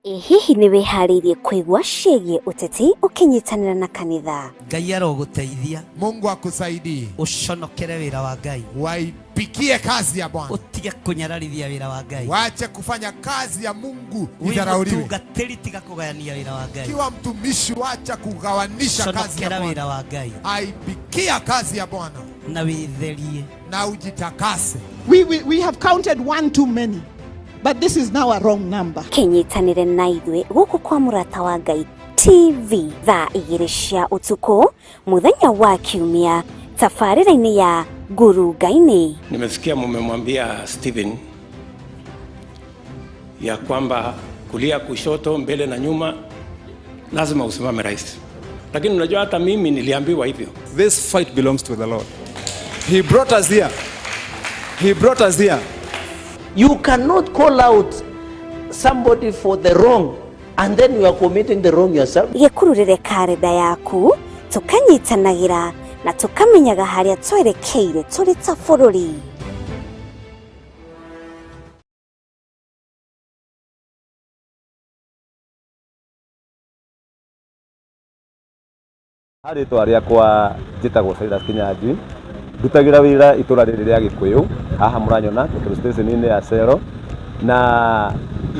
Ĩ hihi nĩ wĩharĩirie kũigua ciĩgiĩ ũteti ũkĩnyitanĩra na kanitha? Ngai arogũteithia. Mungu akusaidie. Ũconokere wĩra wa Ngai. Waipikie kazi ya Bwana. Ũtige kũnyararithia wĩra wa Ngai. Wache kufanya kazi ya Mungu Wĩ idharauliwe. mũtungatĩri tiga kũgayania wĩra wa Ngai. Kiwa mtumishi, wacha kugawanisha kazi ya Conokera Bwana. wĩra wa Ngai Aipikia kazi ya Bwana na wĩtherie. na ujitakase. We have counted one too many, but this is now a wrong number. Kĩnyitanĩre na ithuĩ gũkũ kwa Mũrata wa Ngai TV thaa 2 cia ũtukũ mũthenya wa Kiumia tabarĩra-inĩ ya Ngurunga-inĩ. Nimesikia mumemwambia Stephen ya kwamba kulia, kushoto, mbele na nyuma lazima usimame rais, lakini unajua hata mimi niliambiwa hivyo. This fight belongs to the Lord. He brought us here. He brought us here. You cannot call out somebody for the wrong and then you are committing the wrong yourself. Gĩkururĩre karenda yaku tũkanyitanagĩra na tũkamenyaga harĩa twerekeire tũrĩ ta bũrũri. Rĩtwa rĩakwa njĩtagwo Silas Kinyanjui, ndutagĩra wĩra itũra rĩrĩ rĩa Gĩkũyũ, haha mũranyona petrol station-inĩ ya Shell, na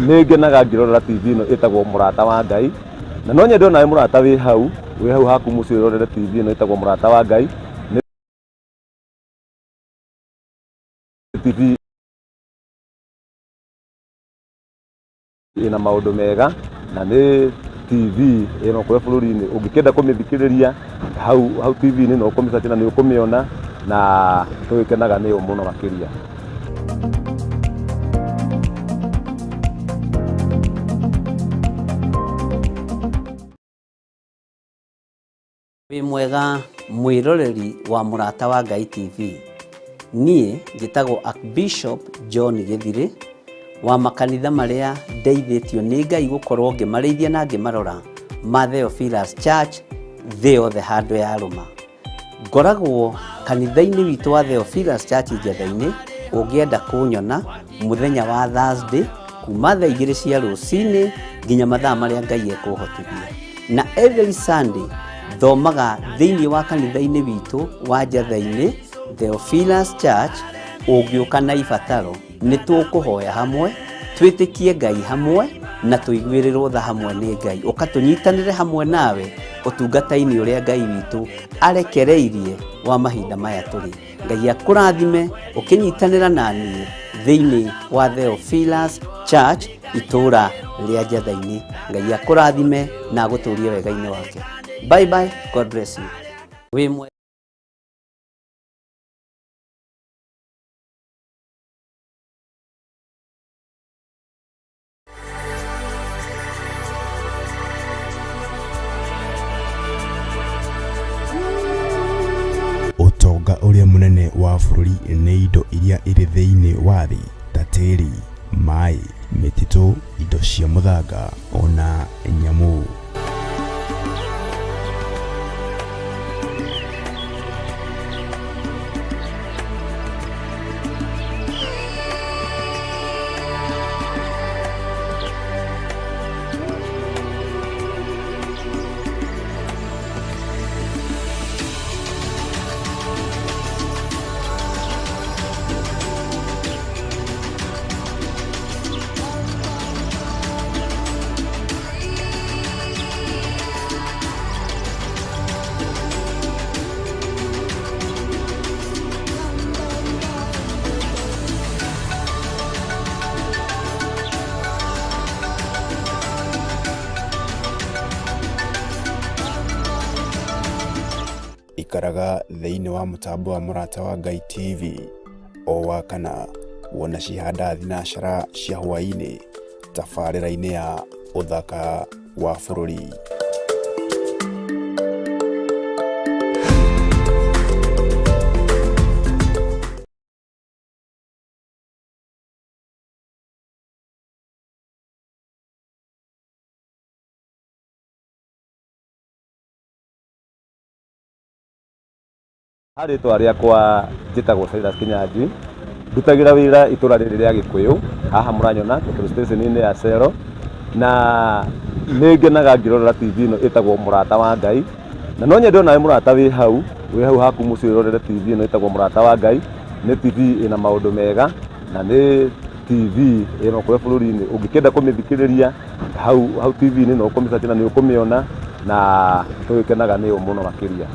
nĩ ngenaga ngĩrorera TV ĩno ĩtagwo Mũrata wa Ngai, na no nyende onawe mũrata wĩ hau haku mũciĩ ũrorere TV ĩno ĩtagwo Mũrata wa Ngai, nĩ TV ĩna maũndũ mega na nĩ TV ĩno kũrĩa bũrũri-inĩ ũngĩkĩenda kũmĩthikĩrĩria hau hau TV-inĩ no ũkũmĩcaria na nĩ ũkũmĩona na tũgĩkenaga nĩyo mũno makĩria. Wĩ mwega mwĩroreri wa Mũrata wa Ngai TV. Niĩ njĩtagwo Archbishop John Gĩthirĩ wa makanitha marĩa ndeithĩtio nĩ Ngai gũkorwo ngĩmarĩithia na ngĩmarora ma Theophilus Church thĩ yothe handũ ya rũma. Ngoragwo kanitha-inĩ witũ wa Theophilus Church Njetha-inĩ, ũngĩenda kũnyona mũthenya wa Thursday kuma thaa 2 cia rũcinĩ nginya mathaa marĩa Ngai ekũhotithia. Na every Sunday thomaga thĩinĩ wa kanitha-inĩ witũ wa Njetha-inĩ Theophilus Church, ũngĩũka na ibataro nĩ tũkũhoya hamwe, twĩtĩkie Ngai hamwe na tũiguĩrĩrwo tha hamwe nĩ Ngai. Ũka tũnyitanĩre hamwe nawe ũtungata-inĩ ũrĩa Ngai witũ arekereirie wa mahinda maya tũrĩ. Ngai akũrathime ũkĩnyitanĩra na niĩ thĩinĩ wa Theophilus Church itũra rĩa Njetha-inĩ. Ngai akũrathime na agũtũrie wega-inĩ wake. Bye bye, God bless you. Wĩ mwega. Ũtonga ũrĩa mũnene wa bũrũri nĩ indo iria irĩ thĩinĩ wa thĩ ta tĩri, maĩ, mĩtitũ, indo cia mũthanga ona nyamũ. Ikaraga thĩinĩ wa mũtambo wa Mũrata wa Ngai TV o wakana wona cihanda thinacara cia hwaĩ-inĩ tabarĩra-inĩ ya ũthaka wa bũrũri. Rĩtwa rĩakwa njĩtagwo Silas Kinyanjui, ndutagĩra wĩra itũra rĩrĩ rĩa Gĩkũyũ, haha mũranyona petrol station-inĩ ya Shell, Na nĩ ngenaga ngĩrorera TV ĩno ĩtagwo Mũrata wa Ngai. Na no nyende onawe mũrata wĩ hau haku mũciĩ ũrorere TV ĩno ĩtagwo Mũrata wa Ngai. Nĩ TV ĩna maũndũ mega na nĩ TV ĩno kũrĩa bũrũri-inĩ ũngĩkĩenda kũmĩthikĩrĩria hau TV-inĩ no ũkũmĩcaria na nĩ ũkũmĩona na tũgĩkenaga nĩyo mũno makĩria.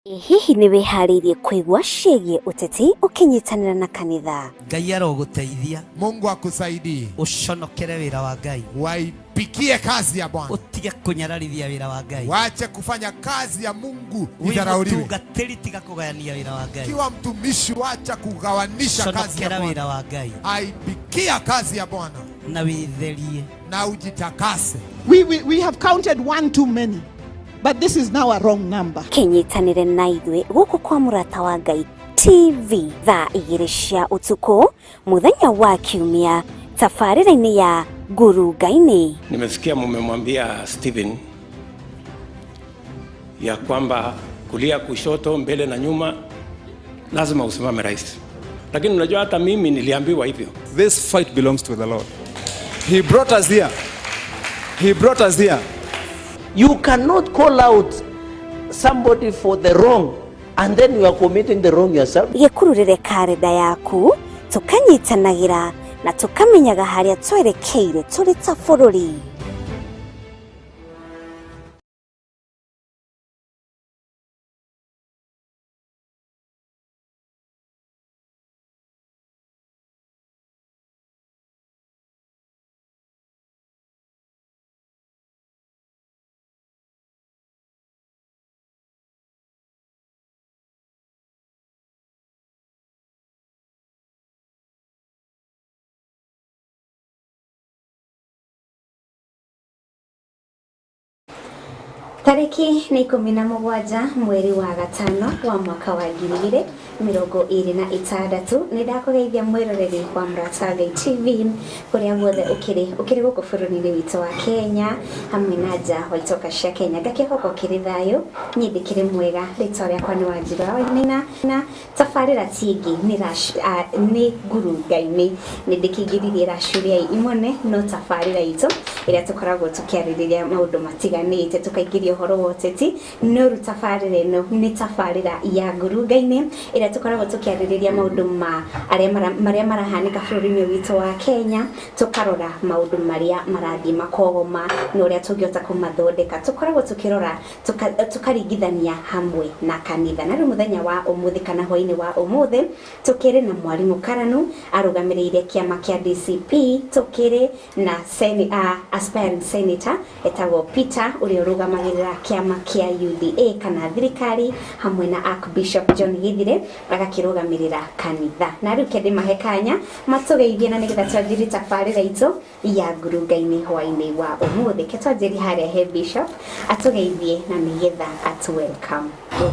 Hihi nĩ wĩharĩirie kũigua ciĩgiĩ ũteti ũkĩnyitanĩra na kanitha? Ngai arogũteithia. Mungu akusaidie. Ũconokere wĩra wa Ngai. Waipikie kazi ya Bwana. Ũtige kũnyararithia wĩra wa Ngai. Wache kufanya kazi ya Mungu idharauliwe. Wĩ mũtungatĩri tiga kũgayania wĩra wa Ngai. Kiwa mtumishi wacha kugawanisha kazi ya Conokera Bwana. wĩra wa Ngai. Aipikia kazi ya Bwana. Na wĩtherie. Na ujitakase. We have counted one too many. But this is now a wrong number. Kĩnyitanĩre na ithuĩ gũkũ kwa Mũrata wa Ngai TV thaa 2 cia ũtukũ mũthenya wa Kiumia tabarĩra-inĩ ya Ngurunga-inĩ. Nimesikia mumemwambia Stephen ya kwamba kulia kushoto, mbele na nyuma lazima usimame rais. Lakini unajua hata mimi niliambiwa hivyo. This fight belongs to the Lord. He brought us here. He brought us here. You cannot call out somebody for the wrong and then you are committing the wrong yourself. Gĩkururĩre karenda yaku tũkanyitanagĩra na tũkamenyaga harĩa twerekeire tũrĩ ta bũrũri. Tariki nĩ 17 mweri wa gatano wa mwaka wa 2026 nĩ ndakũgeithia mwĩroreri wa Mũrata wa Ngai TV kũrĩa guothe ũkĩrĩ gũkũ bũrũri-inĩ witũ wa Kenya hamwe na nja wa itoka cia Kenya. Ngakĩhoka ũkĩrĩ thayũ, niĩ ndĩkĩrĩ mwega. Rĩtwa rĩakwa nĩ Wanjirũ wa Wainaina na tabarĩra ti ĩngĩ nĩ Ngurunga-inĩ. Nĩ ndĩkĩingĩririe racuria imone no tabarĩra itũ ĩrĩa tũkoragwo tũkĩarĩrĩria maũndũ matiganĩte tũkaingĩria ũhoro wa ũteti no rĩu tabarĩra ĩno nĩ tabarĩra ya Ngurunga-inĩ ĩrĩa tũkoragwo tũkĩarĩrĩria maũndũ ma marĩa marahanĩka bũrũri-inĩ witũ wa Kenya, tũkarora maũndũ marĩa marathiĩ makogoma na ũrĩa tũngĩhota kũmathondeka. Tũkoragwo tũkĩrora tũkaringithania hamwe na kanitha. Na rĩu mũthenya wa ũmũthĩ kana hwaĩ-inĩ wa ũmũthĩ tũkĩrĩ na mwarimũ Karanu arũgamĩrĩire kĩama kĩa DCP, tũkĩrĩ na aspiring senator etagwo Peter ũrĩa ũrũgamagĩrĩra kĩama kĩa UDA kana thirikari hamwe na Archbishop John Githire agakĩrũgamĩrĩra kanitha. Na rĩu kende mahe kanya matũgeithie na nĩgetha twanjĩrie tabarĩra itũ ya Ngurunga-inĩ hwaĩ-inĩ wa ũmũthĩ. Ke twanjĩrie harĩa he Bishop atũgeithie na nĩgetha atu welcome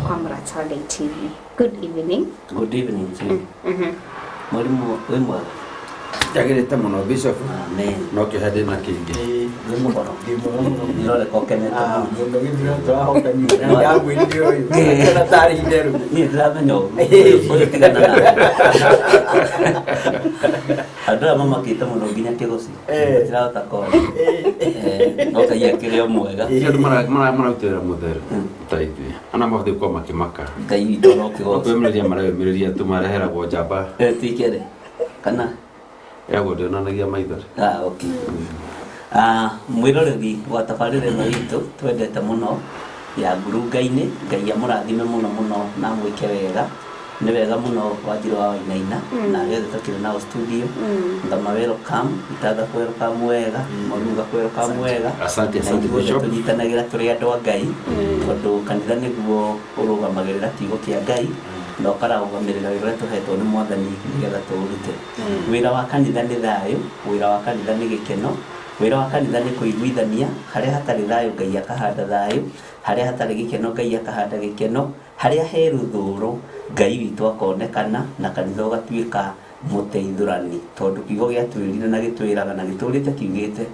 kwa Mũrata wa Ngai TV. Good evening. Good evening to you. Mwalimu wĩ mwega? Njagĩrĩte mũno Bishop. Amen. No kĩohe ndĩna kĩingĩ. Wĩ mũhoro? Nĩũroreka ũkenete mũno. Mũno gĩthurano tũrahotanire. Ndagwĩrire ũyũ. Akĩona tarĩ itherũ. Niĩ ndĩramenya ũguo. Ũyũ tigana nawe. Andũ aya mamakĩte mũno nginya kĩgoci. Matirahota kwaria. No Ngai akĩrĩ o mwega. Andũ mararutĩra mũtheru ta ithuĩ. Ana mabatiĩ gũkorwo makĩmaka. Ngai witũ arokĩgocwo. Kwĩyũmĩrĩria mareyũmĩrĩria tu mareheragwo njamba. Ti kere. Kana? Ĩragwo ndĩonanagia maithori. Okay. Mwĩroreri wa tabarĩra ĩno itũ twendete mũno ya Ngurunga-inĩ, Ngai amũrathime mũno mũno na amwĩke wega. Nĩ wega mũno Wanjirũ wa Wainaina na arĩa othe tũkĩrĩ nao studio. Ngama welcome, Itanga welcome wega, Mwalimu ga welcome wega. Asante, asante Na ithuothe Bishop. tũnyitanagĩra tũrĩ andũ a Ngai tondũ kanitha nĩguo ũrũgamagĩrĩra kiugo kĩa Ngai na ũkarũgamĩrĩra wĩra ũrĩa tũhetwo nĩ Mwathani nĩgetha tũũrute. Wĩra wa kanitha nĩ thayũ, wĩra wa kanitha nĩ gĩkeno, Wĩra wa kanitha nĩ kũiguithania, harĩa hatarĩ thayũ Ngai akahanda thayũ, harĩa hatarĩ gĩkeno Ngai akahanda gĩkeno, harĩa he rũthũũro Ngai witũ akonekana na kanitha ũgatuĩka mũteithũrani, tondũ kiugo gĩatwĩrire na gĩtwĩraga na gĩtũrĩte kiugĩte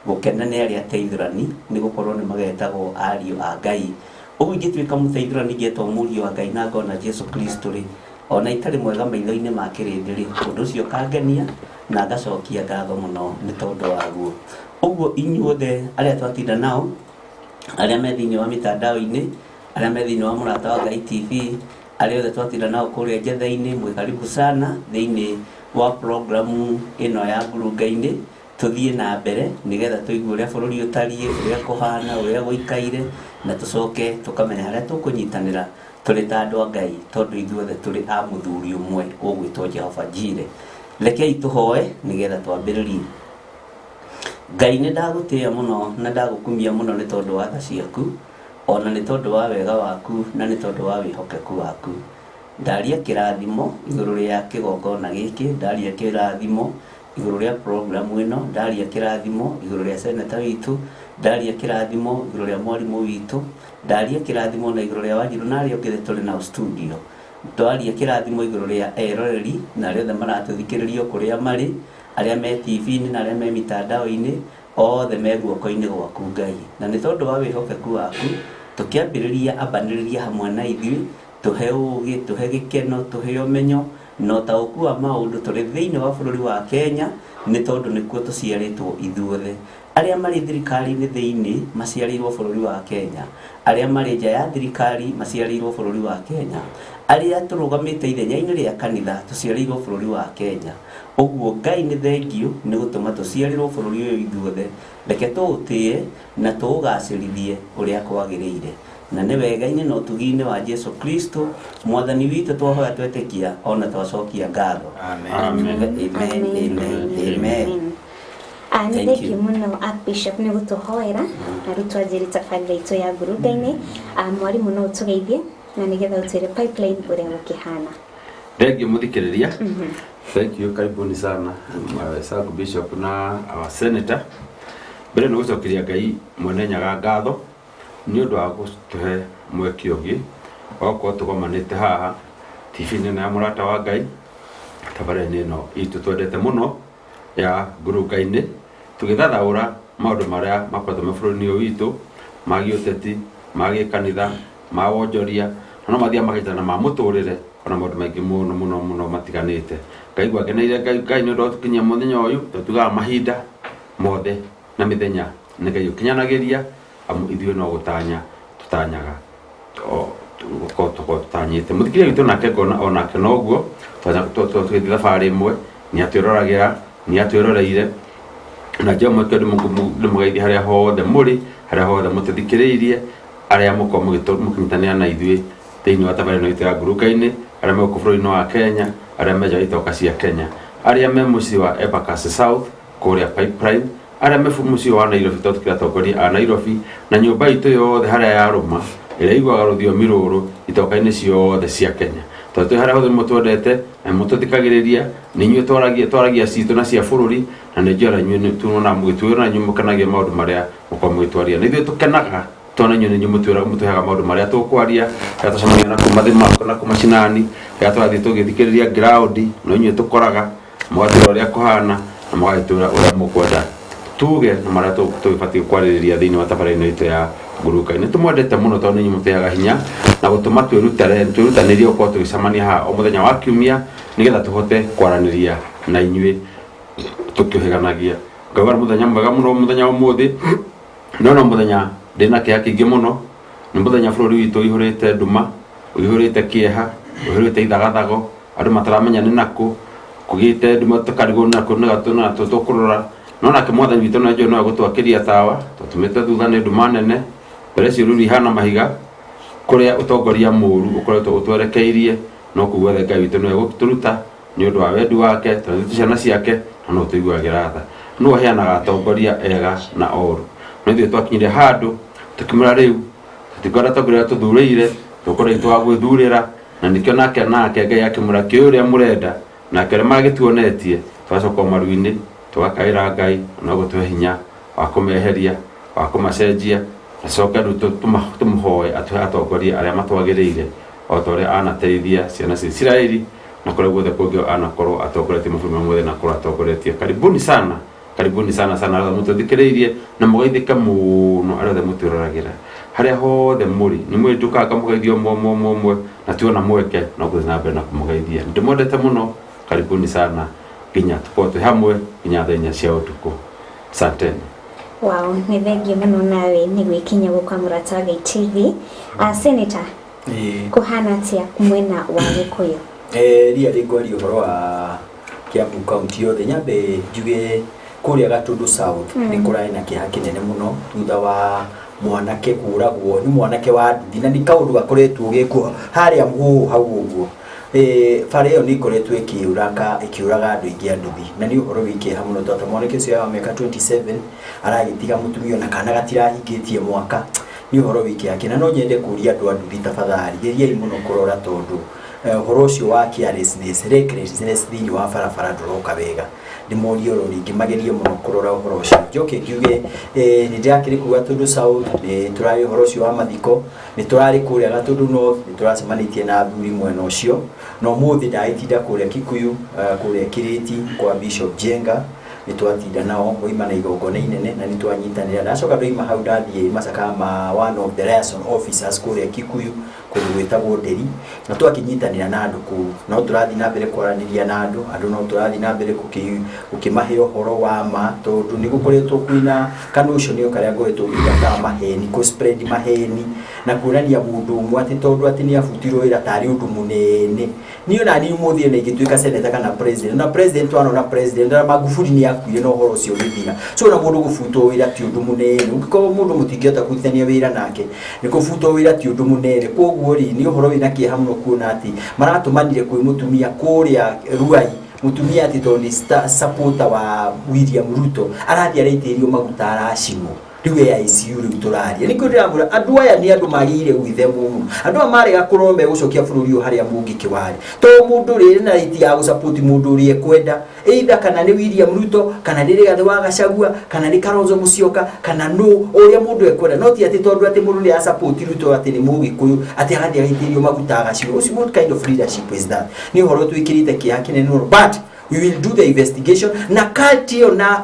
gũkena nĩ arĩa ateithũrani nĩ gũkorwo nĩ magetagwo ariũ a Ngai. Ũguo ingĩtuĩka mũteithũrani ngetwo mũriũ wa Ngai na ngona Jesu Kristo rĩ, ona itarĩ mwega maitho-inĩ ma kĩrĩndĩ rĩ, ũndũ ũcio ũkangenia na ngacokia ngatho mũno nĩ tondũ waguo. Ũguo inyuothe arĩa twatinda nao, arĩa me thĩinĩ wa mitandao-inĩ, arĩa me thĩinĩ wa Mũrata wa Ngai TV, arĩa othe twatinda nao kũrĩa njetha-inĩ, mwĩ karibu sana thĩinĩ wa programu ĩno ya ngurunga-inĩ. Tũthiĩ na mbere nĩgetha tũigue ũrĩa bũrũri ũtariĩ, ũrĩa kũhana, ũrĩa gũikaire, na tũcoke tũkamenya harĩa tũkũnyitanĩra tũrĩ ta andũ a Ngai, tondũ ithuothe tũrĩ a mũthuri ũmwe ũgwĩtwo Jehova Jireh. Rekei tũhoe nĩgetha twambĩrĩrie. Ngai nĩ ndagũtĩĩa mũno na ndagũkumia mũno nĩ tondũ wa tha ciaku, ona nĩ tondũ wa wega waku na nĩ tondũ wa wĩhokeku waku. Ndaria kĩrathimo igũrũ rĩa kĩgongona gĩkĩ, ndaria kĩrathimo igũrũ rĩa programu ĩno, ndaria kĩrathimo igũrũ rĩa seneta witũ, ndaria kĩrathimo igũrũ rĩa mwarimũ witũ, ndaria kĩrathimo na igũrũ rĩa Wanjirũ na arĩa ũngĩ tũrĩ nao studio, ndaria kĩrathimo igũrũ rĩa eroreri na arĩa othe maratũthikĩrĩria kũrĩa marĩ, arĩa me TV-inĩ na arĩa me mitandao-inĩ, othe me guoko-inĩ gwaku Ngai. Na nĩ tondũ wa wĩhokeku waku tũkĩambĩrĩria ambanĩrĩria hamwe na ithuĩ, tũhe ũũgĩ, tũhe gĩkeno, tũhe ũmenyo na ũtaũku wa maũndũ tũrĩ thĩinĩ wa bũrũri wa Kenya, nĩ tondũ nĩkuo tũciarĩtwo ithuothe. Arĩa marĩ thirikari-inĩ thĩinĩ maciarĩirwo bũrũri wa Kenya, arĩa marĩ nja ya thirikari maciarĩirwo bũrũri wa Kenya, arĩa tũrũgamĩte ithenya-inĩ rĩa kanitha tũciarĩirwo bũrũri wa Kenya. Ũguo Ngai nĩ thengiũ nĩ gũtũma tũciarĩrwo bũrũri ũyũ ithuothe. Reke tũũtĩe na tũũgacĩrithie ũrĩa kwagĩrĩire, na nĩ wega-inĩ na ũtugi-inĩ wa Jesu Kristo mwathani witũ twahoya twetĩkia ona twacokia ngatho. Amen. Amen. Amen. Amen. Nĩ Thank thengiũ you. mũno Archbishop nĩ gũtũhoera na rĩu twanjĩrĩ tabarĩra itũ ya ngurunga-inĩ. Mwarimũ no ũtũgeithie na nĩgetha ũtwĩre pipeline ũrĩa gũkĩhana. Thank you mũthikĩrĩria. Thank you, karibuni sana Sangu Bishop na our senator. Mbere nĩ gũcokeria Ngai mwene Nyaga ngatho nĩ ũndũ wa gũtũhe mweke ũngĩ wa gũkorwo tũgomanĩte haha TV-inĩ ĩno ya Mũrata wa Ngai, tabarĩra-inĩ ĩno itũ twendete mũno ya ngurunga-inĩ, tũgĩthathaũra maũndũ marĩa makoretwo me bũrũri-inĩ ũyũ witũ, ma gĩũteti, ma gĩkanitha, ma wonjoria, na no mathiaga makanyitana ma mũtũrĩre, ona maũndũ maingĩ mũno mũno mũno matiganĩte. Ngaigua ngeneire Ngai nĩ ũndũ wa gũtũkinyia mũthenya ũyũ, tondũ tugaga mahinda mothe na mĩthenya nĩ Ngai ũkinyanagĩria, amu ithuĩ no gũtanya tũtanyaga, gũkorwo tũtanyĩte. Mũthikĩrĩria witũ nake ngona onake noguo, tũgĩthiĩ thabarĩ ĩmwe, nĩ atwĩroragĩra, nĩ atwĩroreire, na njĩra ĩmwe ndĩmũgeithie harĩa hothe mũrĩ, harĩa hothe mũtũthikĩrĩirie, arĩa mũkorwo mũkĩnyitanĩra na ithuĩ thĩinĩ wa tabarĩra ĩno itũ ya ngurunga-inĩ, arĩa me gũkũ bũrũri-inĩ wa Kenya, arĩa me nja wa itoka cia Kenya, arĩa me mũciĩ wa Embakasi South kũrĩa Pipeline, arĩa me mũciĩ wa Nairobi tondũ tũkĩrĩ atongoria a Nairobi, na nyũmba itũ yothe harĩa yarũma ĩrĩa iguaga rũthiomi rũrũ itoka-inĩ ciothe cia Kenya. Tondũ twĩ harĩa hothe mũtwendete na mũtũthikagĩrĩria, nĩ inyuĩ twaragia citũ na cia bũrũri, na nĩ njũĩ inyuĩ nĩ tuonaga mũgĩtwĩra na inyuĩ mũkenagia maũndũ marĩa mũkoragwo mũgĩtwaria. Na ithuĩ tũkenaga tondũ inyuĩ nĩ inyuĩ mũtwĩraga maũndũ marĩa tũkwaria, rĩrĩa twacemania na kũu na kũu macinani, rĩrĩa tũrathiĩ tũgĩthikĩrĩria ground, no inyuĩ tũkoraga, mũgatwĩra ũrĩa kũhana, na mũgagĩtwĩra ũrĩa mũkwenda tuge na marĩa tũgĩbatiĩ kwarĩrĩria thĩinĩ wa tabarĩra ĩno itũ ya ngurunga-inĩ. Nĩ tũmwendete mũno tondũ nĩ inyuĩ mũtũheaga hinya na gũtũma twĩrutanĩrie gũkorwo tũgĩcemania haha o mũthenya wa kiumia nĩgetha tũhote kwaranĩria na inyuĩ tũkĩũhĩganagia. Ngauga nĩ mũthenya mwega mũno mũthenya wa ũmũthĩ, no no mũthenya ndĩna kĩeha kĩingĩ mũno, nĩ mũthenya bũrũri witũ ũihũrĩte nduma, ũihũrĩte kĩeha, ũihũrĩte ithagathago, andũ mataramenya nĩ nakũ, kũgĩte nduma tũkarigwo nĩ nakũ, nĩ nakũ tũkũrora. No nake mwathani witũ nĩ njũĩ no egũtwakĩria tawa, tũtũmĩte thutha nĩ nduma nene, mbere ciũruru ihana mahiga, kũrĩa ũtongoria mũũru ũkoretwo ũtwerekeirie, no kũu guothe Ngai witũ nĩwe egũtũruta nĩ ũndũ wa wendi wake, tondũ ithuĩ ciana ciake, na no ũtũiguagĩra tha. Nĩwe ũheanaga atongoria ega na oru. No ithuĩ twakinyire handũ tũkĩmwĩra rĩu tũtikwenda atongoria arĩa tũthurĩire, tũkorwo itũ wa gwĩthurĩra, na nĩkĩo nake Ngai akĩmwĩra kĩũĩ ũrĩa mũrenda, nake ũrĩa magĩtuonetie, tũgacoka maru-inĩ, tũgakaĩra Ngai, na no gũtũhe hinya Wa kũmeheria, wa kũmacenjia, na coke rĩu tũmũhoe atũhe atongoria arĩa matwagĩrĩire, o ta ũrĩa anateithia ciana cia Isiraeli na kũrĩa guothe kũngĩ anakorwo atongoretie mabũrũri mothe na korwo atongoretie. Karibuni sana, karibuni sana sana arĩa mũtũthikĩrĩirie, na mũgeithĩke mũno arĩa othe mũtwĩroragĩra harĩa hothe mũrĩ. Nĩ mwĩ njũkaga ngamũgeithia ũmwe ũmwe ũmwe ũmwe, na tuona mweke no gũthiĩ na mbere na kũmũgeithia. Ndĩmwendete mũno, karibuni sana, nginya tũkorwo twĩ hamwe nginya thaa 4 cia ũtukũ. Asanteni. Wow, nĩ thengiũ mũno nawe nĩ gwĩkinya gũkwa Mũrata wa Ngai TV. Senator, kũhana atĩa mwena wa Gĩkũyũ? Ria rĩngwaria ũhoro wa Kiambu County yothe, nyambe njuge kũrĩa Gatundu South nĩ kũrarĩ na kĩeha kĩnene mũno thutha wa mwanake kũragwo nĩ mwanake wa nduthi, na nĩ kaũndũ gakoretwo gekuo harĩa mũhũhũ hau ũguo. Bara ĩyo nĩ ĩkoretwo ĩkĩũraga andũ aingĩ a nduthi, na nĩ ũhoro wĩ kĩeha mũno tondũ mwanake ũcio wa mĩaka 27 aragĩtiga mũtumia ona kana gatirahingĩtie mwaka. Nĩ ũhoro wĩ kĩeha kĩna. No nyende kũria andũ a nduthi, tafadhali geriai mũno kũrora, tondũ ũhoro ũcio wa carelessness, recklessness thĩinĩ wa barabara ndũroka wega. Ndĩmorie oro rĩngĩ magerie mũno kũrora ũhoro ũcio. Njoke ngiuge nĩ ndĩrakĩrĩ kũu Gatundu South, nĩ tũrarĩ ũhoro ũcio wa mathiko, nĩ tũrarĩ kũrĩa Gatundu North, nĩ tũracemanĩtie na athuri mwena ũcio, na ũmũthĩ ndagĩtinda kũrĩa Kikuyu, kũrĩa Kirĩti kwa Bishop Jenga, nĩ twatinda nao waima na igongona inene na nĩ twanyitanĩra. Ndacoka ndoima hau ndathiĩ macakaya ma one of the liaison officers kũrĩa Kikuyu, kũndũ gwĩtagwo Nderi, na twakĩnyitanĩra na andũ kũu. No tũrathiĩ na mbere kwaranĩria na andũ, andũ no tũrathiĩ na mbere gũkĩmahe ũhoro wa ma, tondũ nĩ gũkoretwo kwĩna kanũcio nĩo karĩa ngoretwo ngĩiga ka maheni, kũ spread maheni na kuonania mũndũ ũmwe atĩ tondũ atĩ nĩ abutirwo wĩra tarĩ ũndũ mũnene. Niĩ ona niĩ ũmũthĩ ona ingĩtuĩka senator kana president, na president wanona president na Magufuli nĩ akuire na ũhoro ũcio ũgĩthira. So ona mũndũ gũbutwo wĩra ti ũndũ mũnene, ũngĩkorwo mũndũ mũtingĩhota kũrutithania wĩra nake, nĩ kũbutwo wĩra ti ũndũ mũnene. Koguo rĩ, nĩ ũhoro wĩna kĩeha mũno kuona atĩ maratũmanire kwĩ mũtumia kũrĩa Ruai, mũtumia atĩ tondũ nĩ supporter wa William Ruto arathiĩ araitĩrĩrio maguta aracinwo. Rĩu e ICU rĩu tũraria. Nĩkĩo ndĩramwĩra andũ aya nĩ andũ magĩrĩire gwĩthemwo mũno. Andũ aya marega kũrora megũcokia bũrũri ũyũ harĩa mũngĩkĩ warĩ. Tondũ mũndũ rĩrĩ na right ya gũsupport mũndũ ũrĩa ekwenda, either kana nĩ William Ruto, kana nĩ Rigathĩ wa Gachagua, kana nĩ Kalonzo Musyoka, kana nũ ũrĩa mũndũ ekwenda. No ti atĩ tondũ atĩ mũndũ nĩ arasupport Ruto atĩ nĩ mũgĩkũyũ atĩ agathiĩ agaitĩrĩrio maguta agacinwo. Ũcio what kind of leadership is that? Nĩ ũhoro twĩkĩrĩte kĩeha kĩnene mũno, but we will do the investigation na cult ĩyo na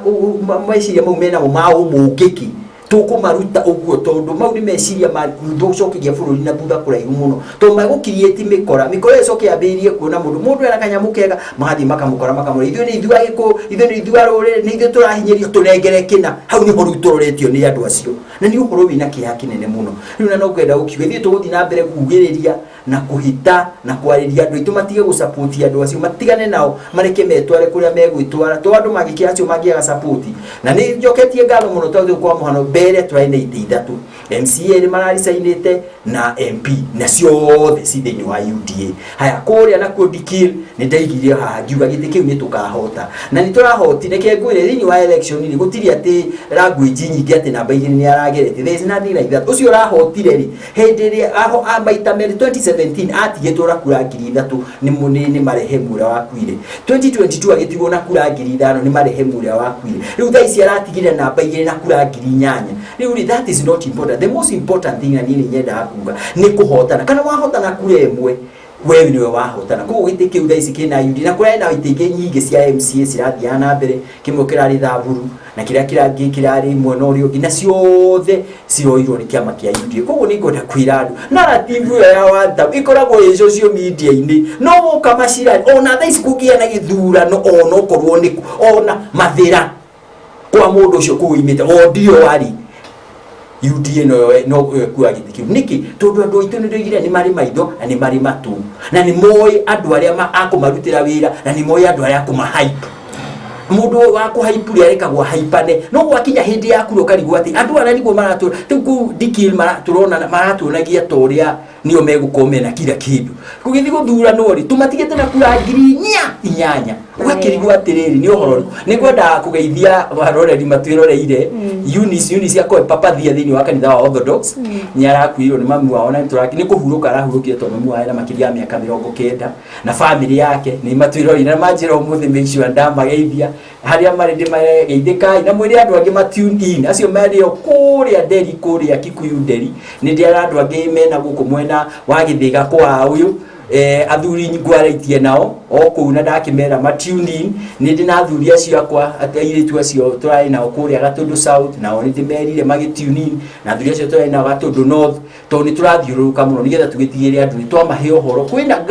meciria mau menamo ma ũmũngĩki tũkũmaruta ũguo, tondũ mau nĩ meciria ma gũcokeria bũrũri na thutha kũraihu mũno, tondũ megũkiriĩti mĩkora mĩkora ĩyo ĩcoke yambĩrĩrie kuona mũndũ mũndũ ena kanyamũ kega, magathiĩ makamũkora makamũra, ithuĩ nĩ ithuĩ Agĩkũyũ, ithuĩ nĩ ithuĩ a rũrĩrĩ, nĩ ithuĩ tũrahinyĩrio, tũnengere kĩna. Hau nĩho rĩu tũroretio nĩ andũ acio, na nĩ ũhoro wĩna kĩeha kĩnene mũno. Rĩu na no ngwenda gũkiuga ithuĩ tũgũthiĩ na mbere kugĩrĩria na kũhita na kwarĩria andũ aitũ matige gũsupport andũ acio, matigane nao, mareke metware kũrĩa megwĩtwara, tondũ andũ mangĩkĩra acio mangĩaga support. Na nĩ njoketie ngatho mũno, tondũ kwa mũhano mbere tũrarĩ na itĩ ithatũ, MCA nĩ mararicainĩte na MP, na ciothe ci thĩinĩ wa UDA. Haya, kũrĩa nakuo Dikir nĩ ndaigire haha ngiuga gĩtĩ kĩu nĩ tũkahota, na nĩ tũrahotire. Reke ngwĩre, thĩinĩ wa election rĩ, gũtirĩ atĩ language nyingĩ atĩ namba 2 nĩ arageretie. There is nothing like that. Ũcio ũrahotire rĩ, hĩndĩ ĩrĩa maita merĩ 2017 atigĩtwo na kura 3000 nĩ marehemu ũrĩa wakuire. 2022 agĩtigwo na kura 5000 nĩ marehemu ũrĩa wakuire. Rĩu thaa ici aratigire namba 2 na kura 8000. Rĩu rĩ, that is not important. The most important thing, na niĩ nĩ nyendaga kuga, nĩ kũhotana. Kana wahotana kura ĩmwe, wewe niwe wahotana. Koguo gĩtĩ kĩu thaa ici kĩna UD, na kũrĩa na itĩ ingĩ nyingĩ cia MCA cirathiaga na mbere, kĩmwe kĩrarĩ Thamburu na kĩrĩa kĩrangĩ kĩrarĩ mwena ũrĩa ũngĩ, na ciothe ciroirwo nĩ kĩama kĩa UDA. Koguo nĩ ngwenda kwĩra andũ narrative ĩyo ya WhatsApp ĩkoragwo ĩ social media-inĩ, no woka macirani ona thaa ici kũngĩgĩa na gĩthurano, ona okorwo nĩ ona mathĩra kwa mũndũ ũcio kũu oimĩte wodi ĩyo arĩ, UDA no ĩkuaga gĩtĩ kĩu. Nĩkĩ? Tondũ andũ aitũ nĩ ndoigire nĩ marĩ maitho na nĩ marĩ matũ, na nĩ moĩ andũ arĩa akũmarutĩra wĩra, na nĩ moĩ andũ arĩa akũmahype. Mũndũ wa kũhype rĩ, arekagwo haipane, no gwakinya hĩndĩ ya kura ũkarigwo atĩ andũ aya nĩguo maratũ rĩu kũu Dikir tũrona maratuonagia ta ũrĩa nĩo megũkorwo mena kila kĩndũ. Gũgĩthiĩ gũthuranwo rĩ, tũmatigĩte na kura 8,000. Ũgakĩrigwo atĩrĩrĩ, nĩ ũhoro ũrĩkũ? Nĩ ngwenda kũgeithia aroreri matwĩroreire. Eunice, Eunice akoe papathia thĩinĩ wa kanitha wa Orthodox, nĩ arakuirwo nĩ mami wao na nĩ kũhurũka arahurũkire tondũ mami wao ena makĩria ya mĩaka 90, na bamĩrĩ yake nĩ matwĩroreire na manjĩra ũmũthĩ make sure ndamageithia harĩa marĩ, ndĩmageithĩkai na mwĩre andũ angĩ ma tune in acio marĩ o kũrĩa Nderi, kũrĩa Kikuyu Nderi. Nĩ ndĩara andũ angĩ mena gũkũ mwena wa Gĩthĩga kwa ũyũ athuri ngwarĩtie nao o kũu na ndakĩmera ma tune in. Nĩ ndĩ na athuri acio akwa, airĩtu acio tũrarĩ nao kũrĩa Gatũndũ South, nao nĩ ndĩmerire magĩ tune in, na athuri acio tũrarĩ nao Gatũndũ North, tondũ nĩ tũrathiũrũrũka mũno nĩgetha tũgĩtigĩrĩre andũ nĩ twamahe ũhoro. Kwĩna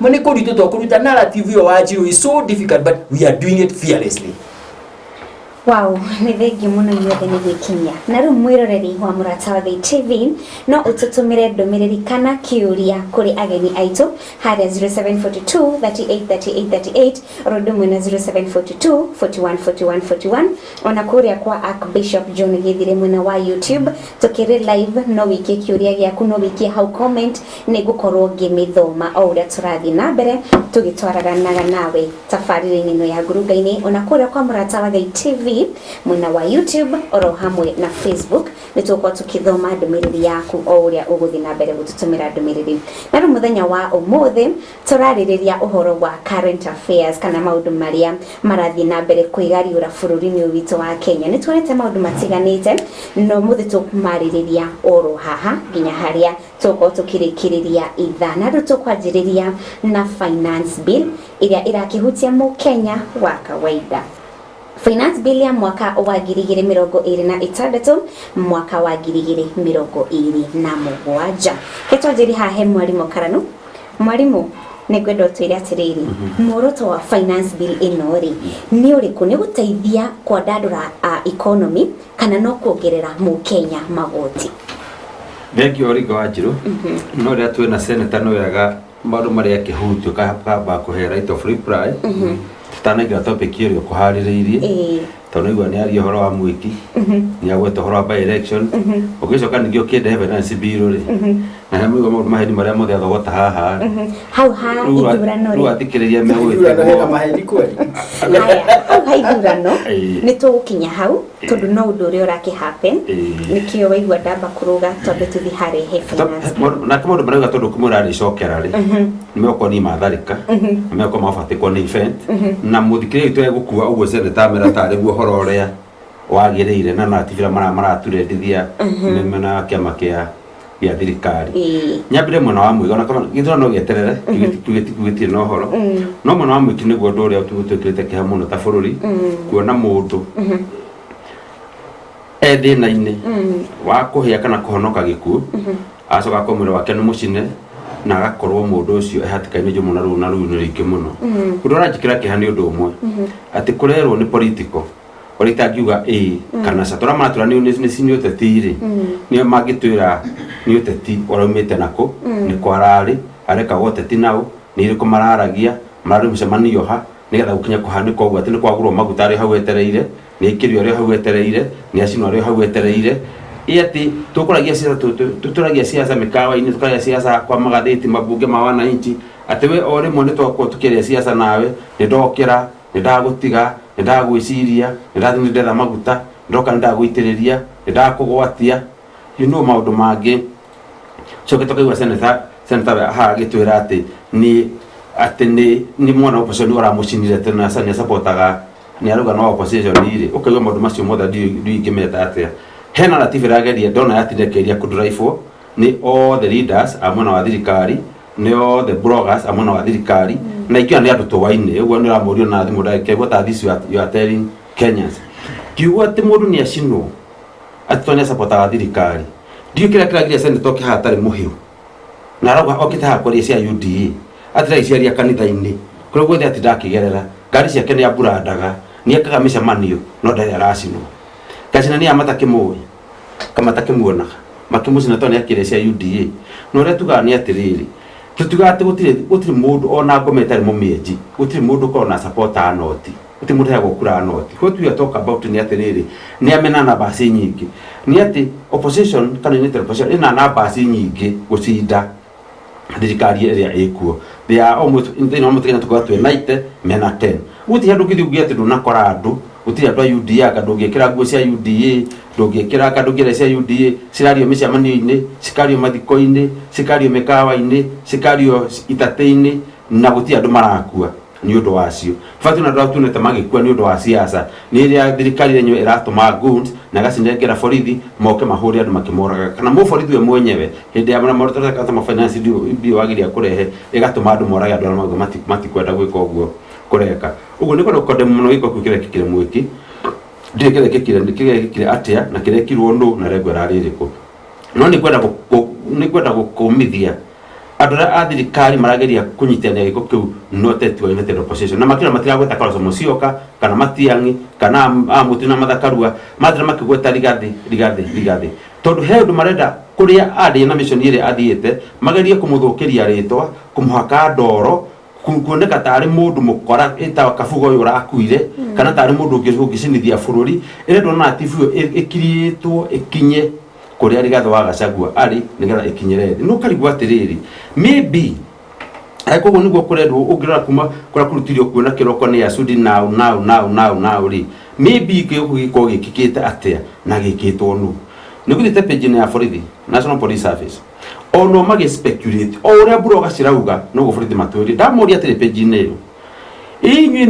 nĩ kũritũ to kũruta narrative ĩyo wa Njirũ is so difficult, but we are doing it fearlessly. Wow, nĩ thengiũ mũno inyuothe nĩ gwĩkinyia. Na rĩu mwĩroreri wa Mũrata wa Ngai TV, no ũtũtũmĩre ndũmĩrĩri kana kĩũria kũrĩ ageni aitũ harĩa 0742 38 38 38, oro ũndũ ũmwe na 0742 41 41 41, ona kũrĩa kwa Archbishop John Gĩthire mwena wa YouTube tũkĩrĩ live. No wĩikie kĩũria gĩaku, no wĩikie hau comment, nĩ ngũkorwo ngĩmĩthoma o ũrĩa tũrathiĩ na mbere tũgĩtwaranaga nawe tabarĩra-inĩ ĩno ya ngurunga-inĩ, ona kũrĩa kwa Mũrata wa Ngai TV mwena wa YouTube oro hamwe na Facebook nĩ tũgũkorwo tũkĩthoma ndũmĩrĩri yaku o ũrĩa ũgũthiĩ na mbere gũtũtũmĩra ndũmĩrĩri. Na rĩu mũthenya wa ũmũthĩ tũrarĩrĩria ũhoro wa current affairs kana maũndũ marĩa marathiĩ na mbere kwĩgariũra bũrũri-inĩ ũyũ witũ wa Kenya. Nĩ tuonete maũndũ matiganĩte, no ũmũthĩ tũkũmarĩrĩria oro haha nginya harĩa tũgũkorwo tũkĩrĩkĩrĩria ithaa. Na rĩu tũkwanjĩrĩria na finance bill ĩrĩa ĩrakĩhutia mũkenya wa kawaida, finance bill ya mwaka wa 2026, mwaka wa 2027. Ketwanjĩri haha he mwarimũ Karanu. Mwarimũ, nĩ ngwenda ũtwĩre atĩrĩrĩ, muoroto wa finance bill ĩno rĩ nĩ ũrĩkũ? Nĩ gũteithia kwandandũra economy kana no kuongerera mũkenya magoti? Thengiũ Oringa wa Njirũ. No rĩrĩa twĩna senator, nĩ wega maũndũ marĩa akĩhutio kamba kũhe right of reply tutanaingĩra topic ĩrĩa ũkũharĩrĩirie, tondũ nĩigua nĩ aria ũhoro wa mwĩki, nĩ agweta ũhoro wa by election, ũgĩcoka ningĩ ũkĩndehe finance bill rĩ, na he mũigua maũndũ maheni marĩa mothe athogota haha rĩ. Hau ha ithurano rĩu rĩ. Athikĩrĩria Ithurano hena megwĩtĩgwo maheni kweli? Haya, hau ha ithurano nĩ tũgũkinya hau tondũ no ũndũ ũrĩa ũrakĩ happen, nĩkĩo waigua ndamba kũrũga twambe tũthiĩ harĩa he finance bill. Nake maũndũ marauga tondũ kũmwe ũrarĩcokera rĩ, nĩ megũkorwo nĩ matharĩka na megũkorwo mabatĩkwo nĩ event na mũthikĩrĩria witũ egũkua ũguo senator amera tarĩ guo ũhoro ũrĩa wagĩrĩire na narrative ĩrĩa maraturendithia mena kĩama kĩa thirikari. Nyambire mwena wa mũingĩ, ona kana gĩthurano no gĩeterere, gĩtirĩ na ũhoro, no mwena wa mũingĩ nĩguo ũndũ ũrĩa tũtwĩkĩrĩte kĩeha mũno ta bũrũri, kuona mũndũ e thĩna-inĩ wa kũhĩa kana kũhonoka gĩkuũ, acoka akorwo mwĩrĩ wake nĩ mũcine na agakorwo mũndũ ũcio e hatĩka-inĩ njũmũ na rũu na rũu nĩ rũingĩ mũno. Ũndũ ũranjĩkĩra kĩeha nĩ ũndũ ũmwe, atĩ kũrerwo nĩ political ũrĩa itangiuga ĩĩ kana ca tũrĩa maratwĩra nĩ ũteti rĩ, nĩo mangĩtwĩra nĩ ũteti ũraumĩte nakũ, nĩ kwararĩ arekaga ũteti nao, nĩ irĩkũ mararagia, mararĩ mũcemanio ha nĩgetha gũkinya kũhanĩka ũguo atĩ nĩ kwagũrwo maguta arĩ hau etereire, nĩ aikĩrio arĩ hau etereire, nĩ acinwo arĩ hau etereire. Ĩ atĩ tũkũragia ciaca, tũragia ciaca mĩkawa-inĩ, tũkaragia ciaca kwa magathĩti, mabunge ma wananchi, atĩ we o rĩmwe nĩ twakorwo tũkĩaria ciaca nawe, nĩ ndokĩra, nĩ ndagũtiga, nĩ ndagwĩciria, nĩ ndathiĩ, nĩ ndetha maguta, ndoka, nĩ ndagũitĩrĩria, nĩ ndakũgwatia, maũndũ mangĩ. Coke tũkaigua senator haha agĩtwĩra atĩ nĩ atĩ nĩ mwana opposition ũramũcinire, tondũ nĩ supportaga, nĩ arauga no opposition rĩ. Ũkaigua maũndũ macio mothe ndiũĩ ingĩmeta atĩa. Hena narrative ĩrageria ndona yatindekeria kũdrive nĩ all the leaders a mwena wa thirikari, nĩ all the bloggers a mwena wa thirikari, na ingĩona nĩ andũ tũwainĩ ũguo nĩ ũramũrio na thimũ ndagĩka, what are this you are telling Kenyans? Kiugo atĩ mũndũ nĩ acinwo atĩ tondũ nĩ acapotaga thirikari, ndiũĩ kĩrĩa kĩragiria senator oke haha atarĩ mũhĩu na arauga okĩte haha kwaria cia UDA, atĩ ciaria kanitha-inĩ kũrĩa guothe ati ndakĩgerera ngari ciake nĩ amburandaga, nĩ ekaga mĩcemanio, no ndarĩ aracinwo. Ngacina nĩ amatakĩmũĩ kamatakĩmuonaga makĩmũcina tondũ nĩ akĩrĩa cia UDA. Na ũrĩa tugaga nĩ atĩrĩrĩ, tũtiugaga atĩ gũtirĩ mũndũ ona ngoma ĩtarĩ mũmĩenji, gũtirĩ mũndũ ũkoragwo na supporter noti, gũtirĩ mũndũ heagwo kura noti. What we are talk about nĩ atĩrĩrĩ, nĩ amena numbers nyingĩ, nĩ atĩ opposition kana united opposition ĩna numbers nyingĩ gũcinda. Thirikari ĩrĩa ĩkuo, they are almost thĩinĩ wa mũtĩ Kenya tũkorwo twĩ 90 mena 10. Gũtirĩ handũ ũngĩthiĩ uge atĩ ndũnakora andũ. Gũtirĩ andũ a UDA, anga ndũngĩkĩra nguo cia UDA, ndũngĩkĩra anga ndũngĩra cia UDA. Cirario mĩcemanio-inĩ, cikario mathiko-inĩ, cikario mĩkawa-inĩ, cikario itatĩ-inĩ, na gũtirĩ andũ marakua nĩ ũndũ wacio. Bati na andũ tuonete magĩkua nĩ ũndũ wa siasa nĩ ĩrĩa thirikari yenyewe ĩratũma goons na ĩgacinengera borithi moke mahũre andũ makĩmoraga, kana mũborithi we mwenyewe hĩndĩ ya marĩa ma finance bill wageria kũrehe ĩgatũma andũ morage andũ arĩa mauga matikwenda gwĩka ũguo kũreka ũguo. Nĩ kwenda gũkondem mũno gĩko kĩu kĩrekĩkire Mwĩki. Ndiũĩ kĩrekĩkire kĩrekĩkire atĩa na kĩrekirwo nũ na rengo ĩrarĩ ĩrĩkũ, no nĩ kwenda gũkũmithia andũ arĩa a thirikari marageria kũnyitania gĩko kĩu no teti wa United Opposition na makĩria matiragweta Kalonzo Musyoka kana Matiang'i kana Amutu na Mathakarua, mathira makĩgweta Rigathi, Rigathi, Rigathi, tondũ he ũndũ marenda kũrĩa arĩ na mission ĩrĩa athiĩte magerie kũmũthũkĩria rĩtwa, kũmũhaka ndoro, kuoneka tarĩ mũndũ mũkora ĩtawa kabuga ũyũ ũrakuire, kana tarĩ mũndũ ũngĩcinithia bũrũri. Ĩrendwo narrative ĩyo ĩkirĩtwo ĩkinye kũrĩa Rigathi wa Gachagua arĩ nĩgetha ĩkinyĩre thĩ. No karigwo atĩrĩrĩ, maybe koguo nĩguo kũrendwo. Ũngĩrora kuma kũrĩa kũrutirio kuona kĩroko nĩ Asudi now now now now now rĩ, maybe gĩkũ gĩkorwo gĩkĩkĩte atĩa na gĩkĩtwo nũ. Nĩ gũthiĩte page-inĩ ya borithi, National Police Service, ono magĩ speculate o ũrĩa buroga cirauga noguo borithi matwĩrire. Ndamũria atĩrĩ, page-inĩ ĩyo inyuĩ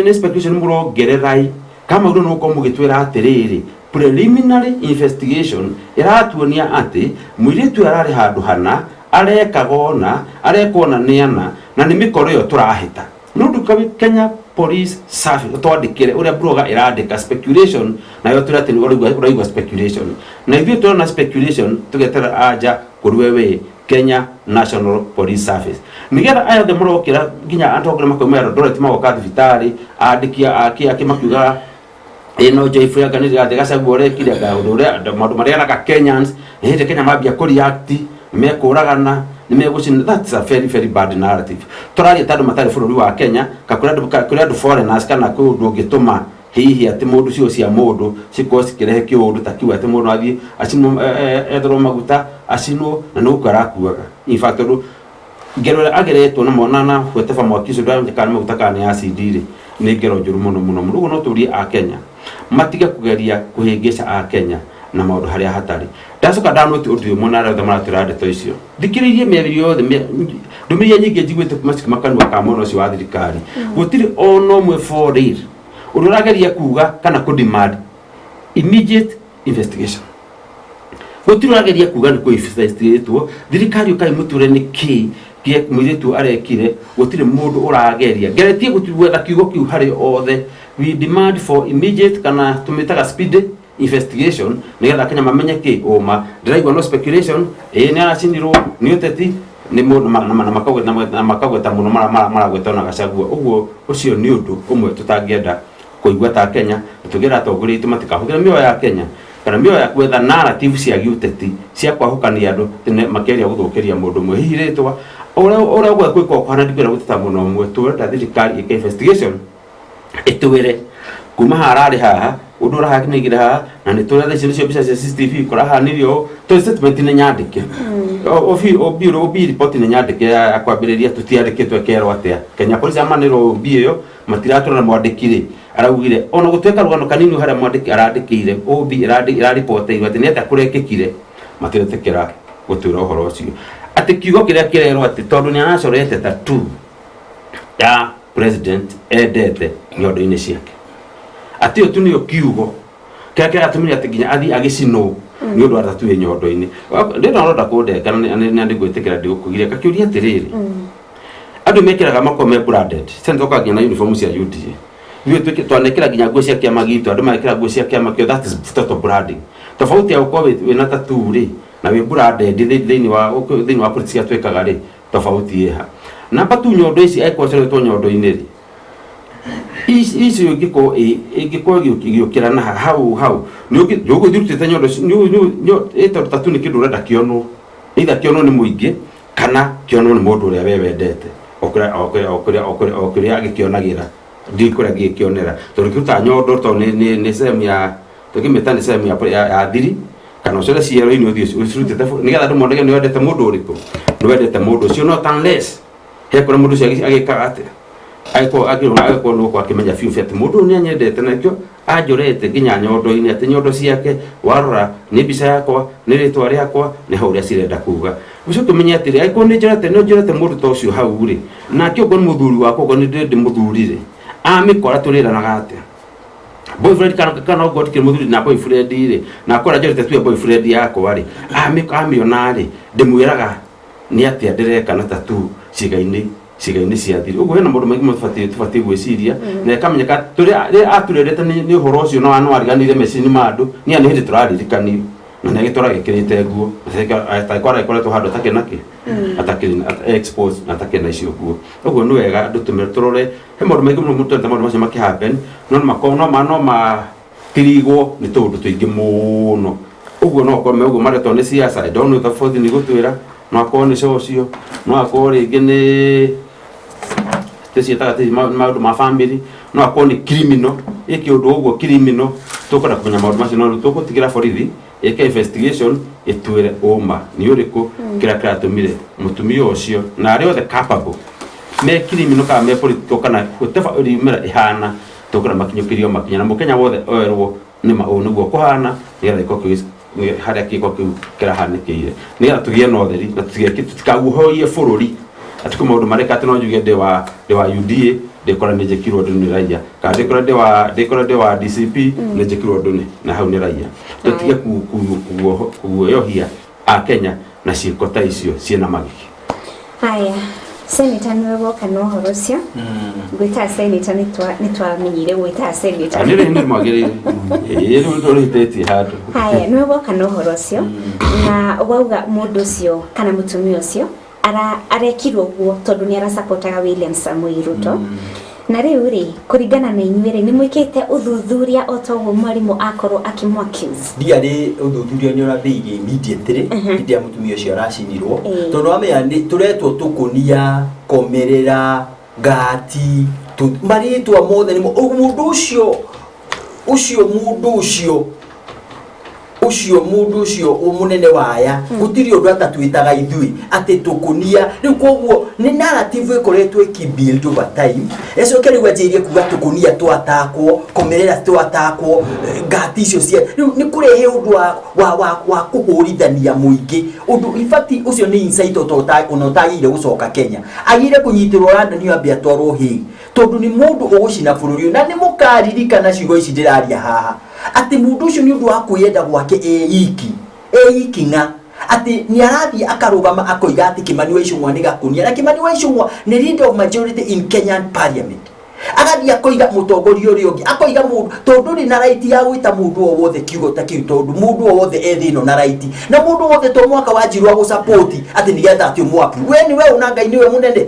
nĩ speculation mũrongererai kama ũndũ nĩ gũkorwo mũgĩtwĩra atĩrĩrĩ, preliminary investigation ĩratuonia atĩ mũirĩtu ũyũ ararĩ handũ hana, arekaga ũna, areka ũna, nĩ ana na nĩ mĩkoro ĩyo tũrahĩta no ndũkawi Kenya Police Service twandĩkĩre ũrĩa blogger ĩrandĩka speculation nayo twĩra atĩ ũraigua speculation na ithuĩ tũrona speculation tũgetera anja kũrĩ we Kenya National Police Service nigetha aya othe marokĩra nginya atongoria makauma Eldoret magoka thibitarĩ, andĩki ake makiuga ĩno Joyful anga nĩ Rigathĩ Gachagua ũrekire anga ũndũ ũrĩa maũndũ marĩa araga Kenyans hĩndĩ Kenya mambia kũreact nĩmekũragana, nĩmegũcina. That's a very very bad narrative. Tũraria ta andũ matarĩ bũrũri wa Kenya ka kũrĩ andũ foreigners, kana kwĩ ũndũ ũngĩtũma hihi atĩ mũndũ cio cia mũndũ cikorwo cikĩrehe kĩũndũ ta kiu atĩ mũndũ athiĩ acinwo, etherwo maguta acinwo na nĩ gũkua arakuaga. In fact, tondũ ngero ĩrĩa ageretwo na mona na gweteba mwaki ũcio ndamenya kana nĩ maguta kana nĩ acid rĩ, nĩ ngero njũru mũno mũno mũno. Ũguo no tũrie a Kenya matige kũgeria kũhĩngĩca a Kenya na maũndũ harĩa hatarĩ. Ndacoka ndanoti ũndũ ũmwe na arĩa othe maratwĩra ndeto icio, thikĩrĩirie mĩario yothe, ndũmĩrĩri nyingĩ njiguĩte kuma cikuma kanua ka mwena ũcio wa thirikari, gũtirĩ ona ũmwe for real ũndũ ũrageria kuga kana kũ demand immediate investigation. Gũtirĩ ũrageria kuga nĩ kũ investigatwo. Thirikari ũkai mũtwĩre nĩ kĩ kĩa mũirĩtu arekire. Gũtirĩ mũndũ ũrageria ngeretie gwetha kiugo kiu harĩ othe, we demand for immediate kana tũmĩtaga speedy investigation nĩgetha Kenya mamenye kĩ ũma. Ndĩraigua no speculation, ĩĩ nĩ aracinirwo nĩ ũteti nĩ mũndũ na makagweta mũno maragweta ona Gachagua. Ũguo ũcio nĩ ũndũ ũmwe tũtangĩenda kũigua ta Kenya, na tũngĩenda atongoria aitũ matikahũthĩre mĩoyo ya Kenya kana mĩoyo ya gwetha narrative cia gĩũteti cia kwahũkania andũ tene makĩgeria gũthũkĩria mũndũ ũmwe hihi rĩtwa ũrĩa ũguo gwĩka ũkũhana. Ndikwenda gũteta mũno ũmwe, tũrenda thirikari ĩke investigation ĩtwĩre kuma hararĩ haha ũndũ ũrahanĩkire haha na nĩ tũrĩa icio nĩcio mbica cia CCTV kũrahanire ũũ tondũ statement nĩ nyandĩke, OB OB OB report nĩ nyandĩke ya kwambĩrĩria, tũtiandĩkĩtwo ĩkerwo atĩa Kenya Police amanĩrwo OB ĩyo matiratũra na mwandĩki rĩ araugire ona gũtuĩka rũgano kanini harĩa mwandĩki arandĩkĩire OB ĩraripoteirwo atĩ nĩ atĩa kũrekĩkire, matiretĩkĩra gũtwĩra ũhoro ũcio atĩ kiugo kĩrĩa kĩrerwo atĩ tondũ nĩ aracorete tattoo ya president endete nyondo-inĩ ciake, atĩ ĩyo tu nĩyo kiugo kĩrĩa kĩratũmire atĩ nginya athiĩ agĩcinwo nĩ ũndũ wa tattoo ĩ nyondo-inĩ. Ndĩna ũrenda kũndenga na nĩ ndĩgwĩtĩkĩra ndigũkũgiria kakĩũria atĩrĩrĩ, andũ mekĩraga makorwo me branded sasa toka nginya na uniform cia UDA, ithuĩ twanekĩra nginya nguo cia kĩama gitũ, andũ magekĩra nguo cia kĩama kĩo. That is total branding. Tofauti ya gũkorwo wĩna tattoo rĩ na wĩ branded thĩinĩ wa politics iria twĩkaga rĩ, tofauti ĩha. Namba tu nyondo ici angĩkorwo ciroretwo nyondo-inĩ rĩ, icio ingĩkorwo ĩngĩkorwo ĩgĩũkĩra na hau hau nĩ ũgũthiĩ nyondo tondũ tattoo nĩ kĩndũ ũrenda kĩonwo, either kĩonwo nĩ mũingĩ kana kĩonwo nĩ mũndũ ũrĩa we wendete o kũrĩa o kũrĩa o kũrĩa o kũrĩa o kũrĩa agĩkĩonagĩra, ndi kũrĩa ngĩkĩonera tondũ kĩrutaga nyondo tondũ nĩ sehemu ya tũngĩmĩta nĩ sehemu ya thiri kana Kana ũcore ciero-inĩ ũthiĩ ũcirutĩte nĩgetha andũ monage nĩ wendete mũndũ ũrĩkũ, nĩ wendete mũndũ ũcio. Not unless he kũrĩa mũndũ ũcio agĩkaga atĩa, agĩkorwo nĩ gũkorwo akĩmenya biũ biũ atĩ mũndũ ũyũ nĩ anyendete na nĩkĩo anjorete nginya nyondo-inĩ, atĩ nyondo ciake warora nĩ mbica yakwa, nĩ rĩtwa rĩakwa, nĩ hau ũrĩa cirenda kuga. Ũcoke ũmenye atĩrĩ, angĩkorwo nĩ njorete mũndũ ta ũcio hau rĩ, nake ũkorwo nĩ mũthuri wakwa, ũkorwo nĩ ndĩmũthurire, amĩkora tũrĩranaga atĩa? Boyfriend kana ũkorwo ndikĩrĩ mũthuri na boyfriend rĩ, na akorwo njorete tuge boyfriend yakwa rĩ, amĩona rĩ, ndĩmwĩraga nĩ atĩa ndĩreka na tattoo ciĩga-inĩ cia thiri. Ũguo hena maũndũ maingĩ mũno tũbatiĩ gwĩciria na ĩkamenyeka rĩrĩa aturerete nĩ ũhoro ũcio no ariganĩire meciria-inĩ ma andũ nĩ hĩndĩ tũraririkanio na nĩ agĩtwara gĩkĩrĩte nguo atakorwo agĩkoretwo handũ atakĩrĩ nakĩ, atakĩrĩ expose na atakĩrĩ na icio nguo. Ũguo nĩ wega andũ tũrore he maũndũ maingĩ mũno tũrete maũndũ macio makĩ happen, no nĩ makorwo no makirigwo nĩ tũũndũ tũingĩ mũno. Ũguo no akorwo me ũguo maretwo nĩ siasa. I don't know, tofauti nĩ gũtwĩra no akorwo nĩ social, no akorwo rĩngĩ nĩ tũciĩtaga maũndũ ma family, no akorwo nĩ criminal ĩke ũndũ ũguo criminal. Tũkwenda kũmenya maũndũ macio, no rĩu tũgũtigĩra borithi ĩke investigation ĩtwĩre ũma nĩ ũrĩkũ, kĩrĩa kĩratũmire mũtumia ũcio na arĩa othe culpable me criminal kana me political kana whatever ĩriumĩra ĩhana, tũkwenda makinyũkĩrio makinya na mũkenya wothe oerwo nĩ ma ũũ nĩguo kũhana, nĩgetha gĩko kĩu harĩa gĩko kĩu kĩrahanĩkĩire, nĩgetha tũgĩe na ũtheri na tũtikaguohoie bũrũri atĩ kwĩ maũndũ mareka atĩ no njuge ndĩ wa UDA ndĩkora nĩ njĩkirwo ũndũ nĩ raia, kana ndĩkora ndĩ wa DCP nĩ njĩkirwo ũndũ nĩ na hau nĩ raia. Tũtige kuoyohia akenya na ciĩko ta icio ciĩna magigi. Haya, senator, nĩwe woka na ũhoro ũcio. Gwĩtaga senator nĩ twamenyire gwĩtaga senator. Nĩ rĩ nĩ mwagĩrĩire, ĩĩ, rĩu ndũrĩhĩtĩtie handũ. Haya, nĩwe woka na ũhoro ũcio na wauga mũndũ ũcio kana mũtumia ũcio arekirwo ũguo tondũ nĩ arasapotaga William Samoei Ruto. Na rĩu rĩ, kũringana na inyuĩ rĩ, nĩ mwĩkĩte ũthuthuria o ta ũguo mwarimũ akorwo akĩmũ accuse? Ndiarĩ ũthuthuria nĩ ũrambĩrĩirie immediately hĩndĩ ya mũtumia ũcio aracinirwo, tondũ wamenya nĩ tũretwo tũkũnia komerera ngati marĩtwa mothe nĩmo mũndũ ũcio ũcio mũndũ ũcio ũcio mũndũ ũcio mũnene waya gũtirĩ ũndũ atatwĩtaga ithuĩ atĩ tũkũnia. Rĩu koguo nĩ narrative ĩkoretwo ĩkĩ-build over time, ĩcoke rĩu anjĩrĩrie kuga tũkũnia twatakwo, komerera twatakwo, ngati icio cia rĩu nĩ kũrehe ũndũ wa kũhũrithania mũingĩ. Ũndũ in fact ũcio nĩ insight ona ũtagĩrĩire gũcoka Kenya, agĩrĩire kũnyitĩrwo London ambe atwarwo Hague, tondũ nĩ mũndũ ũgũcina bũrũri ũyũ. Na nĩ mũkaririkana ciugo ici ndĩraria haha atĩ mũndũ ũcio nĩ ũndũ wa kwĩyenda gwake eiki ng'a atĩ nĩ arathiĩ akarũgama akoiga atĩ Kimani wa Ichung'wa nĩ gakũnia, na Kimani wa Ichung'wa nĩ leader of majority in Kenyan parliament. Agathiĩ akoiga mũtongoria ũrĩa ũngĩ akoiga mũndũ tondũ ndũrĩ na right ya gwĩta mũndũ o wothe kiugo ta kĩu, tondũ mũndũ o wothe e thĩ ĩno na right na mũndũ wothe to mwaka wanjirwo agũsupport atĩ nĩgetha atĩ ũmũ we nĩwe ũna Ngai nĩwe mũnene.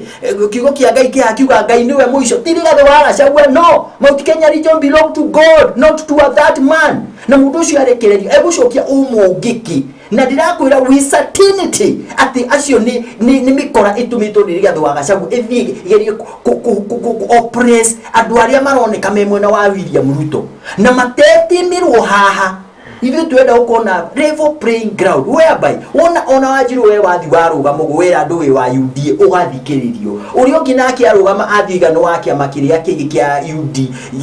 Kiugo kĩa Ngai kĩa kiuga Ngai nĩwe mũico ti Rigathĩ wa Gachagua. No Mount Kenya region belong to God, not to that man. Na mũndũ ũcio arekererio egũcokia ũmũngĩki na ndĩrakwĩra with certainty atĩ acio nĩ mĩkora ĩtũmĩtwo nĩ Rigathĩ wa Gachagua ĩthiĩ ĩgerie kũ oppress andũ arĩa maroneka me mwena wa William Ruto na matetĩmĩrwo haha. Ithuĩ twenda gũkorwo na level playing ground whereby wona ona Wanjiru we wathi warũgama ũguo wera andũ wĩ wa UDA ũgathikĩrĩrio, ũrĩa ũngĩ nake arũgama athiĩ igano wa kĩama kĩrĩa kĩngĩ kĩa UD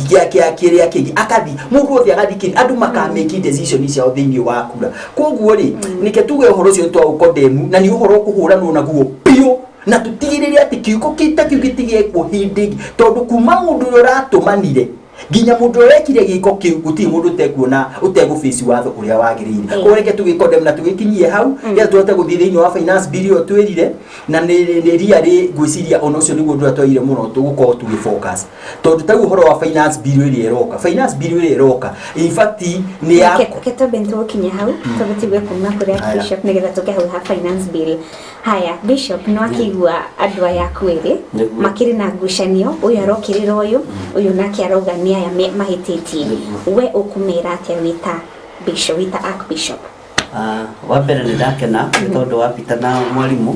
kĩa kĩrĩa kĩngĩ akathi mũndũ wothe agathikĩrĩrio, andũ makamake decision ciao thĩinĩ wa kura. Koguo rĩ, nĩke tuge ũhoro ũcio nĩtwaũkondemu na nĩ ũhoro ũkũhũranwo naguo biũ na tũtigĩrĩre atĩ kiugo ta kĩu gĩtigekwo hĩndĩ ĩngĩ, tondũ kuma mũndũ ũrĩa ũratũmanire nginya mũndũ ũrĩa wekire gĩko kĩu gũtirĩ mũndũ ũtekuona ũtegũbĩci watho ũrĩa wagĩrĩire. Koguo reke tũgĩkondemu na tũgĩkinyie hau nĩgetha tũhote gũthiĩ thĩinĩ wa finance bill ĩyo twĩrire na nĩ ria rĩ ngwĩciria ona ũcio nĩguo ũndũ ũrĩa twagĩrĩire mũno tũgũkorwo tũgĩ focus, tondũ ta rĩu ũhoro wa finance bill ĩrĩa ĩroka, finance bill ĩrĩa ĩroka in fact nĩ ya Ke twambe nĩtũgũkinya hau tũgĩtigue kuma kũrĩa Haya. Bishop nĩgetha tũke hau ha finance bill. Haya, Bishop, nĩ wakĩigua andũ aya aku ĩrĩ Nĩguo. makĩrĩ na ngucanio, ũyũ arokĩrĩra ũyũ, ũyũ nake arauga nĩ aya mahĩtĩtie. We ũkũmera atĩa wĩta bishop, wĩta archbishop? Ah, wa mbere nĩ ndakena nĩ tondũ wa Peter na mwarimũ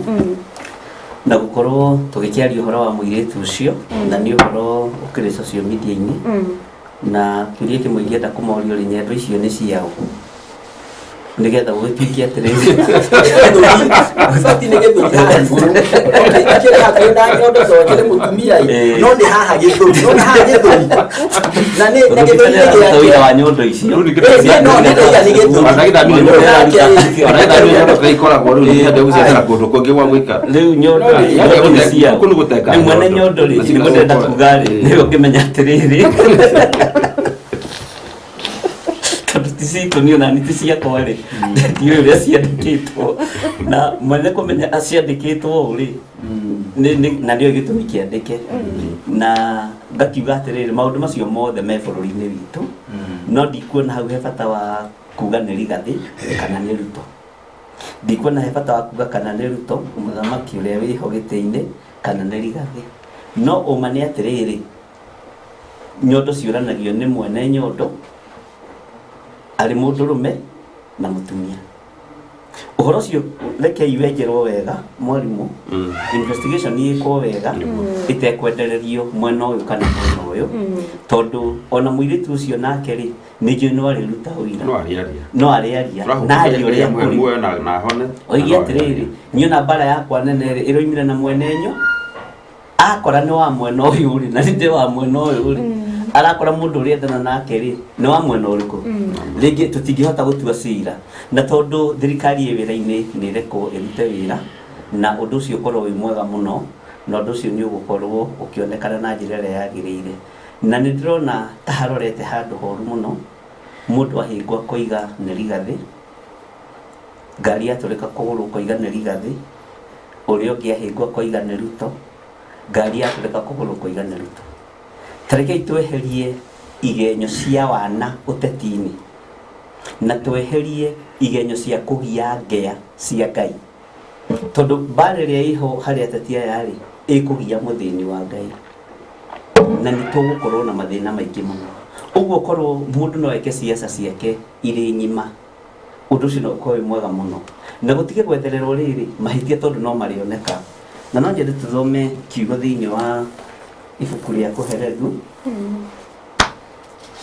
na gũkorwo tũgĩkĩaria ũhoro wa mũirĩtu ũcio, na nĩ ũhoro ũkĩrĩ social media-inĩ. Na kĩũria kĩmwe ingĩenda kũmorio rĩ, nyendo icio nĩ ciao? Nĩgetha gũgĩtuĩke atĩrĩrĩ, Bati nĩ gĩthũri haha igũrũ. Okay, ikĩrĩ hakuhĩ na nyondo tondũ akĩrĩ mũtumia ĩ. No nĩ haha gĩthũri. No nĩ haha gĩthũri. Na nĩ na gĩthũri nĩ gĩake. Wĩra wa nyondo icio. Ĩ, no nĩ ndaiga nĩ gĩthũri. Ona gĩthamia nyondo ikoragwo rĩu nĩ gũciethera kũndũ kũngĩ gwa gwĩkara. Rĩu nyondo nyondo nĩ cia Kũu nĩ gũteka rĩu mwene nyondo. Nyondo rĩ, nĩguo ndĩrenda kuga rĩ, nĩwe ũngĩmenya atĩrĩrĩ, tondũ ti citũ niĩ ona ni ti ciakwa rĩ, ndiũĩ ũrĩa ciandĩkĩtwo, na mwene kũmenya ciandĩkĩtwo ũũ rĩ, na nĩo gĩtũmi kĩandĩke, na ngakiuga atĩrĩrĩ, maũndũ macio mothe me bũrũri-inĩ witũ, no ndikuona hau he bata wa kuga nĩ Rigathĩ kana nĩ Ruto. Ndikuona he bata wa kuga kana nĩ Ruto mũthamaki ũrĩa wĩho gĩtĩ-inĩ kana nĩ Rigathĩ. No ũma nĩ atĩrĩrĩ, nyondo ciũranagio nĩ mwene nyondo arĩ mũndũrũme na mũtumia. Ũhoro ũcio rekei wenjerwo wega, mwarimũ, investigation ĩkwo wega ĩtekwendererio mwena ũyũ kana mwena ũyũ, tondũ ona mũirĩtu ũcio nake rĩ, nĩ njũĩ no arĩruta ũira. No arĩaria. No arĩaria na arie ũrĩa kũrĩ. Muoyo na hone. Oige atĩrĩrĩ, niĩ ona mbara yakwa nene rĩ, ĩroimire na mwene nyo akora nĩ wa mwena ũyũ rĩ, na nĩ wa mwena ũyũ rĩ, arakora mũndũ ũrĩa endana nake rĩ, nĩ wa mwena ũrĩkũ. Rĩngĩ tũtingĩhota gũtua cira, na tondũ thirikari ĩ wĩra-inĩ, nĩ ĩrekwo ĩrute wĩra, na ũndũ ũcio ũkorwo wĩ mwega mũno, na ũndũ ũcio nĩ ũgũkorwo ũkĩonekana na njĩra ĩrĩa yagĩrĩire. Na nĩ ndĩrona ta harorete handũ horu mũno, mũndũ ahĩngwo akoiga nĩ Rigathĩ, ngari yatũrĩka kũgũrũ ũkoiga nĩ Rigathĩ, ũrĩa ũngĩ ahĩngwo akoiga nĩ Ruto, ngari yatũrĩka kũgũrũ ũkoiga nĩ Ruto. Ta rekei tweherie igenyo cia wana ũteti-inĩ, na tweherie igenyo cia kũgia ngea cia Ngai, tondũ mbara ĩrĩa ĩho harĩ ateti aya rĩ, ĩkũgia mũthĩni wa Ngai, na nĩ tũgũkorwo na mathĩna maingĩ mũno. Ũguo korwo mũndũ no eke ciaca ciake irĩ ng'ima, ũndũ ũcio no ũkorwo wĩ mwega mũno, na gũtige gwethererwo rĩrĩ mahĩtia, tondũ no marĩoneka. Na no nyende tũthome kiugo thĩinĩ wa ibuku rĩa Kũherethu,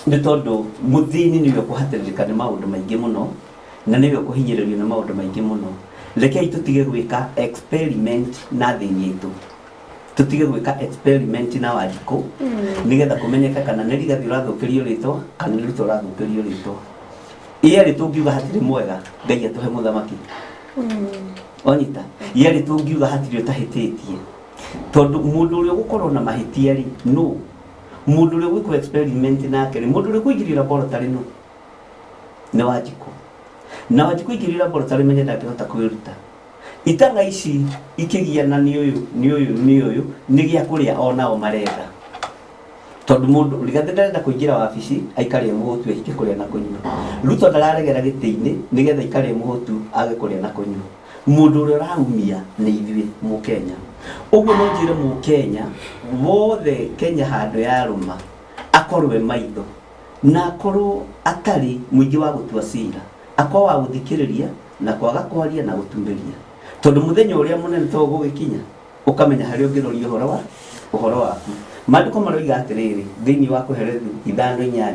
nĩ tondũ mũthĩni nĩwe ũkũhatĩrĩrĩka nĩ maũndũ maingĩ mũno, na nĩwe ũkũhinyĩrĩrio nĩ maũndũ maingĩ mũno. Rekei tũtige gwĩka experiment na thĩni itũ, tũtige gwĩka experiment na Wanjikũ, nĩgetha kũmenyeke kana nĩ Rigathĩ ũrathũkĩrio rĩtwa kana nĩ Ruto ũrathũkĩrio rĩtwa. Ĩerĩ tũngiuga hatirĩ mwega, Ngai atũhe mũthamaki onyita. Ĩerĩ tũngiuga hatirĩ ũtahĩtĩtie, tondũ mũndũ ũrĩa ũgũkorwo na mahĩtia rĩ, no mũndũ ũrĩa ũgwĩkwo experiment nake rĩ, mũndũ ũrĩa ũkũingĩrio laboratory no nĩ Wanjikũ, na Wanjikũ aingĩrio laboratory menye ndangĩhota kwĩruta. Itang'a ici ikĩgiana nĩ ũyũ nĩ ũyũ nĩ ũyũ, nĩ gĩa kũrĩa onao maretha, tondũ mũndũ Rigathĩ ndarenda kũingĩra wabici aikare mũhũtu ehike kũrĩa na kũnyua. Ruto ndararegera gĩtĩ-inĩ nĩgetha aikare mũhũtu age kũrĩa na kũnyua. Mũndũ ũrĩa ũraumia nĩ ithuĩ mũkenya. Ũguo no njĩre mũkenya wothe Kenya handũ yarũma akorwo e maitho, na akorwo atarĩ mũingĩ wa gũtua cira, akorwo wa gũthikĩrĩria na kwaga kwaria na gũtumĩria, tondũ mũthenya ũrĩa mũnene to ũgũgĩkinya ũkamenya harĩa ũngĩroria ũhoro waku. Maandĩko maroiga atĩrĩrĩ thĩinĩ wa Kũherethu 5:8,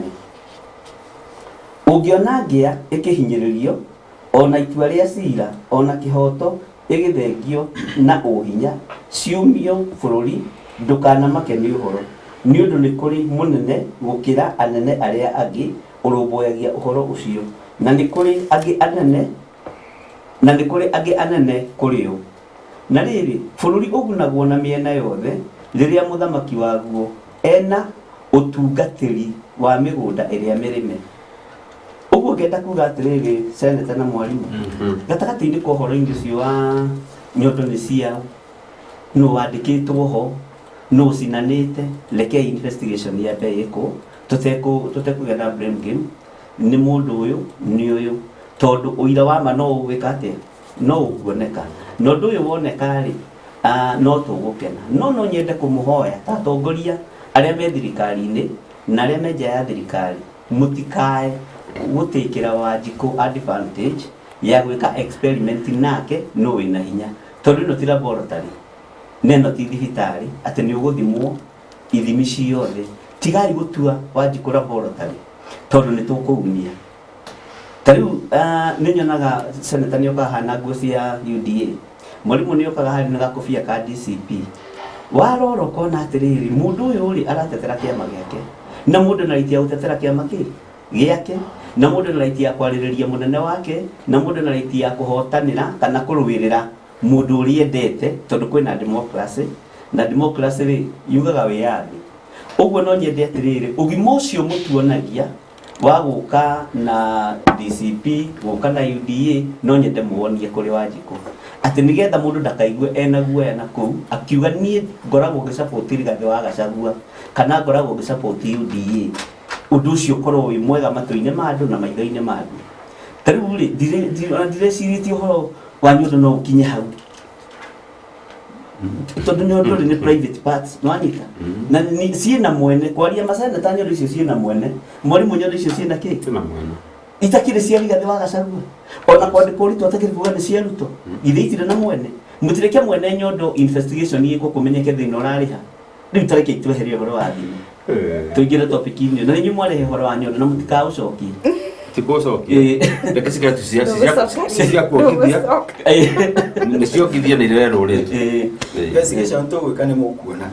ũngĩona ngĩa ĩkĩhinyĩrĩrio, ona itua rĩa cira, ona kĩhoto ĩgĩthengio na ũhinya, ciumio bũrũri, ndũkanamake nĩ ũhoro, nĩ ũndũ nĩ kũrĩ mũnene gũkĩra anene arĩa angĩ ũrũmbũyagia ũhoro ũcio, na nĩ kũrĩ angĩ anene, na nĩ kũrĩ angĩ anene kũrĩ o. Na rĩrĩ, bũrũri ũgunagwo na mĩena yothe rĩrĩa mũthamaki waguo ena ũtungatĩri wa mĩgũnda ĩrĩa mĩrĩme. Ũguo ngenda kuga atĩrĩrĩ, seneta na mwarimũ, gatagatĩ-inĩ ka ũhoro-inĩ ũcio wa nyondo nĩ ciao, nũ wandĩkĩtwo ho, nũ ũcinanĩte, rekei investigation yambe ĩkwo, tũtekũgĩa na blame game, nĩ mũndũ ũyũ nĩ ũyũ, tondũ ũira wa ma no ũgwĩka atĩa, no ũkuoneka. Na ũndũ ũyũ woneka rĩ, no tũgũkena. No no nyende kũmũhoya ta atongoria arĩa me thirikari-inĩ na arĩa me nja ya thirikari, mũtikae gũtĩkĩra Wanjikũ advantage ya gwĩka experiment nake no wĩna hinya, tondũ ĩno ti laboratory na ĩno ti thibitarĩ atĩ nĩ ũgũthimwo ithimi ciothe. Tigai gũtua Wanjikũ laboratory, tondũ nĩ tũkũumia. Ta rĩu nĩ nyonaga senator nĩ okaga na nguo cia UDA, mwarimũ nĩ okaga harĩ na gakobia ka DCP. Warora ũkona atĩrĩrĩ, mũndũ ũyũ rĩ aratetera kĩama gĩake, na mũndũ na right ya gũtetera kĩama kĩ gĩake, na mũndũ na right ya kwarĩrĩria mũnene wake, na mũndũ na right ya kũhotanĩra kana kũrũĩrĩra mũndũ ũrĩa endete, tondũ kwĩna democracy, na democracy rĩ yugaga wĩyathi. Ũguo no nyende atĩrĩrĩ, ũgima ũcio mũtuonagia wa gũka na DCP, gũka na UDA, no nyende muonie kũrĩ Wanjikũ atĩ nĩgetha mũndũ ndakaigue ena guoya na kũu akiuga niĩ ngoragwo ngĩsupport Rigathĩ wa Gachagua kana ngoragwo ngĩsupport UDA, ũndũ ũcio ũkorwo wĩ mwega matũ-inĩ ma andũ na maitho-inĩ ma andũ. Ta rĩu rĩ, ona ndireciirĩtie ũhoro wa nyondo no ũkinye hau, tondũ nyondo rĩ nĩ private parts, nĩwanyita, na ciĩna mwene kwaria maseneta, nyondo icio ciĩna mwene, mwarimũ, nyondo icio ciĩna kĩ? Ciĩna mwene. Itakĩrĩ cia Rigathĩ wa Gachagua, ona kwandĩkwo Ruto atakĩrĩ kuga nĩ cia Ruto, ithe itirĩ na mwene. Mũtireke mwene nyondo investigation ĩkwo kũmenyeke thĩna ũrarĩha. Rĩu tareke tweherie ũhoro wa thimũ, tũingĩre topic-inĩ, na inyuĩ mwarehe ũhoro wa nyondo na mũtikaũcokie. Tikucokia, reke cikare tu cia kuongithia, nĩ ciongithia nĩ irerwo rĩngĩ. Investigation tũgwĩka nĩ mũkuona.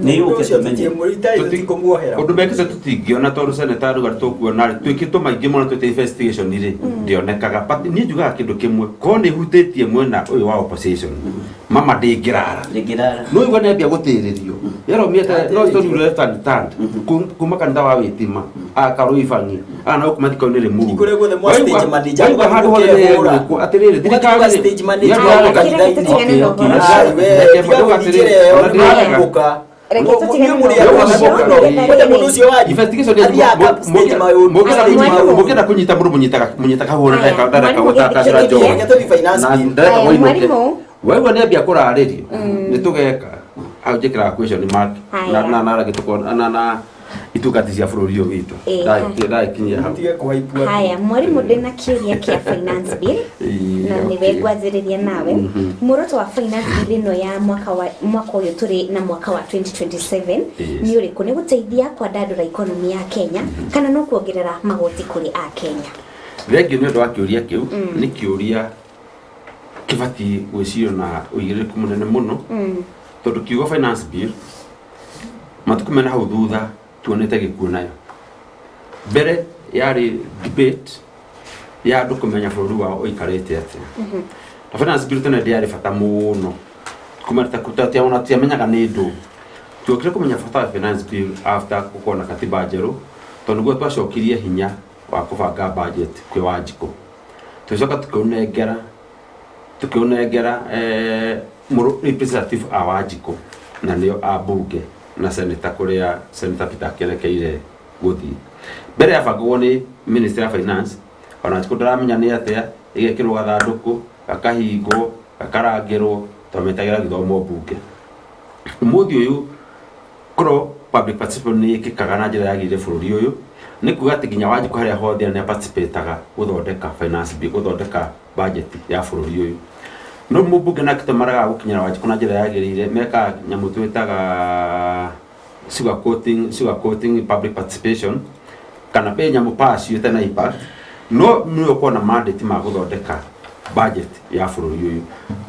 Nĩ yũke tũmenye. Tũtikũmuohera. Ũndũ mekĩte tũtingĩona, tondũ seneta aruga tũkuona rĩ, twĩkĩtwo maingĩ mũno twĩte investigation rĩ, ndĩonekaga. But niĩ njugaga kĩndũ kĩmwe, korwo nĩ hutĩtie mwena ũyũ wa opposition, mama ndĩngĩrara. Ndĩngĩrara. No igua nĩambia gũtĩrĩrio yaromia no story left and turned kuma kanitha wa wĩtima akarũibangi ana gũkũ mathiko-inĩ rĩmuru. Kũrĩa guothe mwa stage manager, waigua handũ hothe mũkehũra. nĩ atĩrĩrĩ, Mũgathiĩ thirikari kwa stage manager kanitha-inĩ. Ai, we, tiga gũthiĩ ĩyo, nĩ marahingũka. Reke tũtigane na Mũrĩ ũhoro andũ ũcio, mũno. nĩgetha Kwenda rĩrĩ. mũndũ ũcio wanyu. Investigation Athiaga aka stage maũndũ. Stage maũndũ. Mũngĩenda kũnyita mũndũ, mũnyitaga hũra Aya, ndareka mwarimũ gũtakacĩra gĩthikĩrĩrie. njohi. Reke tũthiĩ finance Na bill. ndareka Aya, woinũke. mwarimũ. Waigua nĩambia kũrarĩrio nĩ tũgeka hau, njĩkĩraga question mark Aya. na rage na itungati cia bũrũri ũyũ witũ. Ĩ, Ndagĩkinyia hau. Mũtige kũhaipua. Haya, mwarimũ, ndĩna kĩũria kĩa finance bill Ĩ, na nĩwe ngwanjĩrĩria nawe. Muoroto wa finance bill ĩno ya mwaka ũyũ tũrĩ na mwaka wa 2027 nĩ ũrĩkũ? Nĩ gũteithia kwandandũra economy ya Kenya kana no kuongerera magoti kũrĩ a Kenya? Thengiũ nĩ ũndũ wa kĩũria kĩu. Nĩ kĩũria kĩbatiĩ gwĩcirio na ũigĩrĩrĩku mũnene mũno, tondũ kiugo finance bill matukũ mena hau thutha tuonete gĩkuũ nayo. Mbere yarĩ debate ya andũ kũmenya bũrũri wao ũikarĩte atĩa, na finance bill tene ndĩarĩ bata mũno, ona tiamenyaga nĩ ndũ. Tuokire kũmenya bata wa finance bill after gũkorwo na katiba njerũ, tondũ nĩguo twacokirie hinya wa kũbanga budget kwĩ Wanjikũ, tũgĩcoka tũkĩũnengera representative a Wanjikũ, na nĩo a bunge na senator, kũrĩa Senator Peter akĩrekeire gũthiĩ. Mbere yabangagwo nĩ Ministry ya Finance, ona Wanjikũ ndaramenya nĩ atĩa, ĩgekĩrwo gathandũkũ, gakahingwo, gakarangĩrwo, twametagĩra gĩthomo mbunge. Ũmũthĩ ũyũ korwo public participation nĩ ĩkĩkaga na njĩra yagĩrĩire bũrũri ũyũ, nĩ kuga atĩ nginya Wanjikũ harĩa hothe nĩ participataga gũthondeka finance bill, gũthondeka budget ya bũrũri ũyũ. No mũmbunge nake tũmaraga gũkinyĩra Wanjikũ na njĩra yagĩrĩire, mekaga nyamũ twĩtaga sugar coating public participation, kana pe nyamũ pass ĩtarĩ na impact. No nĩwe ũkorwo na mandate ma gũthondeka budget ya bũrũri ũyũ,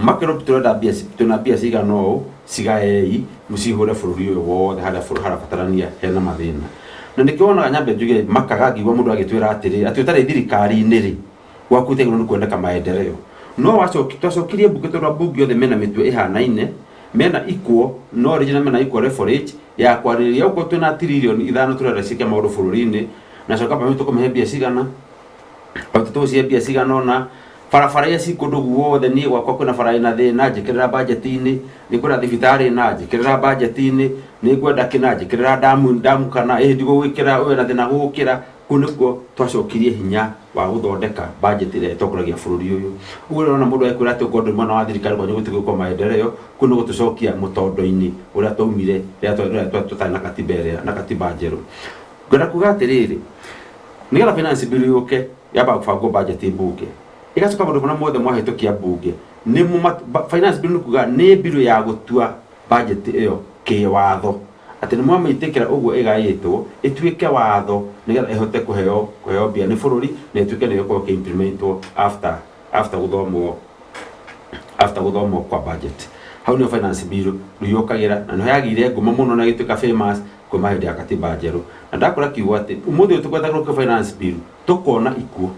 makĩrwo tũrenda mbia twĩna mbia cigana ũũ, cigaei mũcihũre bũrũri ũyũ wothe harĩa harabatarania hena mathĩna. Na nĩkĩo wonaga nyambe njuge makaga ngigua mũndũ agĩtwĩra atĩrĩ atĩ ũtarĩ thirikari-inĩ rĩ, gwaku ĩtagĩrĩirwo nĩ kuoneka maendeleo. No wacoki twacokirie mbunge, tondũ ambunge othe mena mĩtwe ĩhanaine, mena equal knowledge na mena equal leverage ya kwarĩrĩria. Ũguo twĩna 5 trillion tũrenda ciĩke maũndũ bũrũri-inĩ, na coka pamwe tũkũmĩhe mbia cigana, tũgũcihe mbia cigana ũna, barabara iria ci kũndũ guothe. Niĩ gwakwa kwĩna bara ĩna thĩna, njĩkĩrĩra budget-inĩ. Nĩ ngwenda thibitarĩ na njĩkĩrĩra budget-inĩ. Nĩ ngwenda kĩna, njĩkĩrĩra ndamu kana ĩ ndigũgwĩkĩra ũyũ na thĩna gũgũkĩra. Kũu nĩkuo twacokirie hinya wa gũthondeka budget ĩrĩa ĩtongoragia bũrũri ũyũ. Ũguo ũrona mũndũ ekwĩra atĩ ũkorwo ndĩ mwena wa thirikari, kwanyu gũtirĩ gwĩkwo maendeleo, kũu nĩ gũtũcokia mũtondo-inĩ ũrĩa twaumire rĩrĩa tũtarĩ na katiba ĩrĩa na katiba njerũ. Ngwenda kuga atĩrĩrĩ, nĩgetha finance bill yũke, yambaga kũbangwo budget mbunge, ĩgacoka maũndũ marĩa mothe mwahĩtũkia mbunge nĩmo finance bill. Nĩ kuga nĩ bill ya gũtua budget ĩyo kĩwatho. Atĩ nĩ mwamĩtĩkĩra ũguo ĩgaĩtwo ĩtuĩke watho nĩgetha ĩhote kũheo mbia nĩ bũrũri na ĩtuĩke nĩ ĩgũkorwo ĩkĩ-implementwo after gũthomwo kwa budget. Hau nĩho finance bill rĩu yũkagĩra na nĩho yagĩire ngumo mũno na ĩgĩtuĩka famous kuma hĩndĩ ya katiba njerũ. Na ndakora kiugo atĩ ũmũthĩ ũyũ tũkwenda gũka finance bill tũkona ikuũ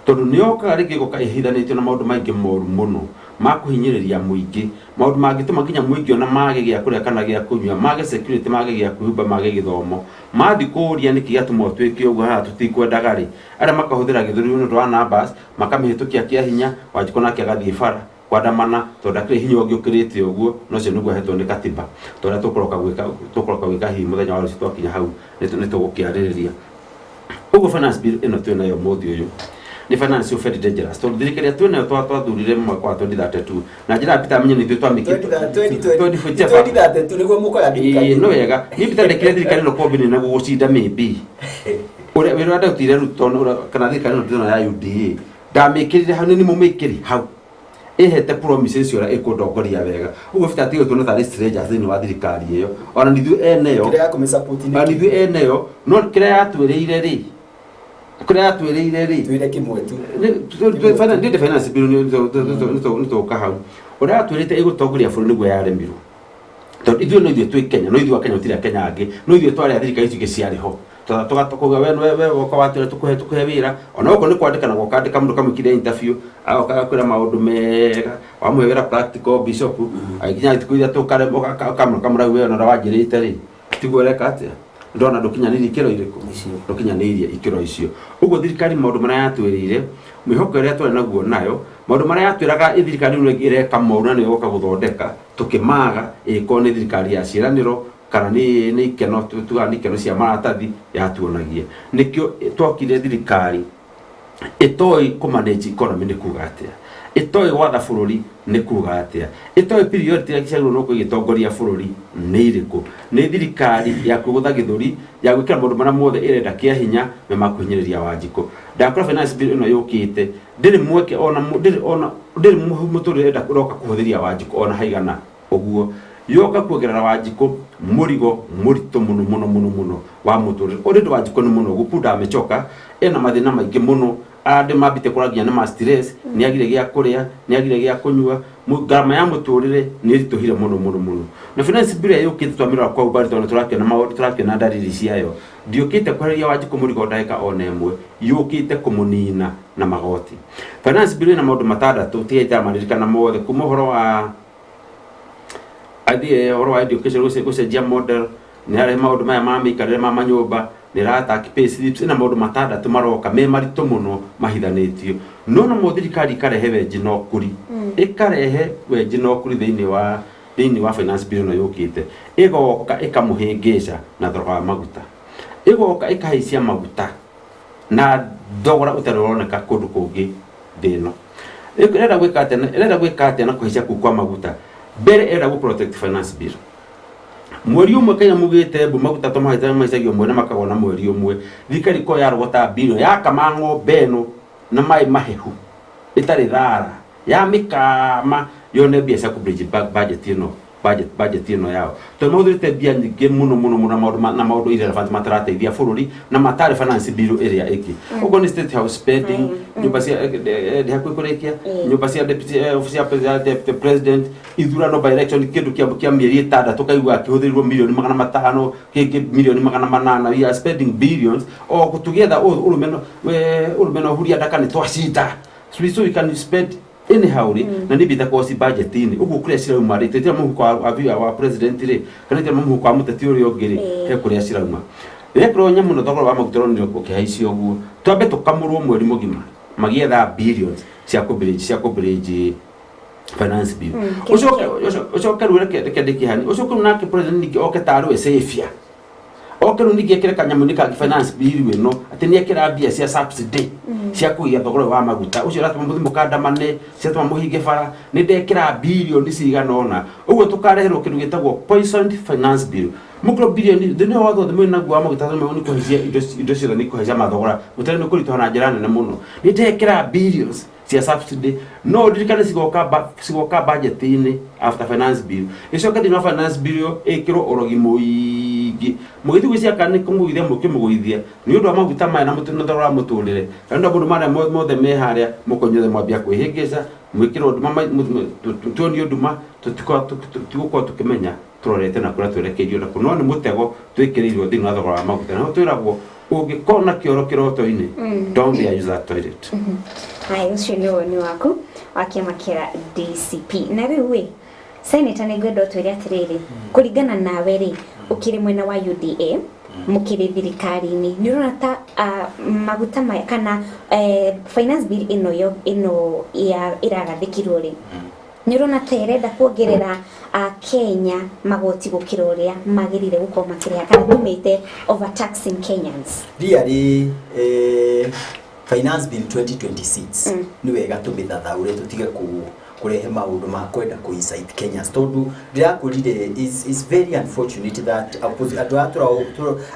tondũ nĩ yokaga rĩngĩ ĩgoka ĩhithanĩtio na maũndũ maingĩ moru mũno ma kũhinyĩrĩria mũingĩ, maũndũ mangĩtũma nginya mũingĩ ona mage gĩa kũrĩa kana gĩa kũnyua, mage security, mage gĩa kwĩhumba, mage gĩthomo. Mathiĩ kũũria nĩkĩ gĩatũma ũtuĩke ũguo haha tũtikwendaga rĩ, arĩa makahũthĩra gĩthũri nĩ ũndũ wa numbers makamĩhĩtũkia kĩa hinya. Wanjikũ nake agathiĩ bara kwandamana tondũ ndakĩrĩ hinya ũngĩ ũkĩrĩte ũguo, na ũcio nĩguo ahetwo nĩ katiba. Tondũ tũkũroka gwĩka hihi mũthenya wa rũciũ twakinya hau nĩ tũgũkĩarĩrĩria. Ũguo finance bill ĩno twĩ nayo ũmũthĩ ũyũ nĩ finance very dangerous tondũ thirikari ĩrĩa twĩ nayo twathurire mwaka wa 2032 na njĩra ya Peter Amenye nĩ ithuĩ twamĩkĩte 2032 nĩguo mũkoya thirikari. Ĩĩ, no wega niĩ Peter ndekire thirikari ĩno kombini na gũgũcinda maybe ũrĩa wĩra ũrĩa ndarutire Ruto kana thirikari ĩno ndĩrona ya UDA ndamĩkĩrire hau nĩ mũmĩkĩri hau ĩhete promises ũrĩa ĩkũndongoria wega. Ũguo Peter atigwo tuone tarĩ strangers thĩinĩ wa thirikari ĩyo ona nithuĩ eneyo kĩrĩa ya kũmĩsupport nĩ ona nithuĩ eneyo no kĩrĩa yatwĩrĩire rĩ twĩre kĩmwe tu ndĩ finance bill nĩ tũka hau ũrĩa yatwĩrĩte ĩgũtongoria bũrũri nĩguo yaremirwo tondũ ithuĩ no ithuĩ twĩ Kenya no ithuĩ a Kenya gũtirĩ a Kenya angĩ no ithuĩ twarĩ a thirikari icio ingĩ ciarĩ ho tũgatukuga we woka watwĩra tũkũhe wĩra ona okorwo nĩ kwandĩka na gwakandĩka mũndũ kamwĩkire interview agoka agakwĩra maũndũ mega wamũhe wĩra practical bishop nginya thikũ iria tũkamũra we ona ũrĩa wanjĩrĩte rĩ tiguo ũreka atĩa ndona ndũkinyanĩirie ikĩro irĩkũ ndũkinyanĩirie ikĩro icio. Ũguo thirikari maũndũ marĩa yatwĩrĩire mwĩhoko ũrĩa twarĩ naguo nayo maũndũ marĩa yatwĩraga thirikari ĩno ĩreka moru na nĩyo ĩgoka gũthondeka tũkĩmaga ĩkorwo nĩ thirikari ya ciĩranĩro kana nĩ ikeno tugaga nĩ ikeno cia maratathi yatuonagia. Nĩkĩo twakire thirikari ĩtoĩ kũ manage economy nĩ kuga atĩa, ĩtoĩ gwatha bũrũri nĩ kuga atĩa, ĩtoĩ priority iria ciagĩrĩirwo nĩ gũkorwo igĩtongoria bũrũri nĩ irĩkũ. Nĩ thirikari ya kwĩgũtha gĩthũri ya gwĩkĩra maũndũ marĩa mothe ĩrenda kĩa hinya na ma kũhinyĩrĩria Wanjikũ. Ndakora finance bill ĩno yũkĩte ndĩrĩ mweke ona ndĩrĩ ona ndĩrĩ mũtũrĩre ĩrenda ĩroka kũhũthĩria Wanjikũ ona haigana ũguo. Yoka kuongerera Wanjikũ mũrigo mũritũ mũno mũno mũno mũno wa mũtũrĩre. Already Wanjikũ nĩ mũnogu, punda amechoka, ena mathĩna maingĩ mũno andũ mambĩte kũra nginya nĩ ma stress, nĩ agire gĩa kũrĩa, nĩ agire gĩa kũnyua, ngarama ya mũtũrĩre nĩ ĩritũhire mũno mũno mũno. Na finance bill ĩrĩa yũkĩte twamĩrora kwa umbali tondũ tũrakĩona maũndũ, tũrakĩona ndariri ciayo. Ndĩũkĩte kwehereria Wanjikũ mũrigo ndagĩka ona ĩmwe, yũkĩte kũmũnina na magoti. Finance bill ĩna maũndũ matandatũ tiga itamaririkana mothe kuma ũhoro wa athiĩ ũhoro wa education gũcenjia model nĩ harĩ maũndũ maya ma mĩikarĩre ma manyũmba nĩ ĩrataki pay slips ĩna maũndũ matandatũ maroka me maritũ mũno mahithanĩtio no no mo thirikari ĩkarehe wenji na ũkũri ĩkarehe wenji na ũkũri thĩinĩ wa finance bill ĩno yũkĩte ĩgoka ĩkamũhĩngĩca na thogora wa maguta ĩgoka ĩkahaicia maguta na thogora ũtarĩ ũroneka kũndũ kũngĩ thĩ ĩno. Ĩrenda gwĩka atĩa? Ĩrenda gwĩka atĩa na kũhaicia kũu kwa maguta? Mbere ĩrenda gũ protect finance bill. Mweri ũmwe Kenya mugĩte mbu maguta tũmahaicagio mahaicagio mwene makagwo na mweri ũmwe. Thirikari ko yarogota bilioni yakama ng'ombe ĩno na maĩ mahehu ĩtarĩ thara yamĩkama yone mbia cia kũ bridge budget ĩno budget ĩno yao tondũ mahũthĩrĩte mbia nyingĩ mũno mũno mũno na maũndũ irrelevant matarateithia bũrũri na matarĩ finance bill ĩrĩa ĩngĩ. Ũguo nĩ state house spending, nyũmba cia ndĩ hakuhĩ kũrĩkia, nyũmba cia deputy, office ya president, deputy president, ithurano by election kĩndũ kĩa mĩeri ĩtandatũ kaigua kĩhũthĩrirwo milioni 500 kĩngĩ milioni 800. We are spending billions o together ũrũme na ũhuria ndaka nĩ twacinda. So we can spend anyhow rĩ na nĩ mbita kosi budget-inĩ ũguo kũrĩa cirauma rĩ tĩtira mũhuko wa president rĩ kana tĩtira mũhuko wa mũteti ũrĩa ũngĩ rĩ he kũrĩa cirauma. Rĩkorwo nyamũ na thogora wa maguta ũronire ũkĩhaicio ũguo twambe tũkamũrwo mweri mũgima magĩetha billions cia kũ bridge finance bill. Ũcoke rĩu reke ndĩkĩhanie ũcoke rĩu nake president ningĩ oke tarĩ we savior oke rĩu ningĩ ekĩre kanyamũ-inĩ kangĩ finance bill ĩno atĩ nĩ ekĩra mbia cia subsidy cia kũiga thogora wa maguta ũcio ũratũma mũthiĩ mũkandamane ciatũma mũhinge bara nĩ ndekĩra bilioni cigana ũna ũguo tũkareherwo kĩndũ gĩtagwo poisoned finance bill mũkĩro bilioni thĩinĩ wa watho mwĩna naguo wa maguta nĩ kũhaicia indo ciothe nĩ kũhaicia mathogora mũtare nĩ kũritũha na njĩra nene mũno nĩ ndekĩra billions cia subsidy no ndirikane cigoka budget-inĩ after finance bill icoke thĩinĩ wa finance bill ĩkĩrwo ũrogi mũingĩ nyingĩ. Mũgĩthiĩ gwĩciria kana nĩ kũmũgũithia mũkĩmũgũithia nĩ ũndũ wa maguta maya na na thogora wa mũtũrĩre, kana nĩ ũndũ wa maũndũ marĩa mothe me harĩa, mũkonyothe mwambia kwĩhĩngĩca, mwĩkĩrwo nduma, tuonio nduma, tũtigũkorwo tũkĩmenya tũrorete na kũrĩa twerekeirio nakuo. No nĩ mũtego twĩkĩrĩirwo thĩinĩ wa thogora wa maguta. Na twĩragwo ũngĩkorwo na kĩoro kĩroto-inĩ, don't dare use that toilet. Haya, ũcio nĩ woni waku wa kĩama kĩa DCP. Na rĩu ĩ, Senator, nĩ ngwenda ũtwĩre atĩrĩrĩ, kũringana nawe rĩ, ũkĩrĩ mwena wa UDA, mũkĩrĩ thirikari-inĩ, nĩ ũrona ta maguta maya kana finance bill ĩno ĩno ya ĩragathĩkirwo rĩ, nĩ ũrona ta ĩrenda kuongerera Kenya magoti gũkĩra ũrĩa magĩrĩire gũkorwo makĩrĩha, kana tũmĩte overtaxing Kenyans? Really, Finance Bill 2026 nĩ wega tũmĩthathaũre, tũtige kũrehe maũndũ ma kwenda kũ incite Kenyans, tondũ ndĩrakwĩrire is very unfortunate that andũ aya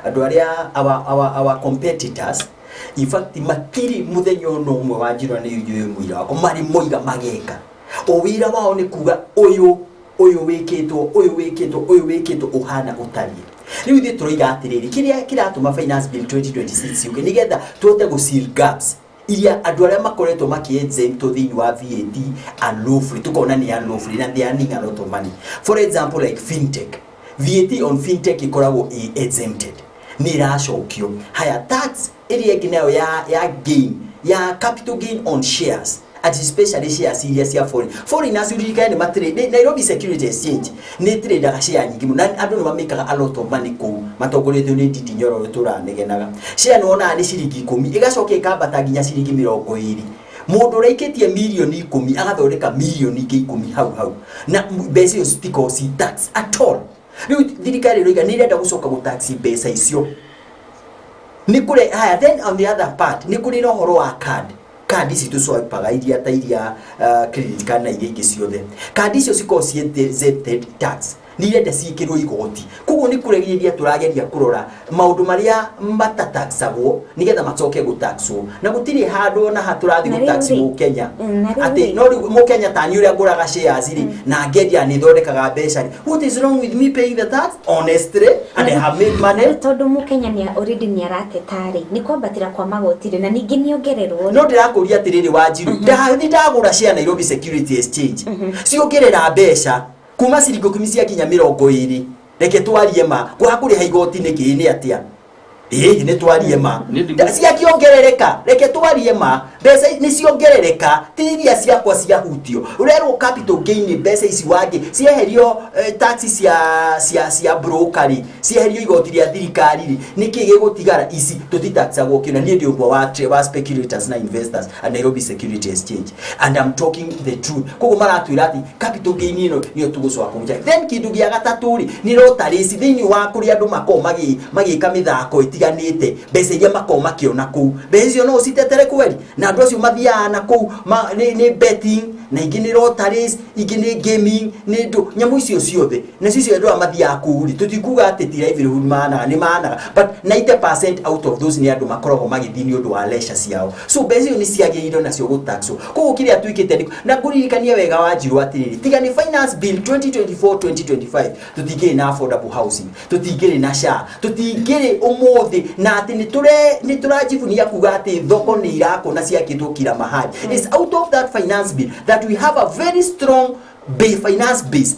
andũ arĩa our competitors, in fact, matirĩ mũthenya ona ũmwe wa njĩra nĩ inyuĩ mũira wakwa marĩ moiga mageka o wĩra wao nĩ kuga ũyũ ũyũ wĩkĩtwo, ũyũ wĩkĩtwo, ũyũ wĩkĩtwo, ũhana ũtariĩ. Rĩu ithuĩ tũroiga atĩrĩrĩ, kĩrĩa kĩratũma Finance Bill 2026 yũke nĩgetha tũhote gũ seal gaps iria andũ arĩa makoretwo makĩ-exemptwo thĩinĩ wa VAT unlawfully, tukona nĩ unlawfully na they are earning a lot of money. For example, like fintech, VAT on fintech ĩkoragwo ĩ exempted, nĩ ĩracokio. Haya, tax ĩrĩa ĩngĩ nayo ya gain, ya capital gain on shares, at especially shares iria cia foreigners, uririkane nĩ matrade Nairobi Security Exchange, nĩ tradeaga share nyingĩ mũno na andũ nĩ mamĩkaga a lot of money kũu matongoretio nĩ Ndindi Nyoro ũrĩa tũranegenaga. Share nĩ wonaga nĩ ciringi 10, ĩgacoka ĩkambata nginya ciringi 20. Mũndũ ũraikĩtie mirioni 10 agathondeka mirioni ingĩ 10 hau hau, na mbeca icio citikoragwo ci tax at all. Rĩu thirikari ĩroiga nĩ ĩrenda gũcoka gũtax mbeca icio nĩ kũrĩ. Haya, then on the other part nĩ kũrĩ na ũhoro wa card ici tũswipaga, iria ta iria credit card na iria ingĩ ciothe. Card icio cikoragwo ci exempted tax, nĩ irenda ciĩkĩrwo igoti. Koguo nĩ kũregereria tũrageria kũrora maũndũ marĩa matataxagwo nĩgetha macoke gũtaxwo, na gũtirĩ handũ ona ha tũrathiĩ Na rĩu gũtax rĩ, mũkenya. Na rĩu Atĩ rĩ, no rĩu mũkenya tani ũrĩa ngũraga shares rĩ na ngendia nĩ thondekaga mbeca rĩ, what is wrong with me paying the tax, honestly? And I have made money. Tondũ mũkenya nĩ already nĩ arateta rĩ, nĩ kwambatĩra kwa magoti rĩ, na ningĩ nĩ ongererwo. No ndĩrakũria atĩrĩrĩ, Wanjiru, nĩ ndagũra share Nairobi Security Exchange, ciongerera mbeca kuma ciringi 10 cia nginya 20. Reke twarie ma, kwaga kũrĩha igoti nĩkĩ? Nĩ atĩa? Ĩĩ, nĩ twarie ma. Ciakĩongerereka, reke twarie ma, mbeca nĩ ciongerereka, ti iria ciakwa ciahutio. Ũrerwo capital gain, mbeca ici wangĩ cieherio tax cia broker rĩ, cieherio igoti rĩa thirikari rĩ, nĩkĩ gĩgũtigara? Ici tũtitaxagwo kĩona. Niĩ ndĩ ũmwe wa speculators na investors at Nairobi Security Exchange, and I'm talking the truth. Koguo maratwĩra atĩ capital gain ĩno nĩyo tũgũcoka kũmũcha. Then kĩndũ gĩa gatatũ rĩ, nĩ lotteries thĩinĩ wa kũrĩa andũ makoragwo magĩka mĩthako ĩtiganĩte, mbeca iria makoragwo makĩona kũu, mbeca icio no ũcitetere kweri? Na andũ acio mathiaga na kũu nĩ betting, na ingĩ nĩ lotteries, ingĩ nĩ gaming, nĩ ndũ nyamũ icio ciothe. Nacio icio andũ aya mathiaga kũu rĩ, tũtikuga atĩ ti livelihood managa, nĩ managa, but 90% out of those nĩ andũ makoragwo magĩthiĩ nĩ ũndũ wa leisure ciao. So mbeca icio nĩ ciagĩrĩirwo nacio gũtaxwo. Koguo kĩrĩa twĩkĩte nĩ na ngũririkania wega, Wanjiru, atĩrĩrĩ, tiga nĩ Finance Bill 2024 2025, tũtingĩrĩ na affordable housing, tũtingĩrĩ na SHA, tũtingĩrĩ ũmũthĩ na atĩ nĩ tũrajibunia kuga atĩ thoko nĩ irakwo na ciakĩtwo kila mahali. It's out of that finance bill that we have a very strong finance base,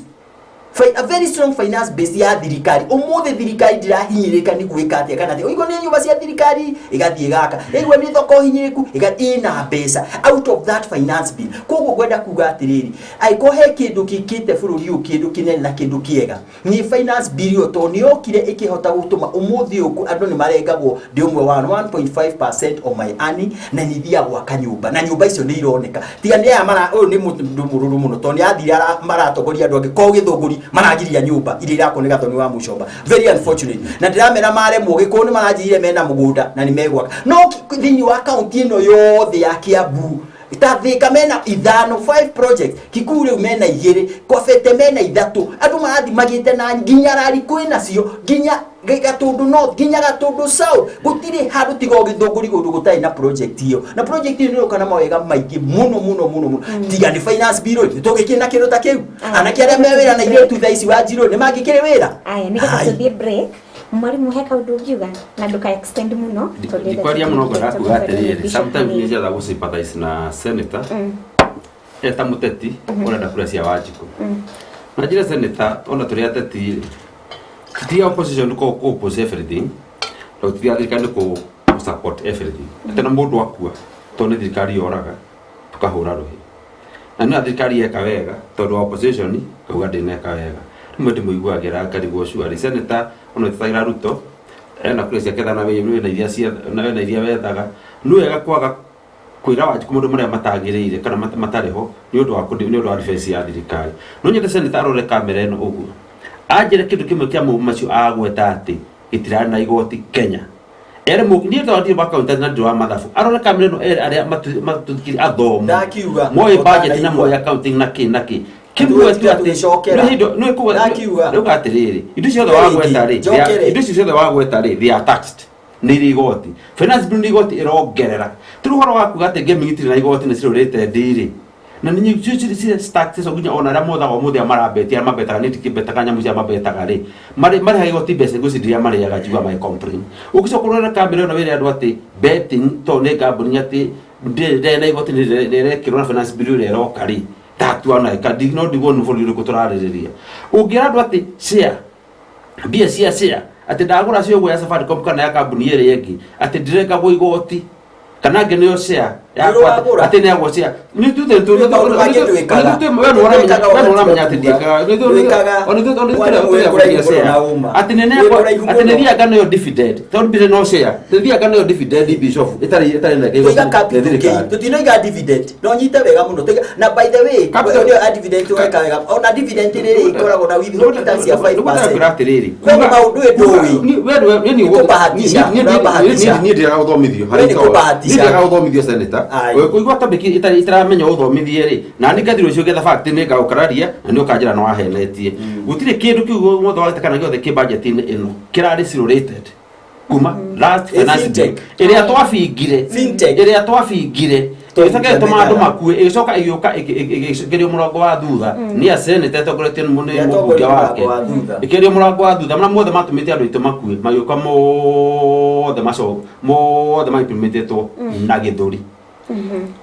a very strong finance base ya thirikari. Umuthi thirikari ndirahinyĩrĩka nĩ gwĩka atĩa kana atĩa. Ũigua nĩ nyũmba cia thirikari ĩgathiĩ gaka, ĩigua nĩ thoko hinyĩrĩku ĩna mbeca out of that finance bill. Koguo ngwenda kuga atĩrĩrĩ, angĩkorwo he kĩndũ gĩkĩte bũrũri ũyũ kĩndũ kĩnene na kĩndũ kĩega nĩ finance bill ĩyo, tondũ nĩ yokire ĩkĩhota gũtũma ũmũthĩ ũyũ andũ nĩ marengagwo. Ndĩ ũmwe wa 1.5% of my earning na nĩ ithiaga gwaka nyũmba, na nyũmba icio nĩ ironeka. Tiga nĩ aya mara ũyũ nĩ mũndũ mũrũrũ mũno, tondũ nĩ athire maratongoria andũ angĩ ko gĩthũngũri maragiria nyũmba iria irakwo nĩ Gathoni wa Mũcomba. Very unfortunate. Na ndĩramera maremwo gĩkũyũ nĩ maranjĩrire mena mũgũnda na nĩ megwaka no thĩinĩ wa kaunti ĩno yothe ya Kiambu, ta Thika mena ithano, five projects, Kikuyu rĩu mena igĩrĩ, Kwabete mena ithatũ. Andũ marathiĩ magĩte na nginya rari kwĩ nacio, nginya Gatũndũ North, nginya Gatũndũ South. Gũtirĩ handũ tiga o Gĩthũngũri kũndũ gũtarĩ na project ĩyo, na project ĩyo nĩ ĩroka na mawega maingĩ mũno mũno mũno mũno. Tiga nĩ finance bill rĩ, tũngĩkĩrĩ na kĩndũ ta kĩu? Anake arĩa me wĩra na irĩtu thaa ici, Wanjiru, nĩ mangĩkĩrĩ wĩra? Aya, nĩgetha tũthiĩ break. Mwarimu, he kaũndũ ũngiuga na ndũka extend mũno tondũ ndĩrenda Ndikwaria mũno, ngwenda kuga tũkwaria atĩrĩrĩ, Bishop sometimes hanini. nĩ njetha gũ sympathize na senator eta mũteti ũrenda kura cia Wanjikũ. Na njĩra senator, ona tũrĩ ateti rĩ, tũtiga opposition kũ oppose everything, na tũtiga thirikari kũ support everything. Atĩ na mũndũ akua tondũ nĩ thirikari yoraga, tũkahũra rũhĩ, na nĩ thirikari yeka wega tondũ wa opposition kauga ndĩneka wega. Rĩmwe ndĩmũiguagĩra ngarigwo cuarĩ senator ona ĩtetagĩra Ruto ena kura ciake thana wĩna iria na wĩna iria wethaga. Nĩ wega kwaga kwĩra Wanjikũ maũndũ marĩa matagĩrĩire kana matarĩ ho nĩ ũndũ wa nĩ ũndũ wa defense ya thirikari. No nyende senator arore kamera ĩno ũguo anjĩre kĩndũ kĩmwe kĩa maũndũ macio agweta atĩ gĩtirarĩ na igoti Kenya. Ere mu niĩ tondũ ndirĩ wa accountant na ndirĩ wa mathabu, arore kamera ĩno ere arĩa matuthikiri athomu Ndakiuga, moĩ budget na ũtanaigua. moĩ accounting na kĩ na kĩ kĩmwe tu Tũgũtinda atĩ tũgĩcokera. nĩ hĩndĩ nĩ kuga Ndakiuga. rĩu atĩrĩrĩ, indo ciothe Rĩngĩ, wagweta rĩ, njokere. indo icio ciothe wagweta rĩ, they are taxed, nĩ irĩ igoti. Finance bill nĩ igoti ĩrongerera. Tiri ũhoro wa kuga atĩ gaming itirĩ na igoti nĩ cirũrĩte ndĩrĩ na nĩ cirĩ taxes nginya ona arĩa mothaga ũmũthĩ arĩa marabeti, arĩa mabetaga nĩ ndikĩbetaga nyamũ cia mabetaga rĩ, marĩhaga igoti mbeca ngwĩciria iria marĩaga njiuga magĩ complain. Ũngĩcoka ũrore kamera ĩno wĩre andũ atĩ betting tondũ nĩ kambuni atĩ ndĩrĩ na igoti nĩ ĩrekĩrwo na finance bill ĩrĩa ĩroka rĩ, tatuana kandi no ndigwo nĩ bũrũri ũrĩkũ tũrarĩrĩria. Ũngĩra andũ atĩ share mbia cia share atĩ ndagũra cio ũguo ya Safaricom kana ya kambuni ĩrĩa ĩngĩ atĩ ndirengagwo igoti kana angĩ nĩyo share yakwa Nĩũragũra. atĩ nĩagwo share nĩ tuge Nĩ maũndũ mangĩ twĩkaga. we nĩũramenya atĩ ndiĩkaga. Twĩkaga. Mwarimũ wĩ kũraihu mũno na ũma. Atĩ Wĩ kũraihu atĩ mũno. nĩ thiaga nayo dividend tondũ mbire no share nĩ thiaga nayo dividend bishop ĩtarĩ na Tũiga capital gain, tũtinoiga dividend, no nyite wega mũno. Na by the way, Capital- ũrĩa a dividend weka wega, ona dividend rĩrĩ ĩkoragwo na withholding tax ya 5%. Nĩngwĩra atĩrĩrĩ, We nĩ maũndũ ĩ ndũĩ. we Nĩkũbahatisha, ũrabahatisha. niĩ ndĩraga gũthomithio We nĩ kũbahatisha. niĩ ndĩraga gũthomithio senator. Aye. Kũigua topic ĩtarĩ itaramenya ũthomithie rĩ, na niĩ ngathi rũciũ ngetha fact nĩ ngaũkararia na nĩ ũkanjĩra nĩ wahenetie. Gũtirĩ kĩndũ kĩu mothe wagĩte kana gĩothe kĩ budget-inĩ ĩno kĩrarĩ zero rated kuma last Ĩ finance bill fintech. ĩrĩa twabingire. Fintech. Ĩrĩa twabingire ĩgĩcoka ĩgĩtũma andũ makue, ĩgĩcoka ĩgĩũka ĩkĩgerio mũrango wa thutha nĩ a senate ĩtongoretio nĩ mũmbunge Yatongorio wake. mũrango wa thutha. Ĩkĩgerio mũrango wa thutha, marĩa mothe matũmĩte andũ aitũ makue magĩũka mothe macoka mothe maimplementetwo na gĩthũri.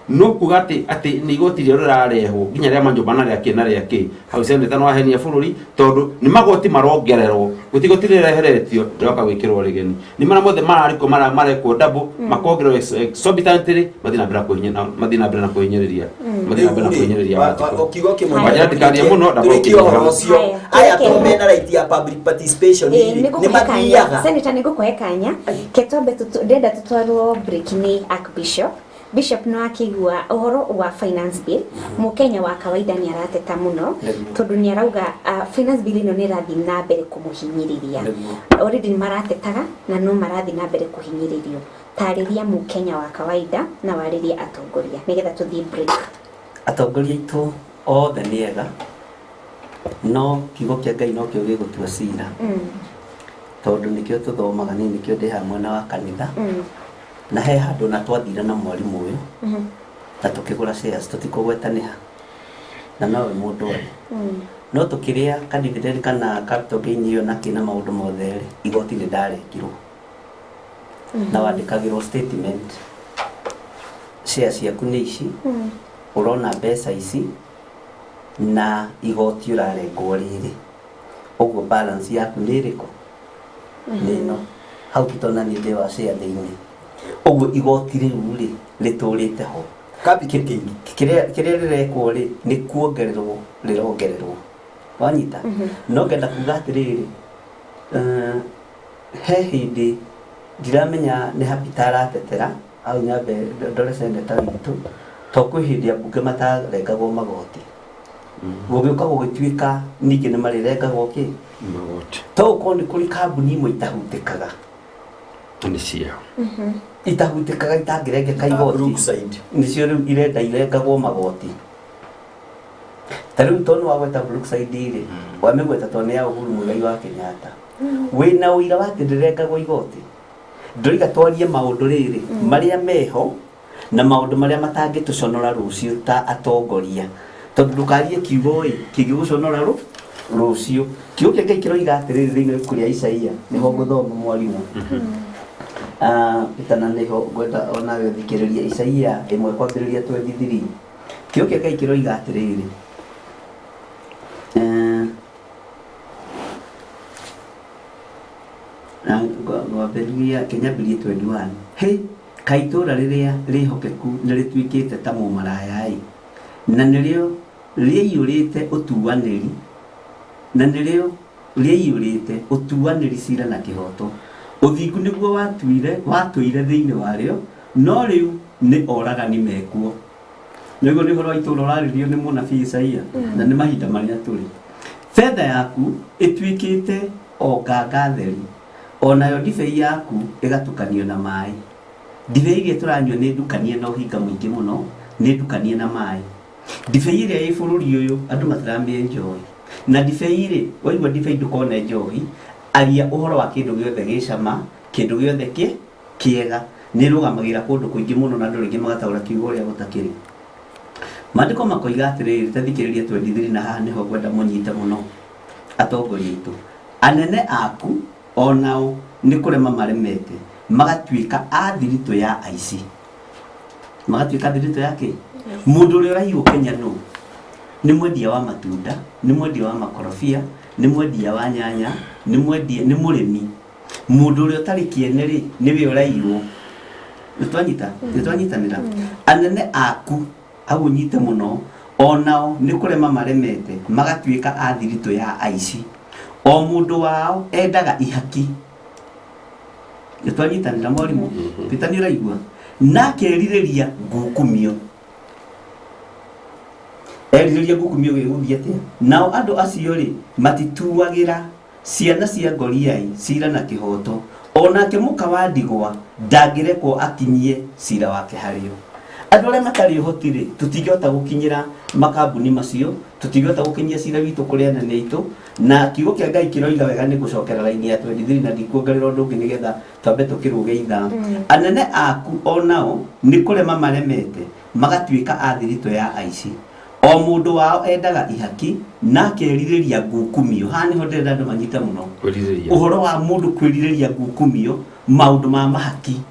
No kuga atĩ nĩ igoti rĩerũ rĩrarehwo nginya rĩa manyũmba na rĩa kĩ na rĩa kĩ, hau seneta no ahenia bũrũri tondũ nĩ magoti marongererwo, gũtirĩ igoti rĩreheretio rĩroka gwĩkĩrwo rĩgeni. Nĩ marĩa mothe mararĩkwo marekwo double makongererwo exorbitantly, mathiĩ na mbere na mathiĩ na mbere na kũhinyĩrĩria, mathiĩ na mbere na kũhinyĩrĩria Wanjikũ. Kiugo kĩmwe. Wanjĩra ndikarie mũno, ndamba Tũrĩkie ũhoro gũkinyia. ũcio. Haya, Aya tũrĩkie. to mena right ya public participation Ĩĩ, rĩ, nĩ nĩ ngũkũhe kanya mathiaga. Senator, nĩ ngũkũhe kanya ke twambe ndĩrenda tũtwarwo break nĩ Archbishop. Bishop no akĩigua ũhoro wa finance bill, mũkenya wa kawaida nĩ arateta mũno tondũ nĩ arauga finance bill ĩno nĩ ĩrathiĩ na mbere kũmũhinyĩrĩria. Already nĩ maratetaga na no marathiĩ na mbere kũhinyĩrĩrio. Tarĩria mũkenya wa kawaida na warĩrie atongoria nĩgetha tũthiĩ break. Atongoria aitũ othe nĩ ega, no kiugo kĩa Ngai nokĩo gĩgũtua cira, tondũ nĩkĩo tũthomaga, niĩ nĩkĩo ndĩ haha mwena wa kanitha. Na he handũ na twathire na mwarimũ ũyũ na tũkĩgũra shares, tũtikũgwetanĩha na nowe mũndũ arĩ no tũkĩrĩa ka dividend kana capital gain ĩyo na kĩ na maũndũ mothe rĩ, igoti nĩ ndarengirwo na wandĩkagĩrwo statement, shares ciaku nĩ ici, ũrona mbeca ici na igoti ũrarengwo rĩrĩ, ũguo balance yaku nĩ ĩrĩkũ, nĩ ĩno hau tũtona nĩ ndĩ wa share thĩinĩ. Ũguo igoti rĩu rĩ rĩtũrĩte ho. Capital gain. Kĩrĩa rĩrekwo rĩ nĩ kuongererwo rĩrongererwo, wanyita? No ngenda kuga atĩrĩrĩ, he hĩndĩ ndiramenya nĩ Happy aratetera hau, nyambe ndore seneta witũ, to kwĩ hĩndĩ ambunge matarengagwo magoti, gũgĩũka gũgĩtuĩka ningĩ nĩ marĩrengagwo kĩ Magoti. To gũkorwo nĩ kũrĩ kambuni imwe itahutĩkaga Na nĩ ciao. Itahutĩkaga itangĩrengeka igoti. Brookside. Nĩcio rĩu irenda irengagwo magoti. Ta rĩu tondũ wagweta Brookside rĩ, wamĩgweta tondũ nĩ ya Uhuru Muigai wa Kenyatta, wĩna ũira wa atĩ ndĩrengagwo igoti? Ndũriga twarie maũndũ rĩrĩ marĩa meho na maũndũ marĩa matangĩtũconora rũciũ ta atongoria, tondũ ndũkarie kiugo ĩ kĩngĩgũconora rũciũ. Kiugo kĩa Ngai kĩroiga atĩrĩrĩ thĩinĩ wa ibuku rĩa Isaia nĩho ngũthoma mwarimũ. Itana nĩho ngwenda onawe ũthikĩrĩrie Isaia 1 kwambĩrĩria 23. Kiugo kĩa Ngai kĩroiga atĩrĩrĩ, na ngwambĩrĩria kĩnyambĩrĩrie 21. Hĩ, kaĩ itũũra rĩrĩa rĩhokeku nĩrĩtuĩkĩte ta mũmaraya-ĩ, na nĩrĩo rĩaiyũrĩte ũtuanĩri, na nĩrĩo rĩaiyũrĩte ũtuanĩri cira na kĩhooto. Ũthingu nĩguo watũire thĩinĩ warĩo, no rĩu nĩ oragani mekuo. Nĩguo nĩ ũhoro wa itũũra ũrarĩrio nĩ mũnabii Isaia, na nĩ mahinda marĩa tũrĩ. Betha yaku ĩtuĩkĩte o nganga theri, onayo ndibei yaku ĩgatukanio na maĩ. Ndibei ĩrĩa tũranyua nĩ ndukanie na ũhinga mũingĩ mũno, nĩ ndukanie na maĩ. Ndibei ĩrĩa ĩ bũrũri ũyũ andũ matiramĩenjoy. Na ndibei rĩ, waigua ndibei ndũkone njohi, aria ũhoro wa kĩndũ gĩothe gĩcama, kĩndũ gĩothe kĩega, nĩ ĩrũgamagĩrĩra kũndũ kũingĩ mũno na andũ rĩngĩ magataũra kiugo ũrĩa gũtakĩrĩ. Maandĩko makoiga atĩrĩrĩ, ta thikĩrĩria 23 na haha nĩho ngwenda mũnyite mũno atongoria aitũ. Anene aku onao nĩ kũrema maremete, magatuĩka a thiritũ ya aici. Magatuĩka thiritũ ya kĩ? Mũndũ ũrĩa ũraiywo Kenya nũ? Nĩ mwendia wa matunda, nĩ mwendia wa makorobia, nĩ mwendia wa nyanya, nĩ mwendia, nĩ mũrĩmi. Mũndũ ũrĩa ũtarĩ kĩene rĩ, nĩwe ũraiywo. Nĩtwanyita? Nĩtwanyitanĩra? Anene aku hau ũnyite mũno, onao nĩ kũrema maremete, magatuĩka a thiritũ ya aici. O mũndũ wao endaga ihaki. Nĩtwanyitanĩra mwarimũ? Peter nĩ ũraigua? Na akerirĩria ngukumio. Erirĩria ngukumio gĩgũthiĩ atĩa? Nao andũ acio rĩ, matituagĩra ciana cia ngoriai cira na kĩhooto, onake mũka wa ndigwa ndangĩrekwo akinyie cira wake harĩo. Andũ arĩa matarĩ ũhoti rĩ, tũtingĩhota gũkinyĩra makambuni macio, tũtingĩhota gũkinyia cira witũ kũrĩ anene aitũ, na kiugo kĩa Ngai kĩroiga wega nĩ gũcokera raini ya 23 na ndikuongerera ũndũ ũngĩ nĩgetha twambe tũkĩrũge ithaa. Anene aku onao nĩ kũrema maremete, magatuĩka a thiritũ ya aici. O mũndũ wao endaga ihaki na akerirĩria ngukumio. Haha nĩho ndĩrenda andũ manyite mũno. Kwĩrirĩria. Ũhoro wa mũndũ kwĩrirĩria ngukumio, maũndũ ma mahaki.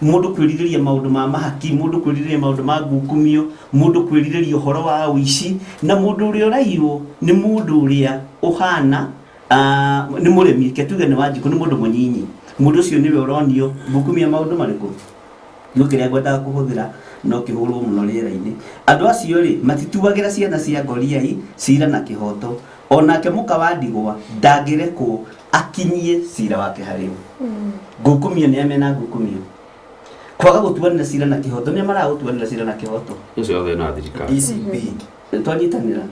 Mũndũ kwĩrirĩria maũndũ ma mahaki, mũndũ kwĩrirĩria maũndũ ma ngukumio, mũndũ kwĩrirĩria ũhoro wa ũici, na mũndũ ũrĩa ũraiywo nĩ mũndũ ũrĩa ũhana, nĩ mũrĩmi, reke tuge nĩ Wanjikũ, nĩ mũndũ mũnyinyi. Mũndũ ũcio nĩwe ũronio ngukumia maũndũ marĩkũ? Kiugo kĩrĩa ngwendaga kũhũthĩra no kĩhũrwo mũno rĩera-inĩ. Andũ acio rĩ, matituagĩra ciana cia ngoriai cira na kĩhooto, onake mũka wa ndigwa ndangĩrekwo akinyie cira wake harĩ o. Ngukumio nĩ amena ngukumio. Kwaga gũtuanĩra cira na kĩhooto, nĩ maraga gũtuanĩra cira na kĩhooto. Ũcio othe na thirikari. DCP. Twanyitanĩra.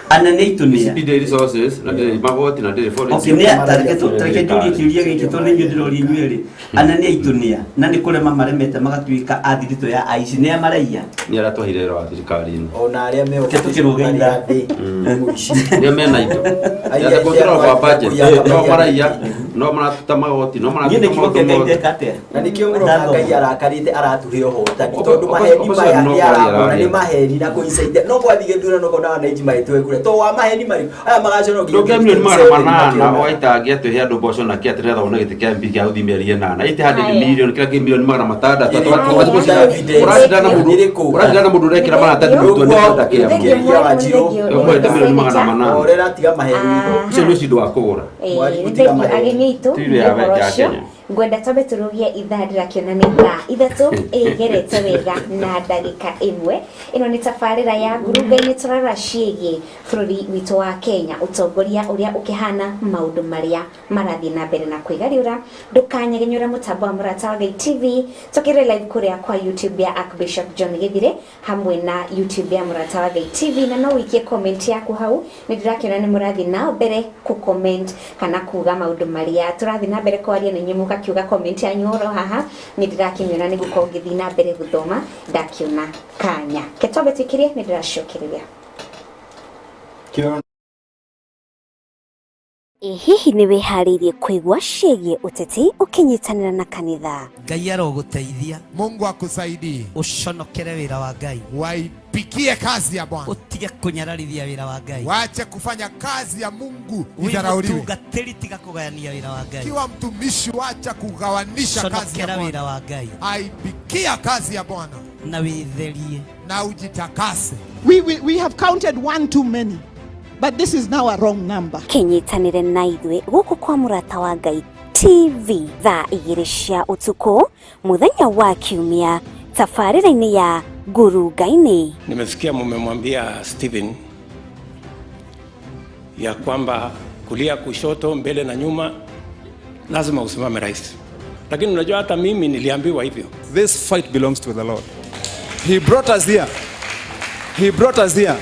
Anene aitũ nĩ a? DCP ndĩrĩ resources na ndĩrĩ magoti na ndĩrĩ forensic. Okay, nĩ a? Tareke njũrie kĩũria gĩkĩ tondũ nĩ inyuĩ ndĩroria inyuĩ rĩ. Anene aitũ nĩ a? Na nĩ kũrema maremete magatuĩka a thiritũ ya aici, nĩ a maraiya? Nĩ arĩa twahire wĩra wa thirikari-inĩ. Ona arĩa me Reke tũkĩrũge ithaa. Nĩ mena indo. Aiya, Nĩ control of our budget. aiya, No maraiya, no maratuta magoti, no Niĩ maratuta nĩ kiugo maũndũ kĩa Ngai mothe. ndeka atĩa? Na nĩkĩo ũrona Ngai arakarĩte aratuhe ũhotani tondũ maheni opposition maya no nĩ kwaria aramona araria. nĩ maheni na kũinsaida no gwathiĩ gĩthurano kona wananchi mahĩtwe kura to wa maheni marĩkũ aya magacono nginya Ndũngĩa milioni magana 2027 manana makĩona. ũgaitangia atĩ ũhe andũ mboco na kĩ atĩ nĩgetha wone gĩtĩ kĩa MP gĩa gũthiĩ mĩeri ĩnana. 800 Haya. million kĩrĩa kĩ milioni magana matandatũ. Haya. Ũracindana na mũndũ Ĩrĩkũ? ũracindana na mũndũ ũrekĩra maratathi mũtwe nĩ kwenda kĩama. Thengiũ Kĩria Wanjirũ. mwarimũ, thengiũ Ũkũhete milioni magana manana. Horera tiga maheni. Ũcio nĩ ũcindo wa kũgũra. Mwarimũ tiga thengiũ maheni. ageni aitũ Ti nĩ ya ũhoro ya ũcio Kenya. ngwenda twambe tũrũgie ithaa ndĩrakĩona nĩ thaa 3 ĩgerete wega na ndagĩka 1. Ĩno nĩ tabarĩra ya ngurunga-inĩ tũrarora ciĩgiĩ bũrũri witũ wa Kenya, ũtongoria ũrĩa ũkĩhana, maũndũ marĩa marathiĩ na mbere na kwĩgariũra. Ndũkanyegenyũre mũtambo wa Mũrata wa Ngai TV, tũkĩrĩ live kũrĩa kwa YouTube ya Archbishop John Gĩthire hamwe na YouTube ya Mũrata wa Ngai TV, na no ũikie comment yaku hau. Nĩ ndĩrakĩona nĩ mũrathiĩ na mbere kũ comment kana kuga maũndũ marĩa tũrathiĩ na mbere kwaria, na inyuĩ mũgakiuga comment yanyu oro haha. Nĩ ndĩrakĩmĩona nĩ gũkorwo ngĩthiĩ na mbere gũthoma ndakiona kanya. Ke twambe twĩkĩrie, nĩ ndĩracokereria. Ĩ hihi nĩ wĩharĩirie kũigua ciĩgiĩ ũteti ũkĩnyitanĩra na kanitha? Ngai arogũteithia. Mungu akusaidie. Ũconokere wĩra wa Ngai. Waipikie kazi ya Bwana. Ũtige kũnyararithia wĩra wa Ngai. Wache kufanya kazi ya Mungu Wĩ idharauliwe. mũtungatĩri tiga kũgayania wĩra wa Ngai. Kiwa mtumishi, wacha kugawanisha kazi ya Conokera wĩra Bwana. wa Ngai Aipikia kazi ya Bwana na wĩtherie. na ujitakase. We have counted one too many, but this is now a wrong number. Kĩnyitanĩre na ithuĩ gũkũ kwa Mũrata wa Ngai TV thaa 2 cia ũtukũ mũthenya wa Kiumia tabarĩra-inĩ ya Ngurunga-inĩ. Nimesikia mumemwambia Stephen ya kwamba kulia, kushoto, mbele na nyuma lazima usimame rais, lakini unajua hata mimi niliambiwa hivyo. This fight belongs to the Lord. He brought us here. He brought us here.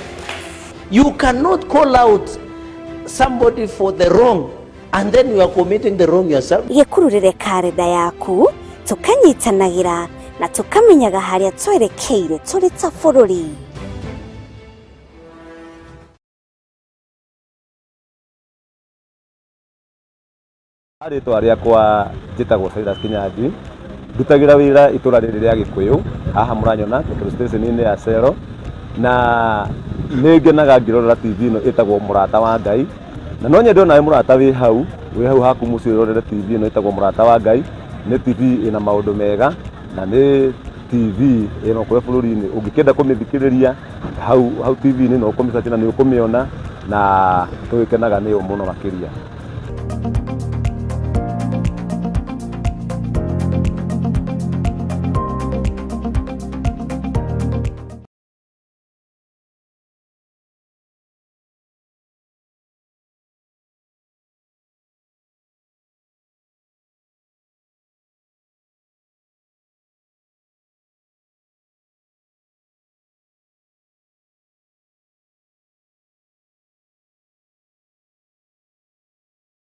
You cannot call out somebody for the wrong and then you are committing the wrong yourself. Gĩkururĩre karenda yaku tũkanyitanagĩra na tũkamenyaga harĩa twerekeire tũrĩ ta bũrũri. Rĩtwa rĩakwa njĩtagwo Silas Kinyanjui, ndutagĩra wĩra itũra rĩrĩ rĩa Gĩkũyũ, haha mũranyona petrol station-inĩ ya Cero, na nĩ ngenaga ngĩrorera TV ĩno ĩtagwo Mũrata wa Ngai, na no nyende onawe mũrata wĩ hau haku mũciĩ ũrorere TV ĩno ĩtagwo Mũrata wa Ngai, nĩ TV ĩna maũndũ mega, na nĩ TV ĩno kũrĩa bũrũri-inĩ, ũngĩkĩenda kũmĩthikĩrĩria hau hau TV-inĩ no ũkũmĩsearch na nĩ ũkũmĩona, na tũgĩkenaga nĩyo mũno makĩria.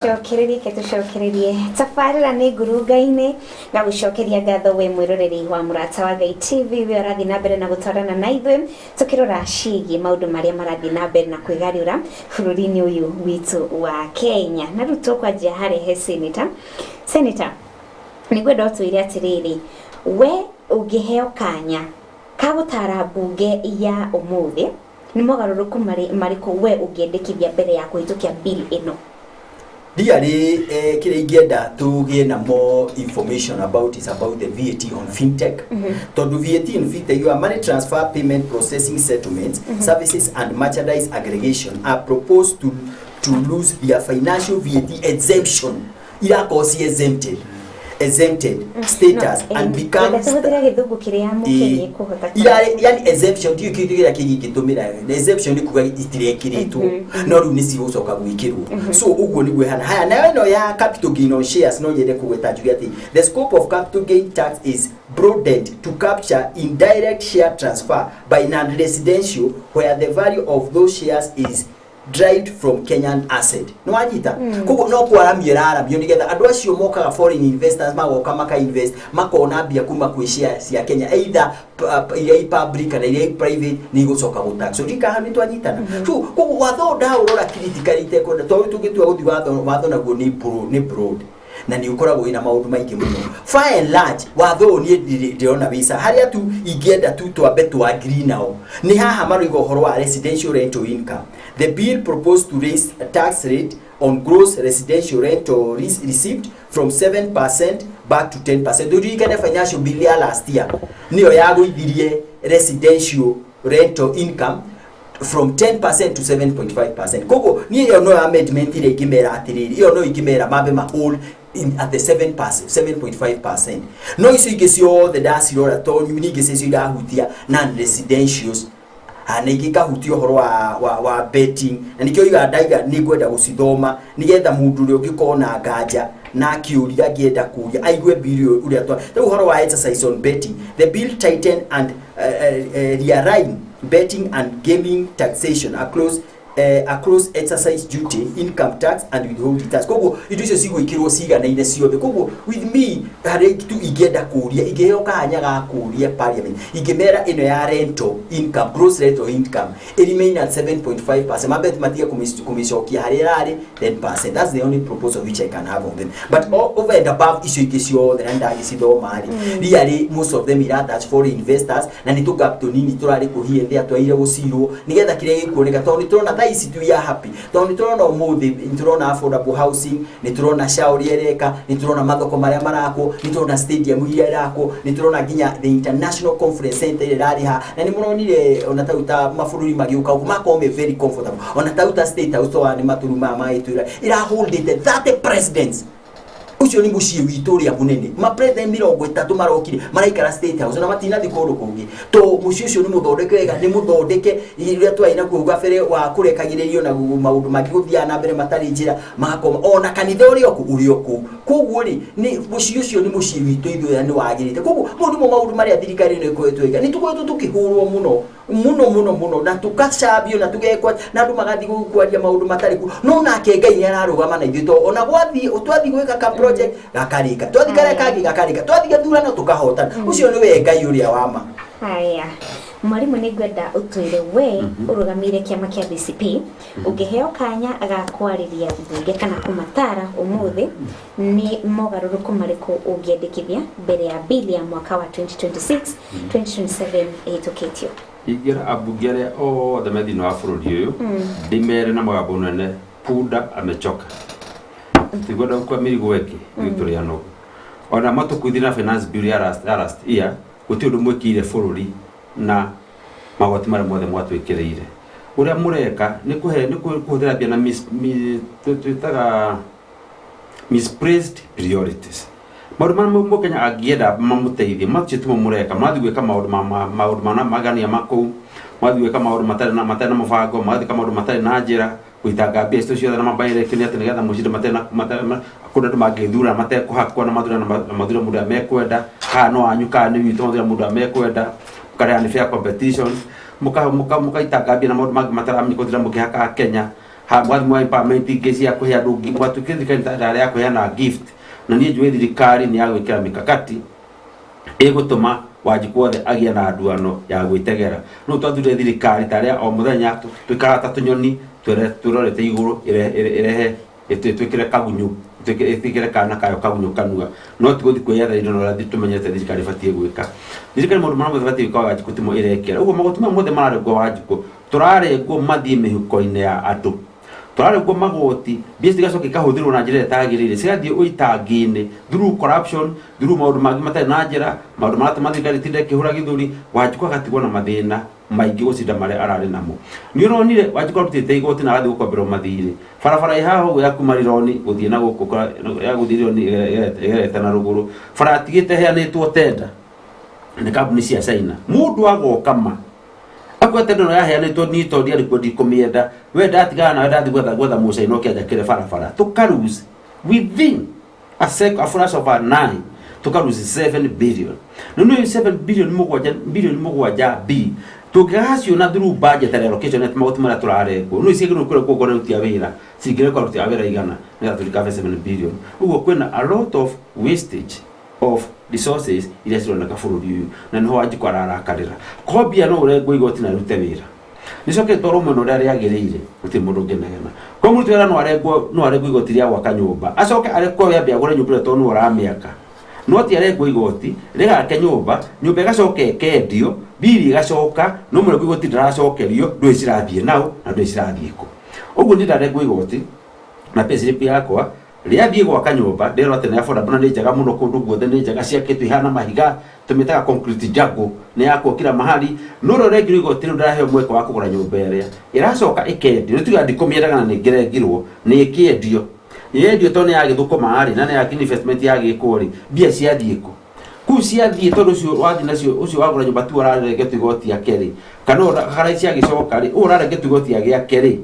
Cokererie ke tũcokererie tabarĩra nĩ ngurunga-inĩ ngagũcokeria ngatho we mwĩroreri wa Mũrata wa Ngai TV we ũrathiĩ na mbere na gũtwarana na ithuĩ tũkĩrora ciĩgiĩ maũndũ marĩa marathiĩ na mbere na kwĩgariũra bũrũri-inĩ ũyũ witũ wa Kenya. Na rĩu tũkwanjia harĩa he Senator. Senator, nĩngwenda ũtwĩre atĩrĩrĩ, we ũngĩheo kanya ka gũtara mbunge ya ũmũthĩ nĩ mogarũrũku marĩkũ we ũngĩendekithia mbere ya kũhĩtũkia bill ĩno? Ndiarĩ kĩrĩa ingĩenda tũgĩe na more information about is about the VAT on fintech. Tondũ VAT on fintech, your money transfer, payment processing, settlements, services and merchandise aggregation are proposed to lose their financial VAT exemption. Irakorwo ci exempted status and become tũhũthĩre gĩthũngũ kĩrĩa mũkenya ekũhota. Irarĩ yani exemption ndiũ kĩndũ kĩrĩa kĩngĩ ingĩtũmĩra. Exemption nĩ kuga itirekĩrĩtwo no rĩu nĩ cigũcoka gwĩkĩrwo, so ũguo nĩguo ĩhana. Haya, nayo ĩno ya capital gain on shares, no nyende kũgweta njuge atĩ the scope of capital gain tax is broadened to capture indirect share transfer by non-residential where the value of those shares is derived from Kenyan asset. Nĩ wanyita? Koguo no kwaramio ĩraramio nĩgetha andũ acio mokaga, foreign investors, magoka maka invest, makona mbia kuma kwĩ share cia Kenya, either iria i public kana iria i private, nĩ igũcoka gũtax. So ndikaha nĩ twanyitana. So koguo watho ndaũrora critically itekwenda, tondũ tũngĩtua gũthiĩ watho naguo nĩ broad na nĩ ũkoragwo wĩna maũndũ maingĩ mũno. By and large, watho ũyũ niĩ ndĩrona wĩca harĩa tu ingĩenda tu twambe twa agree nao nĩ haha maroiga ũhoro wa residential rental income. The bill proposed to raise a tax rate on gross residential rental receipt from 7% back to 10%. Ũririkane financial bill ya last year nĩyo yagũithirie residential rental income from 10% to 7.5%. Koguo niĩ ĩyo no amendment ĩrĩa ingĩmera atĩrĩrĩ, ĩyo no ingĩmera mambe ma hold in at the 7%, 7.5%. No icio ingĩ ciothe ndacirora, tondũ ningĩ cicio irahutia non residentials na ingĩ ikahutia ũhoro wa betting, na nĩkĩo iga ndaiga nĩ ngwenda gũcithoma nĩgetha mũndũ ũrĩa ũngĩkorwo na nganja na akĩũria angĩenda kũria aigue bill ũyũ ũrĩa twa rĩu ũhoro wa exercise on betting. The bill tighten and realign betting and gaming taxation across Across excise duty, income tax and withholding tax. Koguo indo icio cigwĩkĩrwo ciganaine ciothe. Koguo with me, harĩa tu ingĩenda kũria, ingĩheo kanya ga kũria parliament, ingĩmera ĩno ya rental income, gross rental income, ĩ remain at 7.5%. Mambe matige kũmĩcokia harĩa ĩrarĩ 10%. That's the only proposal which I can have on them, but over and above icio ingĩ ciothe na ndagĩcithoma rĩ, really most of them ira touch foreign investors na nĩ tũ gap tũnini tũrarĩ kũ here there twaire gũcirwo nĩgetha kĩrĩa gĩkuoneka, tondũ nĩ tũrona thaa ici we are happy, tondũ nĩ tũrona ũmũthĩ nĩ tũrona affordable housing, nĩ tũrona SHA ũrĩa ĩreka, nĩ tũrona mathoko marĩa marakwo, nĩ tũrona stadium iria irakwo, nĩ tũrona nginya the international conference center ĩrĩa ĩrarĩ haha, na nĩ mũronire ona tau ta mabũrũri magĩũka gũkũ makorwo me very comfortable. Ona tau ta State House to nĩ matũru maya magĩtwĩra ĩraholdĩte 30 presidents. Ũcio nĩ mũciĩ witũ ũrĩa mũnene. Mapresident 30 marokire maraikara State House na matinathiĩ kũndũ kũngĩ, to mũciĩ ũcio nĩ mũthondeke wega, nĩ mũthondeke iria twarĩ nakuo hau gabere wa kũrekagĩrĩrio na maũndũ mangĩ gũthiaga na mbere matarĩ njĩra magakoma ona kanitha ũrĩa ũkũ ũrĩ o kũu. Koguo rĩ, nĩ mũciĩ ũcio nĩ mũciĩ witũ ithuĩ na nĩ wagĩrĩte. Koguo mau nĩmo maũndũ marĩa thirikari ĩno ĩkoretwo ĩka. Nĩ tũkoretwo tũkĩhũrwo mũno mũno mũno mũno na tũkacambio na tũgekwa na andũ magathiĩ kwaria maũndũ matarĩ kuo, no nake Ngai nĩ ararũgama na ithuĩ, to ona gwathiĩ twathiĩ gwĩka ka project gakarĩka, twathiĩ karĩa kangĩ gakarĩka, twathiĩ gĩthurano tũkahotana. Ũcio nĩwe Ngai ũrĩa wa ma. Haya, mwarimũ, nĩ ngwenda ũtwĩre we ũrũgamĩire kĩama kĩa DCP, ũngĩheo kanya ga kwarĩria mbunge kana kũmatara ũmũthĩ, nĩ mogarũrũku marĩkũ ũngĩendekithia mbere ya bili ya mwaka wa 2026 2027 ĩhĩtũkĩtio? Ingĩra ambunge arĩa othe me thĩinĩ wa bũrũri ũyũ, ndĩmere na mũgambo mũnene, punda amechoka. Tigwenda gũkua mĩrigo ĩngĩ, ithuĩ tũrĩ anogu. Ona matũkuithire na finance bill ya last year, gũtirĩ ũndũ mwĩkĩire bũrũri na magoti marĩa mothe mwatwĩkĩrĩire. Ũrĩa mũreka nĩ kũhe nĩ kũhũthĩra mbia na twĩtaga misplaced priorities. Maũndũ marĩa mũkenya angĩenda mamũteithie, macio timo mũreka. Mũrathiĩ gwĩka maũndũ maũndũ mana magania makũu, mũrathiĩ gwĩka maũndũ matarĩ na mũbango, mũrathiĩ gwĩka maũndũ matarĩ na njĩra, gũitanga mbia icio ciothe na mabaireki atĩ nĩgetha mũcinde matarĩ na matarĩ na kũndũ andũ mangĩthura matekũhakwo na mathura na mathure mũndũ ũrĩa mekwenda, kana no wanyu kana nĩ witũ, mathure mũndũ ũrĩa mekwenda, mũkarĩa nĩ fair competition. Mũkaitanga mbia na maũndũ mangĩ mataramenya kũthira mũkĩhakaga Kenya ha mũgathiĩ mwa empowerment ingĩ cia kũhe andũ mwatuĩkire thirikari ta ya kũheana gift. Na niĩ njũĩ thirikari nĩ ya gwĩkĩra mikakati ĩgũtũma Wanjikũ wothe agĩe na nduano ya gwĩtegera. No twathurire thirikari tarĩa o mũthenya tũikaraga ta tũnyoni twĩrorete igũrũ ĩrehe ĩtwĩkĩre kagunyũ, ĩtwĩkĩre kana kayo kagunyũ kanua, no ti gũthiĩ kwĩyetha indo na ũrĩa tũmenyete thirikari ĩbatiĩ gwĩka. Thirikari maũndũ marĩa mothe ĩbatiĩ gwĩka, Wanjikũ timo ĩrekĩra ũguo. Magoti maya mothe mararengwo Wanjikũ, tũrarengwo mathiĩ mĩhuko-inĩ ya andũ, tũrarengwo magoti, mbia cigacoka ikahũthĩrwo na njĩra ĩrĩa ĩtagĩrĩire, cigathiĩ ũitangi-inĩ through corruption, through maũndũ mangĩ matarĩ na njĩra, maũndũ maratũma thirikari ĩtinde ĩkĩhũra gĩthũri. Wanjikũ agatigwo na mathĩna maingĩ gũcinda marĩa ararĩ namo. Nĩ ũronire Wanjikũ arutĩte igoti na agathiĩ gũkomberwo mathirĩ. Barabara ĩ haha ũguo ya kuma Rironi gũthiĩ na gũkũ ya gũthiĩ Rironi ĩgerete na rũgũrũ, bara atigĩte heanĩtwo tenda nĩ kambuni cia China. Mũndũ agoka ma akwa tenda ĩno yaheanĩtwo niĩ tondũ ndiarĩ kuo, ndikũmĩenda, we ndatigana nawe, ndathiĩ gwetha mũcaina ũkĩanjakĩre barabara. Tũkaruse within a flash of an eye, tũkaruse 7 billion. No nĩ 7 billion, mũgwanja billion, mũgwanja b tũngĩgaciona through budget allocation atĩ magoti marĩa tũrarengwo no iciagĩrĩirwo kũrengwo ngoro aruti a wĩra, cingĩrekwo aruti a wĩra 100 nĩgetha tũrikave 7 billion. Ũguo kwĩna a lot of wastage of resources iria cironeka bũrũri ũyũ, na nĩho Wanjikũ ararakarĩra. Kombia no ũrengwo igoti na rute wĩra nĩcoke twarwo mwena ũrĩa rĩagĩrĩire, gũtirĩ mũndũ ũngĩnegena. Kwa mũruti wĩra no arengwo igoti rĩa gwaka nyũmba, acoke arekwo wambe agũre nyũmba ĩyo tondũ nĩwe ũramĩaka, no ti arengwo igoti rĩgake nyũmba, nyũmba ĩgacoka ĩkendio, mbiri igacoka, no mũrengwo igoti ndaracokerio. Ndũĩ cirathiĩ nao na ndũĩ cirathiĩ kũ. Ũguo niĩ ndarengwo igoti na payslip yakwa rĩathiĩ gwaka nyũmba, ndĩrwo atĩ nĩ affordable na nĩ njega mũno, kũndũ guothe nĩ njega, ciakĩtwo ihana mahiga, tũmĩtaga concrete jungle, nĩ yakwo kila mahali. No ũrĩa ũrengirwo igoti rĩu ndaraheo mweke wa kũgũra nyũmba ĩrĩa ĩracoka ĩkendio. Nĩ tuga ndikũmĩendaga na nĩ ngĩrengirwo, nĩ ĩkĩendio, yendio tondũ nĩ ya gĩthũkũma rĩ, na nĩ ya investment yagĩkwo rĩ, mbia ciathiĩ kũ? Kũu ciathiĩ tondũ ũcio wathiĩ nacio, ũcio wagũra nyũmba tu ũrarengetwo igoti ake rĩ, kana harĩa ciagĩcoka rĩ, ũyũ ũrarengetwo igoti gĩake rĩ,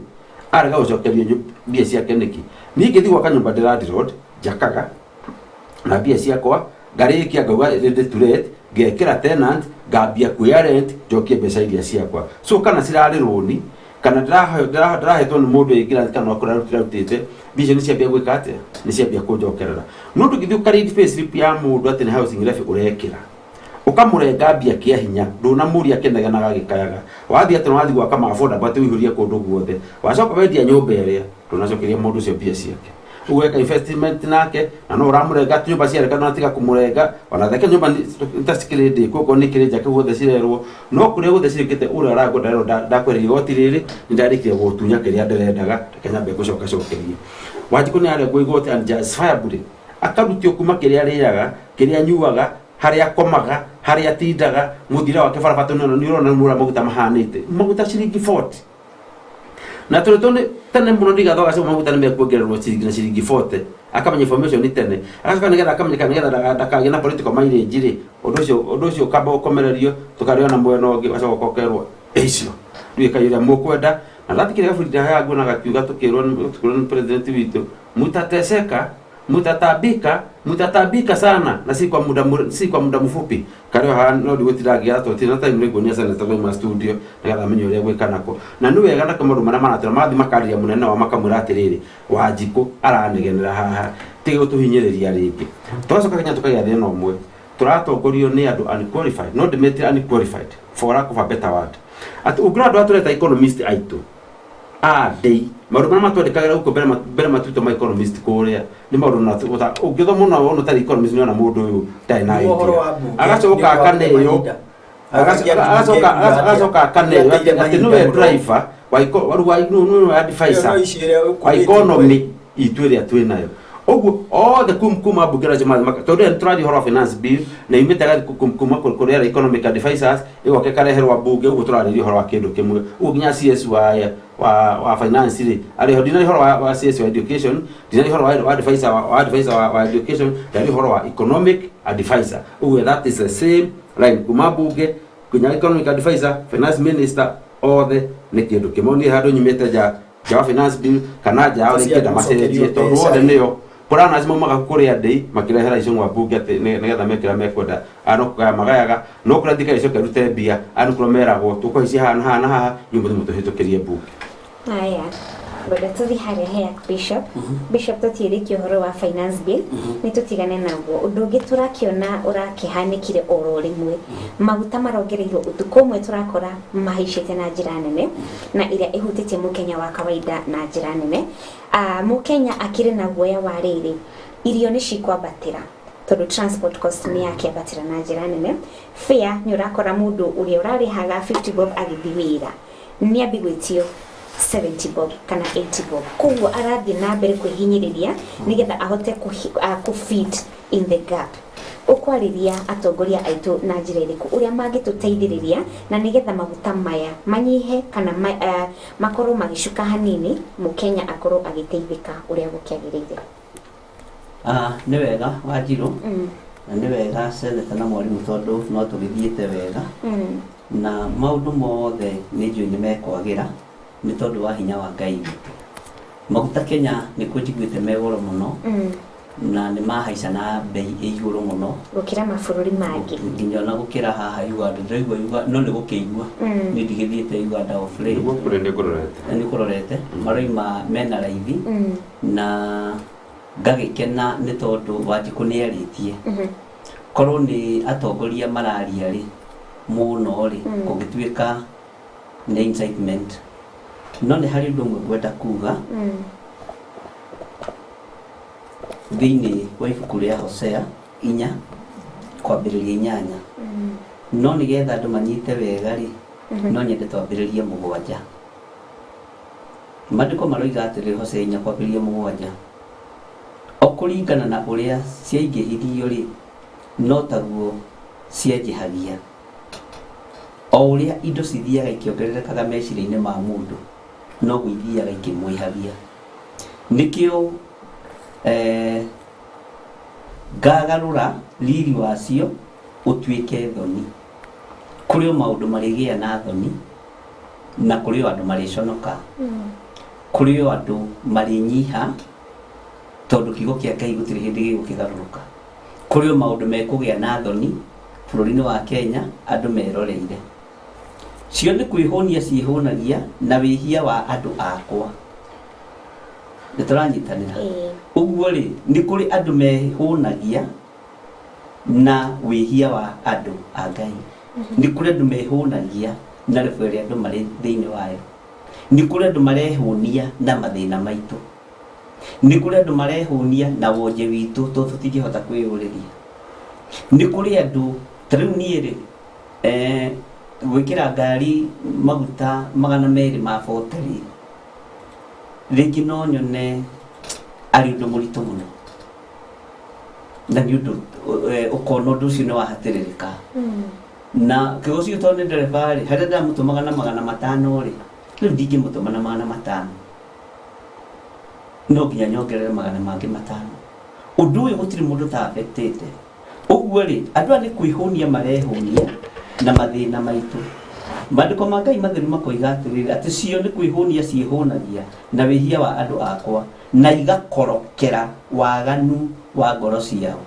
arega gũcokerio mbia ciake nĩkĩ? Niĩ ngĩthiĩ gwaka nyũmba ndĩ landlord, njakaga na mbia ciakwa, ngarĩkia, ngauga ready to let, ngekĩra tenant, ngambia kuoya rent, njokie mbeca iria ciakwa. So kana cirarĩ rũni Kana ndĩrahetwo nĩ mũndũ ĩngĩ kana kũrĩa rutĩte mbia icio nĩ ciambia gwĩka atĩa, nĩ ciambia kũnjokerera. No ndũngĩthiĩ ũkaread payslip ya mũndũ atĩ nĩ housing levy ũrekĩra, ũkamũrenga mbia kĩa hinya, ndũnamũria akĩnegenaga agĩkayaga. Wathiĩ atĩ nĩwathiĩ gwaka ma-affordable atĩ ũihũrie kũndũ guothe, wacoka wendia nyũmba ĩrĩa, ndũnacokeria mũndũ ũcio mbia ciake. Ũgweka investment nake na no ũramũrenga atĩ nyũmba ciareka ndũnatiga kũmũrenga, ona theke nyũmba ta cikĩrĩ ndĩku, okorwo nĩ ikĩrĩ njake guothe cirerwo, no kũrĩa guothe cirĩkĩte ũrĩa ũragwo ndarerwo ndakweheria igoti rĩrĩ, nĩ ndarĩkia gũtunya kĩrĩa ndĩrendaga, reke nyambe ngũcokacokerie. Wanjikũ nĩ arengwo igoti unjustifiably, akarutio kuma kĩrĩa arĩaga, kĩrĩa anyuaga, harĩa akomaga, harĩa atindaga, mũthiĩre wake barabara tondũ nĩ ũrona nĩ ũrĩa maguta mahanĩte, maguta ciringi 40. Na tondũ nĩ tene mũno ndigathoga cio maguta nĩ mekuongererwo ciringi na ciringi 40, akamenya information nĩ tene, agacoka nĩgetha akamenyeka nĩgetha ndakagĩe na political mileage rĩ, ũndũ ũcio ũkamba ũkomererio, tũkarĩo na mwena ũngĩ, ũgacoka ũkokerwo icio. Rĩu ĩkai ũrĩa mũkwenda, na ndatikire gaburi haha nguona gakiuga tũkĩrwo nĩ president witũ, mutateseka, mutatabika, mutatabika sana na si kwa muda mfupi. Kario haha no ndigũtinda tondũ na time nĩnguonia senator kuma studio nĩgetha amenye ũrĩa gwĩka nako. Na nĩ wega nako maũndũ marĩa maratũra mathiĩ makarĩria mũnene wao makamwĩra atĩrĩrĩ, Wanjikũ aranegenera haha, tiga gũtũhinyĩrĩria rĩngĩ. Tũgacoka Kenya tũkagĩa thĩna ũmwe, tũratongorio nĩ andũ unqualified, no ndĩmĩtire unqualified for lack of a better word. Atĩ ũngĩrora andũ aya tũreta economist aitũ andĩi maũndũ marĩa matwandĩkagĩra gũkũ mbere matuĩtwo ma economist kũrĩa nĩ maũndũ na ũngĩthoma mũno wona ũtarĩ economist nĩwona mũndũ ũyũ ndarĩ na idea. Agacoka akaneo, agacoka akaneo atĩ nĩwe driver wa nĩwe advisor wa economy itũ ĩrĩa twĩ nayo. Ũguo othe kuma mbunge nacio mathiĩ tondũ ĩyo tũraria ũhoro wa finance bill na imĩte kuma kũrĩ arĩa economic advisors ĩgoka ĩkareherwo mbunge, ũguo tũrarĩria ũhoro wa kĩndũ kĩmwe. Ũguo nginya CS wa finance rĩ arĩ ho, ndinarĩ ũhoro wa CS wa education, ndinarĩ ũhoro wa advisor wa advisor wa education, ndarĩ ũhoro wa economic advisor. Ũguo that is the same line kuma mbunge nginya economic advisor, finance minister, othe nĩ kĩndũ kĩmwe. Niĩ handũ nyumĩte nja wa finance bill kana nja ya ũrĩa ingĩenda macenjie tondũ othe nĩo planners maumaga kũrĩa ndĩi makĩrehera icũng'wa mbunge atĩ nĩgetha mekĩra mekwenda, aya no kũgaya magayaga, no kũrĩa thirikari ĩcoke ĩrute mbia, aya nĩ kũrĩa meragwo tũkũhaicia haha na haha na haha, inyuĩ mũthiĩ mũtũhĩtũkĩrie mbunge. Aya, ngwenda tũthiĩ harĩa he Bishop. Bishop tũtiĩrĩkie ũhoro wa finance bill, nĩ tũtigane naguo. Ũndũ ũngĩ tũrakĩona ũrakĩhanĩkire oro rĩmwe, maguta marongereirwo ũtukũ ũmwe tũrakora mahaicĩte na njĩra nene, na ĩrĩa ĩhutĩtie mũkenya wa kawaida na njĩra nene. Mũkenya akĩrĩ na guoya wa rĩrĩ, irio nĩ cikwambatĩra tondũ transport cost nĩ yakĩambatĩra na njĩra nene. Fare nĩ ũrakora mũndũ ũrĩa ũrarĩhaga 50 bob agĩthiĩ wĩra nĩ ambi gwĩtio 70 bob kana 80 bob, koguo arathiĩ na mbere kwĩhinyĩrĩria nĩgetha ahote kũ fit in the gap. Ũkwarĩria atongoria aitũ na njĩra ĩrĩkũ ũrĩa mangĩtũteithĩrĩria na nĩgetha maguta maya manyihe kana makorwo magĩcuka hanini, mũkenya akorwo agĩteithĩka ũrĩa gũkĩagĩrĩire? Nĩ wega Wanjirũ, na nĩ wega seneta na mwarimũ tondũ no tũgĩthiĩte wega, na maũndũ mothe nĩ njũĩ nĩ mekwagĩra nĩ tondũ wa hinya wa Ngai witũ. Maguta Kenya nĩ kuo njiguĩte me goro mũno, na nĩ mahaica na bei ĩ igũrũ mũno gũkĩra mabũrũri mangĩ, nginya ona gũkĩra haha Uganda. Ndĩraigua Uganda, no nĩ gũkĩigua nĩ ndigĩthiĩte Uganda of late. Nĩguo kũrĩ nĩ ngũrorete. Nĩ kũrorete maroima mena raithi, na ngagĩkena nĩ tondũ Wanjikũ nĩ arĩtie. Korwo nĩ atongoria mararia rĩ mũno rĩ, kũngĩtuĩka nĩ incitement. No nĩ harĩ ũndũ ũmwe ngwenda kuga thĩinĩ wa ibuku rĩa Hosea 4 kwambĩrĩria 8. No nĩgetha andũ manyite wega rĩ, no nyende twambĩrĩrie 7. Maandĩko maroiga atĩrĩrĩ, Hosea 4 kwambĩrĩria 7, o kũringana na ũrĩa ciaingĩhirio rĩ, no taguo cianjĩhagia. O ũrĩa indo cithiaga ikĩongererekaga meciria-inĩ ma mũndũ, noguo ithiaga ikĩmwĩhagia. Nĩkĩo ngagarũra riri wacio ũtuĩke thoni. Kũrĩ o maũndũ marĩgĩa na thoni, na kũrĩ o andũ marĩconoka, kũrĩ o andũ marĩnyiha, tondũ kiugo kĩa Ngai gũtirĩ hĩndĩ gĩgũkĩgarũrũka. Kũrĩ o maũndũ mekũgĩa na thoni bũrũri-inĩ wa Kenya andũ meroreire. Cio nĩ kwĩhũnia ciĩhũnagia na wĩhia wa andũ akwa. Nĩ tũranyitanĩra? Ũguo rĩ, nĩ kũrĩ andũ mehũnagia na wĩhia wa andũ a Ngai. Nĩ kũrĩ andũ mehũnagia na rebo ĩrĩa andũ marĩ thĩinĩ wayo. Nĩ kũrĩ andũ marehũnia na mathĩna maitũ. Nĩ kũrĩ andũ marehũnia na wonje witũ tondũ tũtingĩhota kwĩyũrĩria. Nĩ kũrĩ andũ ta rĩu niĩ rĩ, gwĩkĩra ngari maguta 240 rĩ, rĩngĩ no nyone arĩ ũndũ mũritũ mũno, na nĩ ũndũ ũkona ũndũ ũcio nĩ wahatĩrĩrĩka. Na kĩgo ũcio tondũ nĩ ndereba rĩ, harĩa ndamũtũmaga na 500 rĩ, rĩu ndingĩmũtũma na 500, no nginya nyongerere 500 mangĩ. Ũndũ ũyũ gũtirĩ mũndũ ta-affectĩte. Ũguo rĩ, andũ aya nĩ kwĩhũnia marehũnia na mathĩna maitũ. Maandĩko ma Ngai matheru makoiga atĩrĩrĩ, atĩ cio nĩ kwĩhũnia ciĩhũnagia na wĩhia wa andũ akwa na igakorokera waganu wa ngoro ciao.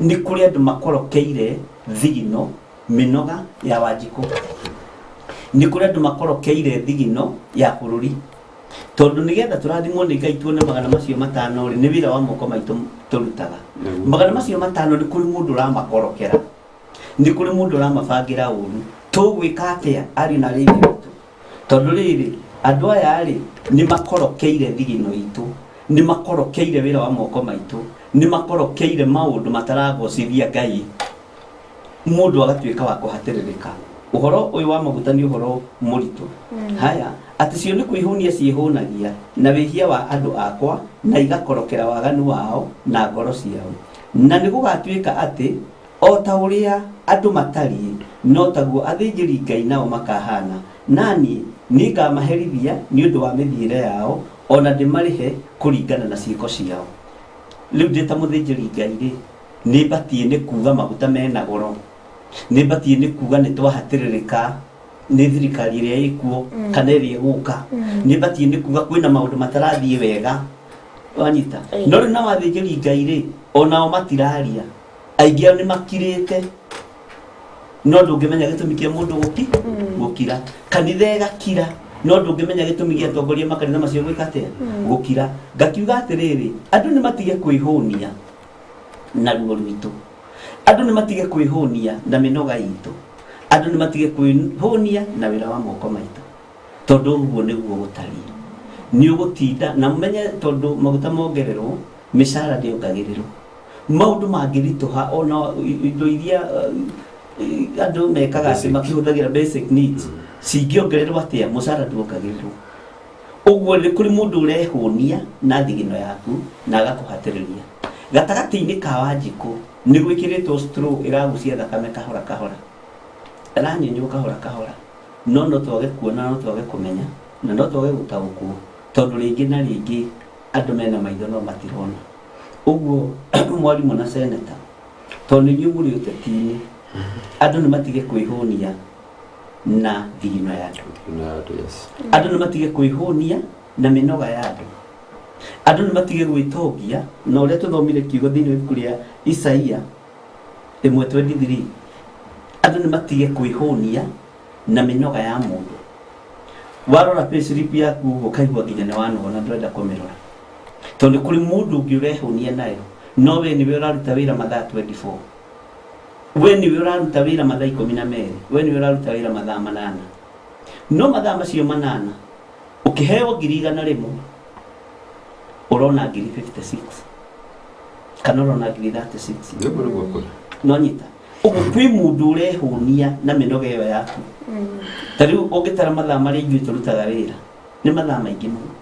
Nĩ kũrĩ andũ makorokeire thigino mĩnoga ya Wanjikũ. Nĩ kũrĩ andũ makorokeire thigino ya bũrũri, tondũ nĩgetha tũrathimwo nĩ Ngai tuone 500 rĩ, nĩ wĩra wa moko maitũ tũrutaga. 500 nĩ kũrĩ mũndũ ũramakorokera, nĩ kũrĩ mũndũ ũramabangĩra ũru. Tũgwĩka atĩa ariũ na arĩ ithe witũ? Tondũ rĩrĩ, andũ aya rĩ, nĩ makorokeire thigino itũ, nĩ makorokeire wĩra wa moko maitũ, nĩ makorokeire maũndũ mataragocithia Ngai. Mũndũ agatuĩka wa kũhatĩrĩrĩka. Ũhoro ũyũ wa maguta nĩ ũhoro mũritũ. Haya, atĩ cio nĩ kwĩhũnia ciĩhũnagia na wĩhia wa andũ akwa na igakorokera waganu wao na ngoro ciao. Na nĩ gũgatuĩka atĩ o ta ũrĩa andũ matariĩ, no taguo athĩnjĩri Ngai nao makahana, naniĩ nĩngamaherithia nĩ ũndũ wa mĩthiĩre yao, ona ndĩmarĩhe kũringana na ciĩko ciao. Rĩu ndĩ ta mũthĩnjĩri Ngai rĩ, nĩ batiĩ nĩ kuga maguta mena goro, nĩ batiĩ nĩ kuga nĩ twahatĩrĩrĩka nĩ thirikari ĩrĩa ĩkuo kana ĩrĩa ĩgũka, nĩ batiĩ nĩ kuga kwĩna maũndũ matarathiĩ wega, wanyita? No rĩu nao athĩnjĩri Ngai rĩ, onao matiraria, aingĩ ao nĩ makirĩte, no ndũngĩmenya gĩtũmi kĩa mũndũ gũkira. Kanitha ĩgakira, no ndũngĩmenya gĩtũmi gĩa atongoria makanitha macio gwĩka atĩa, gũkira. Ngakiuga atĩrĩrĩ, andũ nĩ matige kwĩhũnia na ruo rwitũ, andũ nĩ matige kwĩhũnia na mĩnoga itũ, andũ nĩ matige kwĩhũnia na wĩra wa moko maitũ, tondũ ũguo nĩguo gũtariĩ. Nĩ ũgũtinda na mũmenye, tondũ maguta mongererwo, mĩcara ndĩongagĩrĩrwo, maũndũ mangĩritũha, ona indo iria andũ mekaga atĩ makĩhũthagĩra, basic needs, cingĩongererwo atĩa, mũcara nduongagĩrĩrwo. Ũguo nĩ kũrĩ mũndũ ũrehũnia na thigino yaku na agakũhatĩrĩria. Gatagatĩ-inĩ ka Wanjikũ nĩ gwĩkĩrĩtwo straw ĩragucia thakame kahora kahora, ĩranyunywo kahora kahora, no twage kuona, no twage kũmenya, na no twage gũtaũkwo, tondũ rĩngĩ na rĩngĩ andũ mena maitho no matirona. Ũguo mwarimũ na seneta, tondũ nĩ inyuĩ mũrĩ ũteti-inĩ, andũ nĩ matige kwĩhũnia na thigino ya andũ. Andũ nĩ matige kwĩhũnia na mĩnoga ya andũ. Andũ nĩ matige gwĩtongia na ũrĩa tũthomire kiugo thĩinĩ wa ibuku rĩa Isaia 1:23. Andũ nĩ matige kwĩhũnia na mĩnoga ya mũndũ. Warora payslip yaku ũguo, ũkaigua nginya nĩ wanoga na ndũrenda kũmĩrora, tondũ nĩ kũrĩ mũndũ ũngĩ ũrehũnia nayo, no we nĩwe ũraruta wĩra mathaa 24, we nĩwe ũraruta wĩra mathaa 12, we nĩwe ũraruta wĩra mathaa 8. No mathaa macio 8 ũkĩheo 100,000, ũrona 56,000 kana ũrona 36,000. Nĩguo nĩguo kũrĩ. No nyita ũguo, kwĩ mũndũ ũrehũnia na mĩnoga ĩyo yaku. Ta rĩu ũngĩtara mathaa marĩa ithuĩ tũrutaga wĩra, nĩ mathaa maingĩ mũno,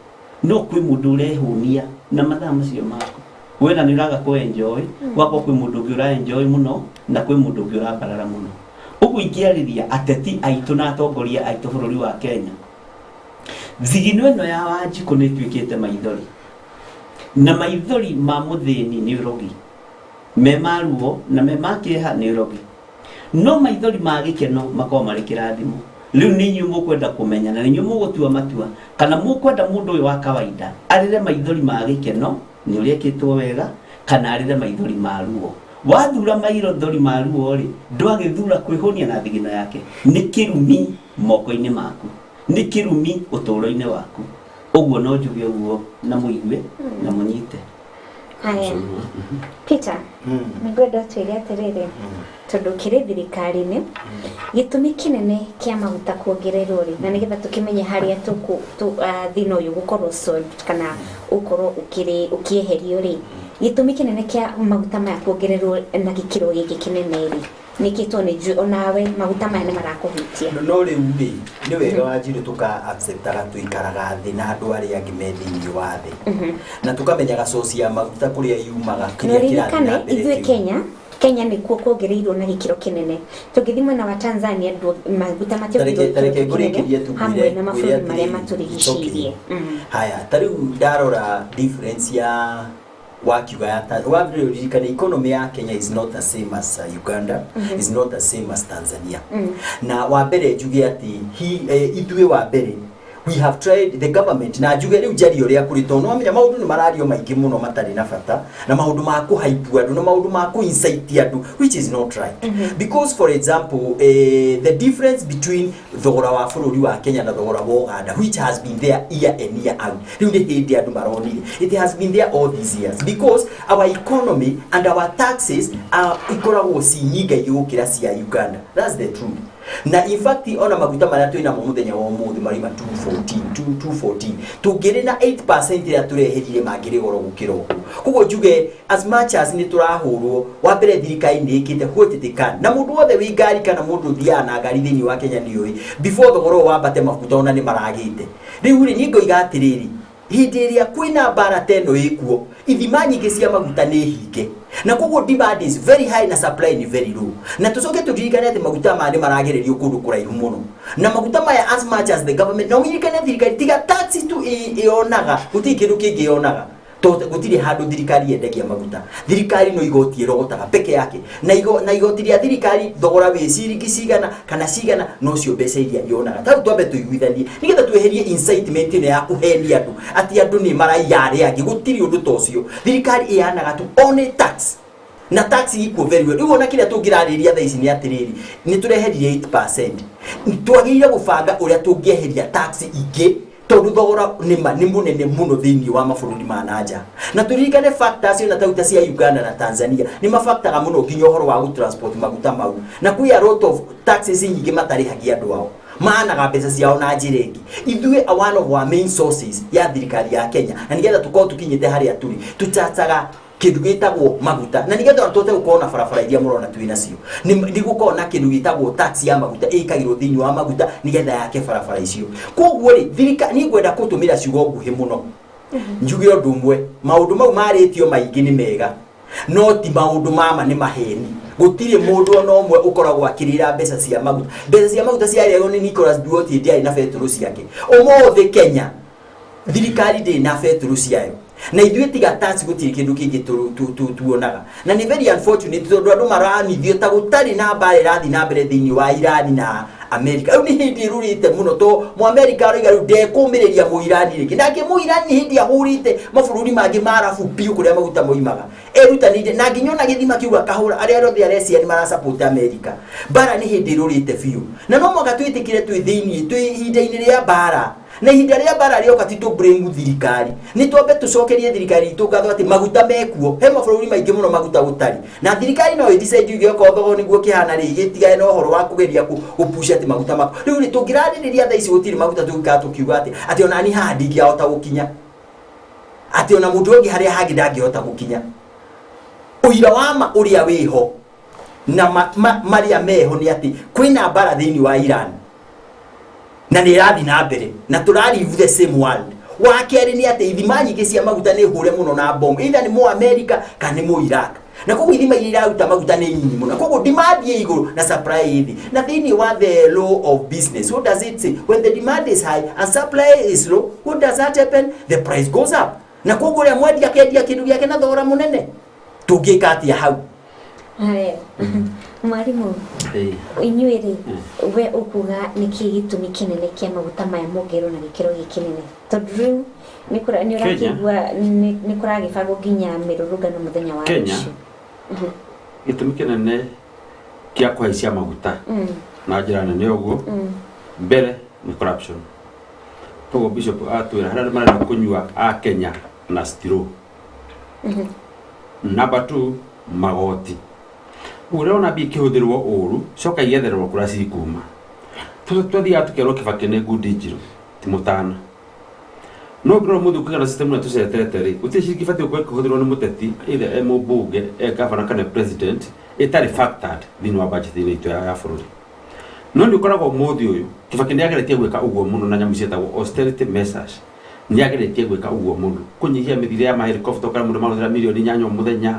no kwĩ mũndũ ũrehũnia na mathaa macio maku. Wena nĩ ũraga kũ enjoy, gwakorwo kwĩ mũndũ ũngĩ ũra enjoy mũno na kwĩ mũndũ ũngĩ ũrambarara mũno. Ũguo ingĩarĩria ateti aitũ na atongoria aitũ bũrũri wa Kenya, thigino ĩno ya Wanjikũ nĩ ĩtuĩkĩte maithori, na maithori ma mũthĩni nĩ ũrogi, me ma ruo na me ma kĩeha nĩ ũrogi, no maithori ma gĩkeno makoragwo marĩ kĩrathimo. Rĩu nĩ inyuĩ mũkwenda kũmenya na nĩ inyuĩ mũgũtua matua kana mũkwenda mũndũ ũyũ wa kawaida arĩre maithori ma gĩkeno nĩ ũrĩa ĩkĩtwo wega, kana arĩre maithori ma ruo. Wathura mairo thori ma ruo rĩ, ndwagĩthura kwĩhũnia na thigino yake. Nĩ kĩrumi moko-inĩ maku, nĩ kĩrumi ũtũũro-inĩ waku. Ũguo no njuge ũguo na mũigue na mũnyite. Haya, Peter, nĩngwenda ũtwĩre atĩrĩrĩ, tondũ kĩrĩ thirikari-inĩ, gĩtũmi kĩnene kĩa maguta kuongererwo rĩ, na nĩgetha tũkĩmenye harĩa thĩna ũyũ gũkorwo solved kana ũkorwo ũkĩrĩ ũkĩeherio rĩ, gĩtũmi kĩnene kĩa maguta maya kuongererwo na gĩkĩro gĩkĩ kĩnene rĩ, nĩkĩ? Tondũ nĩ njũĩ onawe maguta maya nĩ marakũhutia. No rĩu rĩ, nĩ wega wa Njirũ tũka acceptaga tũikaraga thĩ na andũ arĩa angĩ me thĩinĩ wa thĩ, na tũkamenyaga source ya maguta kũrĩa yumaga, Na kĩrĩa kĩrathiĩ ũririkane na mbere ithuĩ kĩu. Kenya nĩkuo kuongereirwo na gĩkĩro kĩnene. Tũngĩthiĩ mwena wa Tanzania, maguta mationgereirwo Tareke gĩkĩro ngũrĩkĩrie kĩnene tu hamwe ngwĩre na ngwĩre mabũrũri marĩa atĩrĩrĩ, it's okay. matũrigicĩirie. Haya, ta rĩu ndarora difference ya wakiuga ya wambere ũririkane economy ya Kenya is not the same as Uganda, is not the same as Tanzania. Na wa mbere njuge atĩ ithuĩ wa mbere we have tried, the government, na njuge rĩu njarie ũrĩa kũrĩ, tondũ nĩwamenya maũndũ nĩ marario maingĩ mũno matarĩ na bata, na maũndũ ma kũhype andũ, na maũndũ ma kũ-incite andũ, which is not right. Because for example, the difference between thogora wa bũrũri wa Kenya na thogora wa Uganda, which has been there year and year out, rĩu nĩ hĩndĩ andũ maronire, it has been there all these years because our economy and our taxes are ikoragwo ci nyingaingĩ gũkĩra cia Uganda. That's the truth. Na in fact, ona maguta marĩa twĩ namo mũthenya wa ũmũthĩ marima 214, 214, tũngĩrĩ na 8% ĩrĩa tũreherire, mangĩrĩ goro gũkĩra ũguo. Koguo njuge as much as nĩ tũrahũrwo, wa mbere thirikari nĩ ĩkĩte what it can, na mũndũ wothe wĩ ngari kana mũndũ ũthiaga na ngari thĩinĩ wa Kenya nĩ ũĩ before thogora ũyũ wambate maguta ona nĩ maragĩte. Rĩu rĩ, niĩ ngoiga atĩrĩrĩ, hĩndĩ ĩrĩa kwĩna mbara ta ĩno ĩkuo, ithima nyingĩ cia maguta nĩ hinge, na koguo demand is very high na supply ni very low. Na tũcoke tũririkane atĩ maguta maya nĩ maragererio kũndũ kũraihu mũno, na maguta maya, as much as the government, na ũririkane thirikari tiga tax tu ĩyonaga, gũtirĩ kĩndũ kĩngĩ yonaga, tondũ gũtirĩ handũ thirikari yendagia maguta. Thirikari no igoti ĩrogotaga peke yake, na igoti rĩa thirikari thogora wĩ ciringi cigana kana cigana, nocio mbeca iria yonaga. Ta rĩu twambe tũiguithanie nĩgetha tweherie incitement ĩno ya kũhenia andũ atĩ andũ nĩ maraiya arĩa angĩ. Gũtirĩ ũndũ ta ũcio. Thirikari ĩyanaga tu only tax, na tax ikuo very well. Rĩu ona kĩrĩa tũngĩrarĩria thaa ici nĩ atĩrĩrĩ, nĩ tũreheririe 8%, twagĩrĩire gũbanga ũrĩa tũngĩeheria tax ingĩ, tondũ thogora nĩ mũnene mũno thĩinĩ wa mabũrũri ma nanja. Na tũririkane factors ĩno ta cia Uganda na Tanzania nĩ mafactaga mũno nginya ũhoro wa gũtransport maguta mau, na kwĩ a lot of taxes nyingĩ matarĩhagia andũ ao, maanaga mbeca ciao na njĩra ĩngĩ. Ithuĩ one of our main sources ya thirikari ya Kenya, na nĩgetha tũkorwo tũkinyĩte harĩa tũrĩ, tũcacaga kĩndũ gĩtagwo maguta, na nĩgetha ona tũhote gũkorwo na barabara iria mũrona twĩ nacio, nĩ gũkorwo na kĩndũ gĩtagwo tax ya maguta ĩkagĩrwo thĩinĩ wa maguta nĩgetha yake barabara icio. Koguo rĩ, thirikari, niĩ ngwenda gũtũmĩra ciugo nguhĩ mũno njuge ũndũ ũmwe: maũndũ mau marĩtio maingĩ nĩ mega, no ti maũndũ mama, nĩ maheni. Gũtirĩ mũndũ ona ũmwe ũkoragwo akĩrĩra mbeca cia maguta. Mbeca cia maguta ciarĩagwo nĩ Nicholas Biwott hĩndĩ arĩ na betũrũ ciake. Ũmũthĩ Kenya thirikari ndĩrĩ na betũrũ ciayo, na ithuĩ tiga tax gũtirĩ kĩndũ kĩngĩ tuonaga. Na nĩ very unfortunate tondũ andũ maranithio ta gũtarĩ na mbara ĩrathiĩ na mbere thĩinĩ wa Irani na America. Rĩu nĩ hĩndĩ ĩrũrĩte mũno, to Mũamerika aroiga rĩu ndekũmĩrĩria Mũirani rĩngĩ, nake Mũirani nĩ hĩndĩ ahũrĩte mabũrũri mangĩ ma Arabu biũ kũrĩa maguta moimaga, erutanĩirie na nginya ona gĩthima kĩu akahũra. Arĩa othe arecia nĩ marasupport America. Mbara nĩ hĩndĩ ĩrũrĩte biũ, na no mũhaka twĩtĩkĩre twĩ thĩinĩ, twĩ ihinda-inĩ rĩa mbara, na ihinda rĩa mbara rĩoka ti tũ blame thirikari. Nĩ twambe tũcokerie thirikari itũ ngatho atĩ maguta mekuo. He mabũrũri maingĩ mũno maguta gũtarĩ, na thirikari no ĩdecide yuge okorwo thogora nĩguo kĩhana rĩ, gĩtigane na ũhoro wa kũgeria gũpush atĩ maguta mako. Rĩu rĩ, tũngĩrarĩrĩria thaa ici gũtirĩ maguta, tũngĩikara tũkiuga atĩ ona niĩ haha ndingĩahota gũkinya, atĩ ona mũndũ ũngĩ harĩa hangĩ ndangĩhota gũkinya. Ũira wa ma ũrĩa wĩho na marĩa meho nĩ atĩ kwĩna mbara thĩinĩ wa Iran na nĩ ĩrathiĩ na mbere, na tũra live the same world. Wa kerĩ nĩ atĩ ithima nyingĩ cia maguta nĩ hũre mũno na bomu, either nĩ mũ America kana nĩ mũ Iraq, na koguo ithima iria iraruta maguta nĩ nyinyi mũno. Koguo demand ĩ igũrũ na supply ĩ thĩ, na thĩinĩ wa the law of business, what does it say? When the demand is high and supply is low, what does that happen? The price goes up. Na koguo ũrĩa mwendia akendia kĩndũ gĩake na thogora mũnene. Tũngĩka atĩa hau? Haya, mwarimũ, inyuĩ rĩ, we ũkuga nĩkĩ gĩtũmi kĩnene kĩa maguta maya mongerwo na gĩkĩro gĩkĩ kĩnene? Tondũ rĩu nĩ ũrakĩigua nĩ kũragĩbangwo nginya mĩrũrũngano mũthenya wa Kenya? rũciũ. Gĩtũmi kĩnene kĩa kũhaicia maguta na njĩra nene ũguo, mbere nĩ corruption. Koguo bishop atwĩra harĩa andũ marenda kũnyua a Kenya na straw. Number 2, magoti. Ũguo ũrona mbia ikĩhũthĩrwo ũru, coka igethererwo kũrĩa cikuma. Twathiaga tũkerwo Kibaki nĩ ngundi njirũ, ti mũtana. No ngĩrora mũthĩ ũkĩgana system ĩrĩa tũcetete rĩ, gũtirĩ ciringi ibatiĩ gũkorwo ĩkĩhũthĩrwo nĩ mũteti, either e mũmbunge, e governor kana e president, ĩtarĩ factored thĩinĩ wa budget ĩno itũ ya bũrũri. No nĩ ũkoragwo ũmũthĩ ũyũ, Kibaki nĩ ageretie gwĩka ũguo mũno na nyamũ ciĩtagwo austerity measures. Nĩ ageretie gwĩka ũguo mũno, kũnyihia mĩthiĩre ya mahelikopta ũkora mũndũ marahũthĩra 8 mirioni o mũthenya,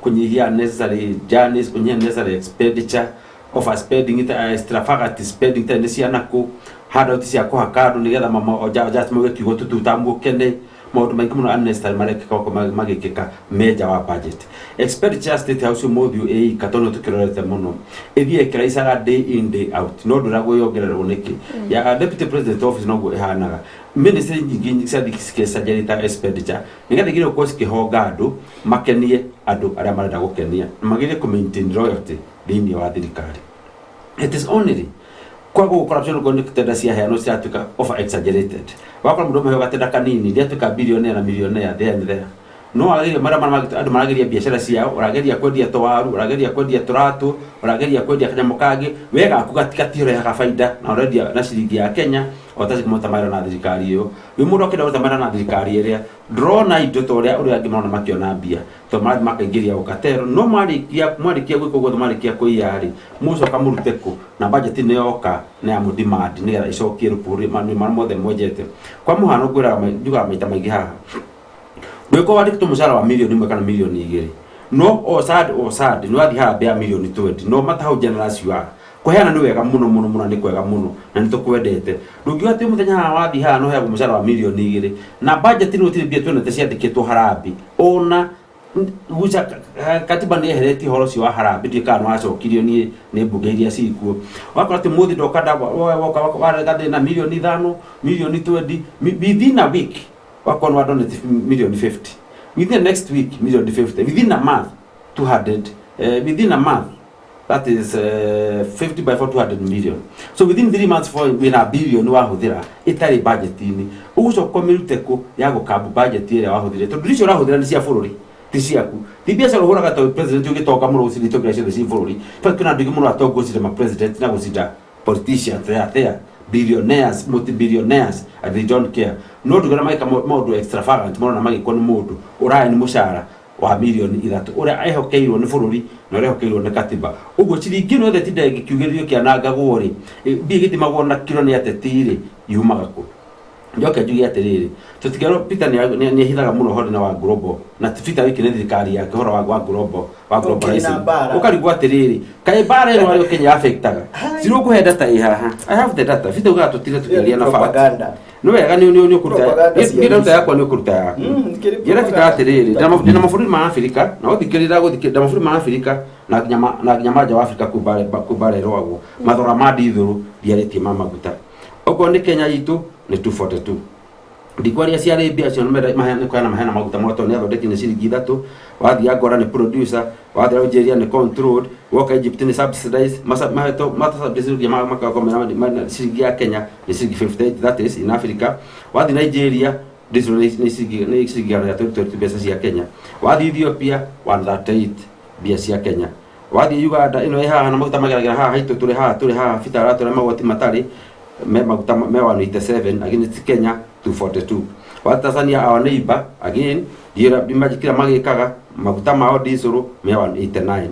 kũnyihia unnecessary journeys, kũnyihia unnecessary expenditure, overspending, extravagant spending itarĩ nĩ ciana kũ, handout cia kũhaka andũ nĩgetha just mauge kiugo tũtutamuũkene, maũndũ maingĩ mũno unnecessary marekĩka gũkũ magĩkĩka major wa budget. Expenditure ya State House ũmũthĩ ũyũ ĩika tondũ tũkĩrorete mũno, ĩthiĩ ĩkĩraicaga day in day out, no ndũragwo yongererwo nĩkĩ. Ya deputy president office noguo ĩhanaga. Ministry nyingĩ ciathiĩ cikĩexaggerate expenditure nĩgetha igĩrĩirwo gũkorwo cikĩhonga andũ makenie andũ arĩa marenda gũkenia, na magĩrĩire kũ maintain loyalty thĩinĩ wa thirikari. It is only kwa gũkũ corruption ũkorwo nĩ tenda ciaheanwo ciratuĩka over exaggerated. Wakora mũndũ ũmwe gatenda kanini ndiatuĩka billionaire na millionaire there and there. No wagĩrĩire marĩa andũ marageria biacara ciao, ũrageria kwendia tũwaru, ũrageria kwendia tũratũ, ũrageria kwendia kanyamũ kangĩ, we gaku gatiũrehaga baida na ũrendia na ciringi ya Kenya o ta ciringi maira na thirikari ĩyo. Wĩ mũndũ akĩenda kũruta mawĩra na thirikari ĩrĩa ndũrona indo ta ũrĩa ũrĩa angĩ marona makĩona mbia, tondũ marathiĩ makaingĩria ũkatero, no marĩkia gwĩka ũguo marĩkia kũiya rĩ, mũcoka mũrute kũ na budget nĩ yoka na ya mũdemand nĩgetha ĩcokie rũkũ marĩa mothe mwenjete. Kwa mũhano ngwĩraga njugaga maita maingĩ haha, ndũgĩkorwo wandĩkĩtwo mũcara wa 1 mirioni kana 2 mirioni, no o sad o sad nĩ wathiĩ harambee ya 20 mirioni, no matter how generous you are, kũheana nĩ wega mũno mũno mũno, nĩ kwega mũno na nĩ tũkwendete. Ndũngiuga atĩ mũthenya haha wathiĩ haha no heagwo mũcara wa 2 mirioni na budget nĩ gũtirĩ mbia tuonete ciandĩkĩtwo harambee ona guca katiba nĩ yeheretie ũhoro ũcio wa harambee, ndiũĩ kana nĩ wacokirio niĩ nĩ mbunge iria cikuo. Wakora atĩ mũthĩ ndoka woka warega thĩna 5 mirioni, 20 mirioni, within a week wakorwo nĩ wadonate 50 mirioni, within the next week 50 mirioni, within a month 200, within a month that is 50 by 4, 200 million. So within 3 months for wina billion wahũthĩra ĩtarĩ budget-inĩ. Ũgũcoka ũmĩrute kũ ya gũkambu budget ĩrĩa wahũthĩrire, tondũ icio ũrahũthĩra nĩ cia bũrũri ti ciaku, ti biacara ũhũraga ta president ũgĩtonga mũno gũcinda itonga ciothe ci bũrũri. In fact, kwĩna andũ aingĩ mũno atongu gũcinda ma president na gũcinda politicians. They are there, billionaires, multi-billionaires, and they don't care. No ndũgera magĩka maũndũ extravagant marona magĩkwo nĩ mũndũ ũraya nĩ mũcara wa 3 mirioni ũrĩa ehokeirwo nĩ bũrũri na ũrĩa ehokeirwo nĩ katiba. Ũguo ciringi ĩno yothe ĩtindaga ĩgĩkiugĩrĩrio kĩanangagwo rĩ, mbia igĩthimagwo na kiro nĩ ateti rĩ, yumaga kũ? Njoke njuge atĩrĩrĩ, tũtikerwo Peter nĩ ehithaga mũno ũhoro-inĩ wa global, na ti Peter wiki, nĩ thirikari yake, ũhoro wa global wa globalization. Mbara. Ũkarigwo atĩrĩrĩ, kaĩ mbara ĩno arĩ Kenya affectaga cirwo kũhe data ĩ haha. I have the data. Peter ugaga tũtire tũkĩaria na fact. Propaganda. Nĩ wega nĩ ũkũruta. Propaganda cia Niĩ ndaruta mbica. yakwa, nĩ ũkũruta yaku. Kĩrĩ Ngĩra Peter propaganda. atĩrĩrĩ, ndĩna mabũrũri ma Afrika na ũthikĩrĩra gũthikĩrĩra, ndĩna mabũrũri ma Afrika na nginya na nginya manja wa Afrika kũ mbara ĩrũagwo, mathogora ma ndithũrũ ndiarĩtie ma maguta. Okorwo nĩ Kenya itũ nĩ 242, ndikwaria cia Arabia acio nĩ kũheana maheana maguta moto nĩ athondeki nĩ ciringi 3, wathiĩ Angola nĩ producer, wathiĩ Algeria nĩ controlled, woka Egypt nĩ subsidized, mahetwo matasubsidized makakorwo mena ciringi ya Kenya nĩ ciringi 58, that is in Africa. Wathiĩ Nigeria diesel nĩ ciringi 122 mbeca cia Kenya. Wathiĩ Ethiopia 138 mbia cia Kenya. Wathiĩ Uganda ĩno ĩ haha na maguta mageragĩra haha haitũ, tũrĩ haha Peter aratwĩra magoti matarĩ me maguta me 187 against Kenya 242. Wa Tanzania, our neighbor again, ndiĩra ndimajikira magĩkaga maguta mao diesel me 189.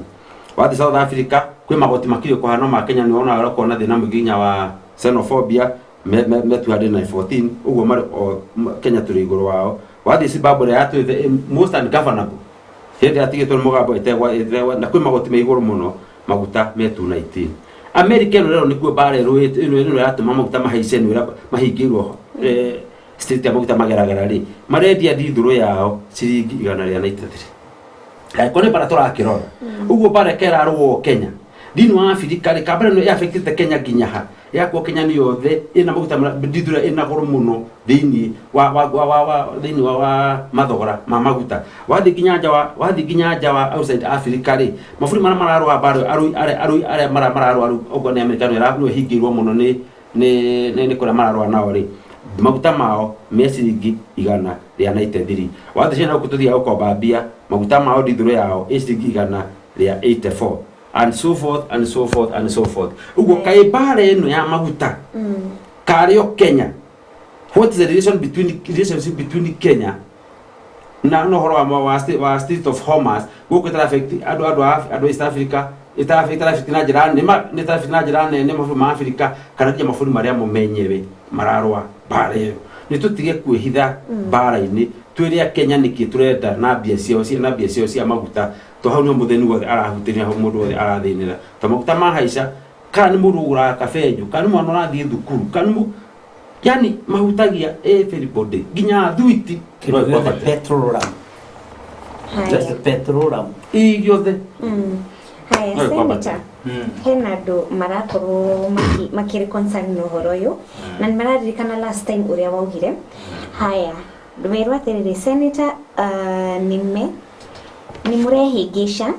Wathiĩ South Africa kwĩ magoti makiri kũhana ma Kenya, nĩ wonaga ũkorwo na thĩna mũingĩ nginya wa xenophobia, me 214 ũguo marĩ o Kenya tũrĩ igũrũ wao. Wathiĩ Zimbabwe ĩrĩa yatũĩte most ungovernable hĩndĩ yatigĩtwo nĩ mũgambo ĩtegwa na kwĩ magoti me igũrũ mũno, maguta me 219. America ĩno rero nĩkuo mbara ĩrũĩte, ĩno ĩratũma maguta mahaice, nĩ ũrĩa mahingĩirwo state ya maguta mageragera rĩ, marendia ndithũrũ yao ciringi 193. Angĩkorwo nĩ mbara tũrakĩrora ũguo, mbara ĩkerarũo Kenya thĩinĩ wa Afrika rĩ, kambara ĩno ĩaffectĩte Kenya nginya ha? Ĩgakorwo Kenya nĩ yothe ĩna maguta ndithũra ĩna goro mũno thĩinĩ wa wa wa wa wa thĩinĩ wa wa mathogora ma maguta. Wathiĩ nginya nja wa wathiĩ nginya nja wa outside Africa rĩ, mabũrũri marĩa mararũa mbara, arũi arĩa arũi arĩa mararũa rĩu, okorwo nĩ Amerika nĩyo ĩhingĩirwo mũno nĩ nĩ nĩ nĩ kũrĩa mararũa nao rĩ, maguta mao me ciringi 193. Wathiĩ China gũkũ tũthiaga gũkomba mbia, maguta mao ndithũrũ yao ĩ ciringi 184, and so forth and so forth and so forth. Ũguo kaĩ mbara ĩno ya maguta karĩ o Kenya? What is the relationship between Kenya na no horo wa Strait of Hormuz gũkũ ĩtara affect andũ a East Africa, ĩtara affect na njĩra nene, nĩ ĩtara affect na njĩra nene mabũrũri ma Africa kana nginya mabũrũri marĩa mo menyewe mararũa mbara ĩyo? Nĩ tũtige kwĩhitha mbara-inĩ, twĩre Kenya nĩkĩ tũrenda na mbia ciao cia maguta, to hau nĩho mũthĩni wothe arahutĩria, hau mũndũ wothe arathĩnĩra, to maguta mahaica, kana nĩ mũndũ ũgũraga kabenjũ, kana nĩ mwana ũrathiĩ thukuru, kana nĩ yani mahutagia everybody nginya thuiti. Kĩndũ gĩothe petroleum. Haya. Petroleum. Igiothe. Haya, No, kwamba Senator, hena andũ marakorwo makĩrĩ concern na ũhoro ũyũ na nĩ mararirikana last time ũrĩa waugire. Haya, werwo atĩrĩrĩ, Senator, nĩme nĩ mũrehĩngĩca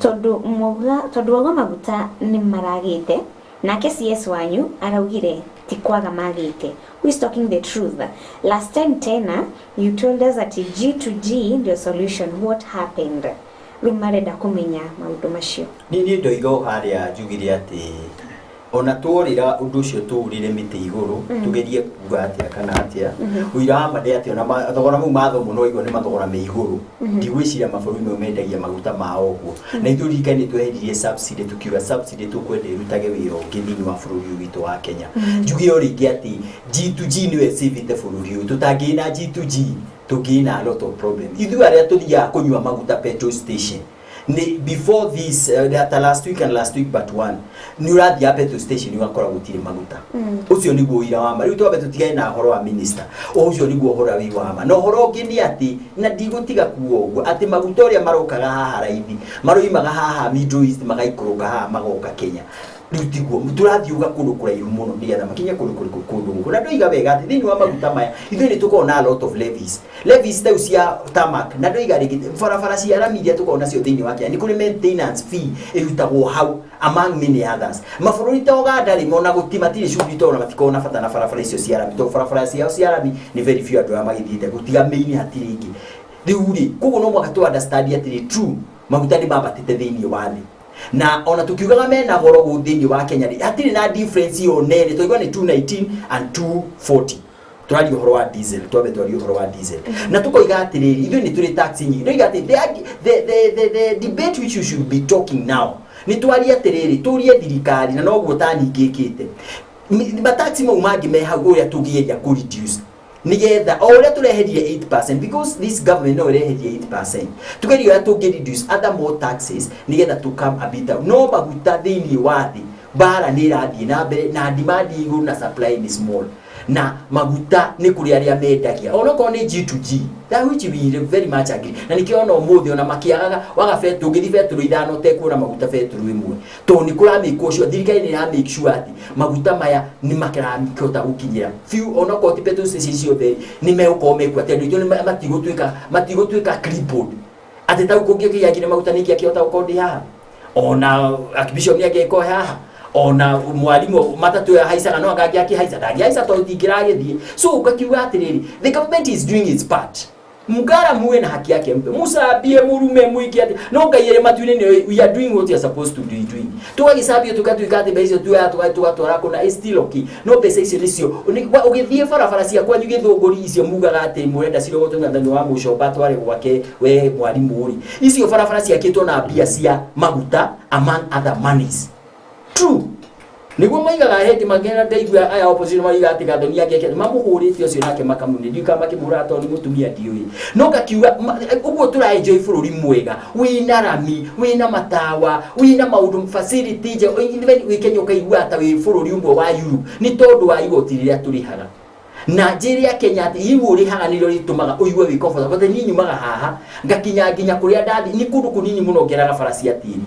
tondũ mwauga, tondũ wauga maguta nĩ maragĩte, nake CS wanyu araugire ti kwaga magĩte. Who is talking the truth? Last time tena you told us that G to G ndio solution. What happened? Rĩu marenda kũmenya maũndũ macio. Niĩ ndoiga o harĩa njugire atĩ ona tworĩra ũndũ ũcio tũũrĩre mĩtĩ igũrũ, tũgerie kuga atĩa kana atĩa, ũira wa ma nĩ atĩ ona mathogora mau ma thomo no igua nĩ mathogora me igũrũ. Ndigwĩciria mabũrũri mau mendagia maguta mao ũguo. Na ithuĩ ririkane nĩ tweheririe subsidy, tukiuga subsidy tũkwenda ĩrutage wĩra ũngĩ thĩinĩ wa bũrũri ũyũ witũ wa Kenya. Njuge o rĩngĩ atĩ G2G nĩyo ĩcĩvĩte bũrũri ũyũ. Tũtangĩrĩ na G2G tũngĩrĩ na a lot of problem. Ithuĩ arĩa tũthiaga kũnyua maguta petrol station, ni before this ta last week and last week but one, nĩ ũrathiĩ petrol station ũgakora gũtirĩ maguta. Ũcio nĩguo ũira wa ma. Rĩu twambe tũtigane na ũhoro wa minister, ũcio nĩguo ũhoro wĩ wa ma. Na ũhoro ũngĩ nĩ atĩ, na ndigũtiga kuga ũguo, atĩ maguta ũrĩa marokaga haha raithi, maroimaga haha Middle East magaikũrũka haha magoka Kenya, rĩu tiguo tũrathiĩ uga kũndũ kũraihu mũno nĩgetha makinye kũndũ kũrĩkũ kũndũ gũkũ. Na ndoiga wega atĩ thĩinĩ wa maguta maya ithuĩ nĩ tũkoragwo na a lot of levies ta cia tarmac, na ndoiga rĩngĩ barabara cia rami iria tũkoragwo nacio thĩinĩ wa Kenya nĩ kũrĩ maintenance fee ĩrutagwo hau, among many others. Mabũrũri ta Uganda rĩ, mona gũti matirĩ cuguri tondũ ona matikoragwo na bata na barabara icio cia rami, tondũ barabara ciao cia rami nĩ very few andũ arĩa magĩthiĩte gũtiga main hatirĩ ingĩ. Rĩu rĩ, koguo no mũhaka tũ understand atĩrĩ, true, maguta nĩ mambatĩte thĩinĩ wa thĩ, na ona tukiugaga mena goro gũkũ thĩinĩ wa Kenya rĩ, hatirĩ na difference ĩyo nene. Twaigua nĩ 219 and 240. Tũraria ũhoro wa diesel, twambe twarie ũhoro wa diesel na tukoiga atĩrĩrĩ, ithuĩ nĩ tũrĩ tax nyingĩ. Ndoiga atĩ the debate which you should be talking now nĩ twarie atĩrĩrĩ, tũrie thirikari, na noguo tani ngĩkĩte mataxi mau mangĩ me hau, ũrĩa tũngĩgeria kũ reduce nigetha o ũrĩa tũreherie 8%, because this government no ĩreherie 8%, tugerie ũrĩa tũngĩ reduce other more taxes nigetha to come a bit down. No maguta thĩinĩ wa thĩ, mbara nĩ ĩrathiĩ na mbere na demand ĩ igũrũ na supply nĩ small, na maguta nĩ kũrĩ arĩa mendagia onokorwo nĩ G2G, that which we very much agree. Na nikĩo ona ũmũthĩ ona makĩagaga waga betũrũ, ũngĩthiĩ betũrũ ithano ũtekuona maguta betũrũ ĩmwe, tondũ nĩ kũramĩkwo sure, thirikari nĩ ĩra make sure atĩ maguta maya nĩ marakĩhota gũkinyĩra few, onokorwo ti petrol station ciothe nĩ megũkorwo mekuo, atĩ andũ aitũ matigũtuĩka crippled, atĩ tau kũngĩkĩgĩa nginya maguta ningĩ akĩhota gũkorwo ndĩ haha, ona archbishop nĩ angĩkorwo haha, ona mwarimũ matatũ ĩyo ahaicaga no anga akĩhaica ndangĩhaica tondũ tingĩragĩthiĩ. So ũgakiuga atĩrĩrĩ, the government is doing its part. Mgara muwe na haki yake, mpe musambie murume muike ati no Ngai ere matu-inĩ nĩ we are doing what you are supposed to be doing. Tũgagĩcambio tũgatuĩka atĩ mbeca icio tuoya tũgatwara kũna is still okay, no mbeca icio nĩcio ũgĩthiĩ barabara cia kwanyu Gĩthũngũri icio mugaga atĩ mũrenda cirogotwo na thani wa mũcomba tware gwake we mwarimũ rĩ, icio barabara ciakĩtwo na mbia cia maguta, among other monies. True, niguo maigaga hĩndĩ mangĩra ndaigua aya opposition maigaga atĩ Gathoni angĩeke mamũhũrĩte ũcio nake makamune, ndiũĩ kana makĩmũhũraga tondũ nĩ mũtumia, ndiũĩ, no ngakiuga ũguo tũra enjoy bũrũri mwega wĩna rami, wĩna matawa, wĩna maũndũ facility njega, even wĩ Kenya ũkaigua ta wĩ bũrũri ũmwe wa Europe, nĩ tondũ wa igoti rĩrĩa tũrĩhaga. Na njĩre ya Kenya atĩ iu ũrĩhaga nĩrĩo rĩtũmaga ũigue wĩ comfortable. Niĩ nyumaga haha ngakinya nginya kũrĩa ndathi nĩ kũndũ kũnini mũno, ngeraga bara cia tĩri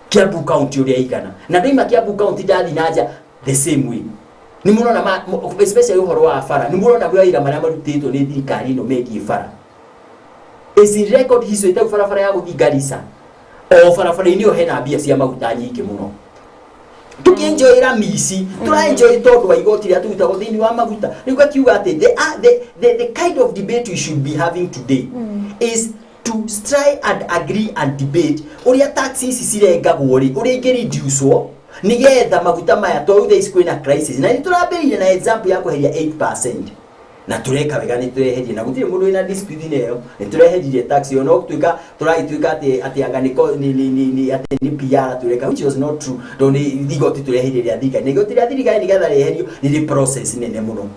Kiambu County ũrĩa igana, na ndoima Kiambu County ndathi na nja the same way. Nĩ mũrona especially ũhoro wa bara, nĩ mũrona mawĩra marĩa marutĩtwo nĩ thirikari ĩno megiĩ bara. Is in record history ta barabara ya gũthiĩ Garissa, o barabara-inĩ ĩyo hena mbia cia maguta nyingĩ mũno. Tũkĩenjoyĩra mici, tũraenjoy tondũ wa igoti rĩrĩa tũrutagwo thĩinĩ wa maguta. Rĩu ngakiuga atĩ the kind of debate we should be having today is to try and agree and debate ũrĩa tax ici cirengagwo rĩ, ũrĩa ingĩreducwo nĩgetha maguta maya, tondũ thaa ici kwĩna crisis. Na nĩ tũrambĩrĩirie na example ya kweheria 8% na tureka wega, nĩ tũreherie na gũtirĩ mũndũ wĩna dispute ĩyo, nĩ tũreheririe tax ĩyo, no gũtuĩka tũragĩtuĩka atĩ anga nĩ ko- nĩ nĩ nĩ nĩ atĩ nĩ PR tũreka, which was not true, tondũ nĩ igoti tũreherie rĩa thirikari, na igoti rĩa thirikari nĩgetha rĩeherio nĩ rĩ process nene mũno.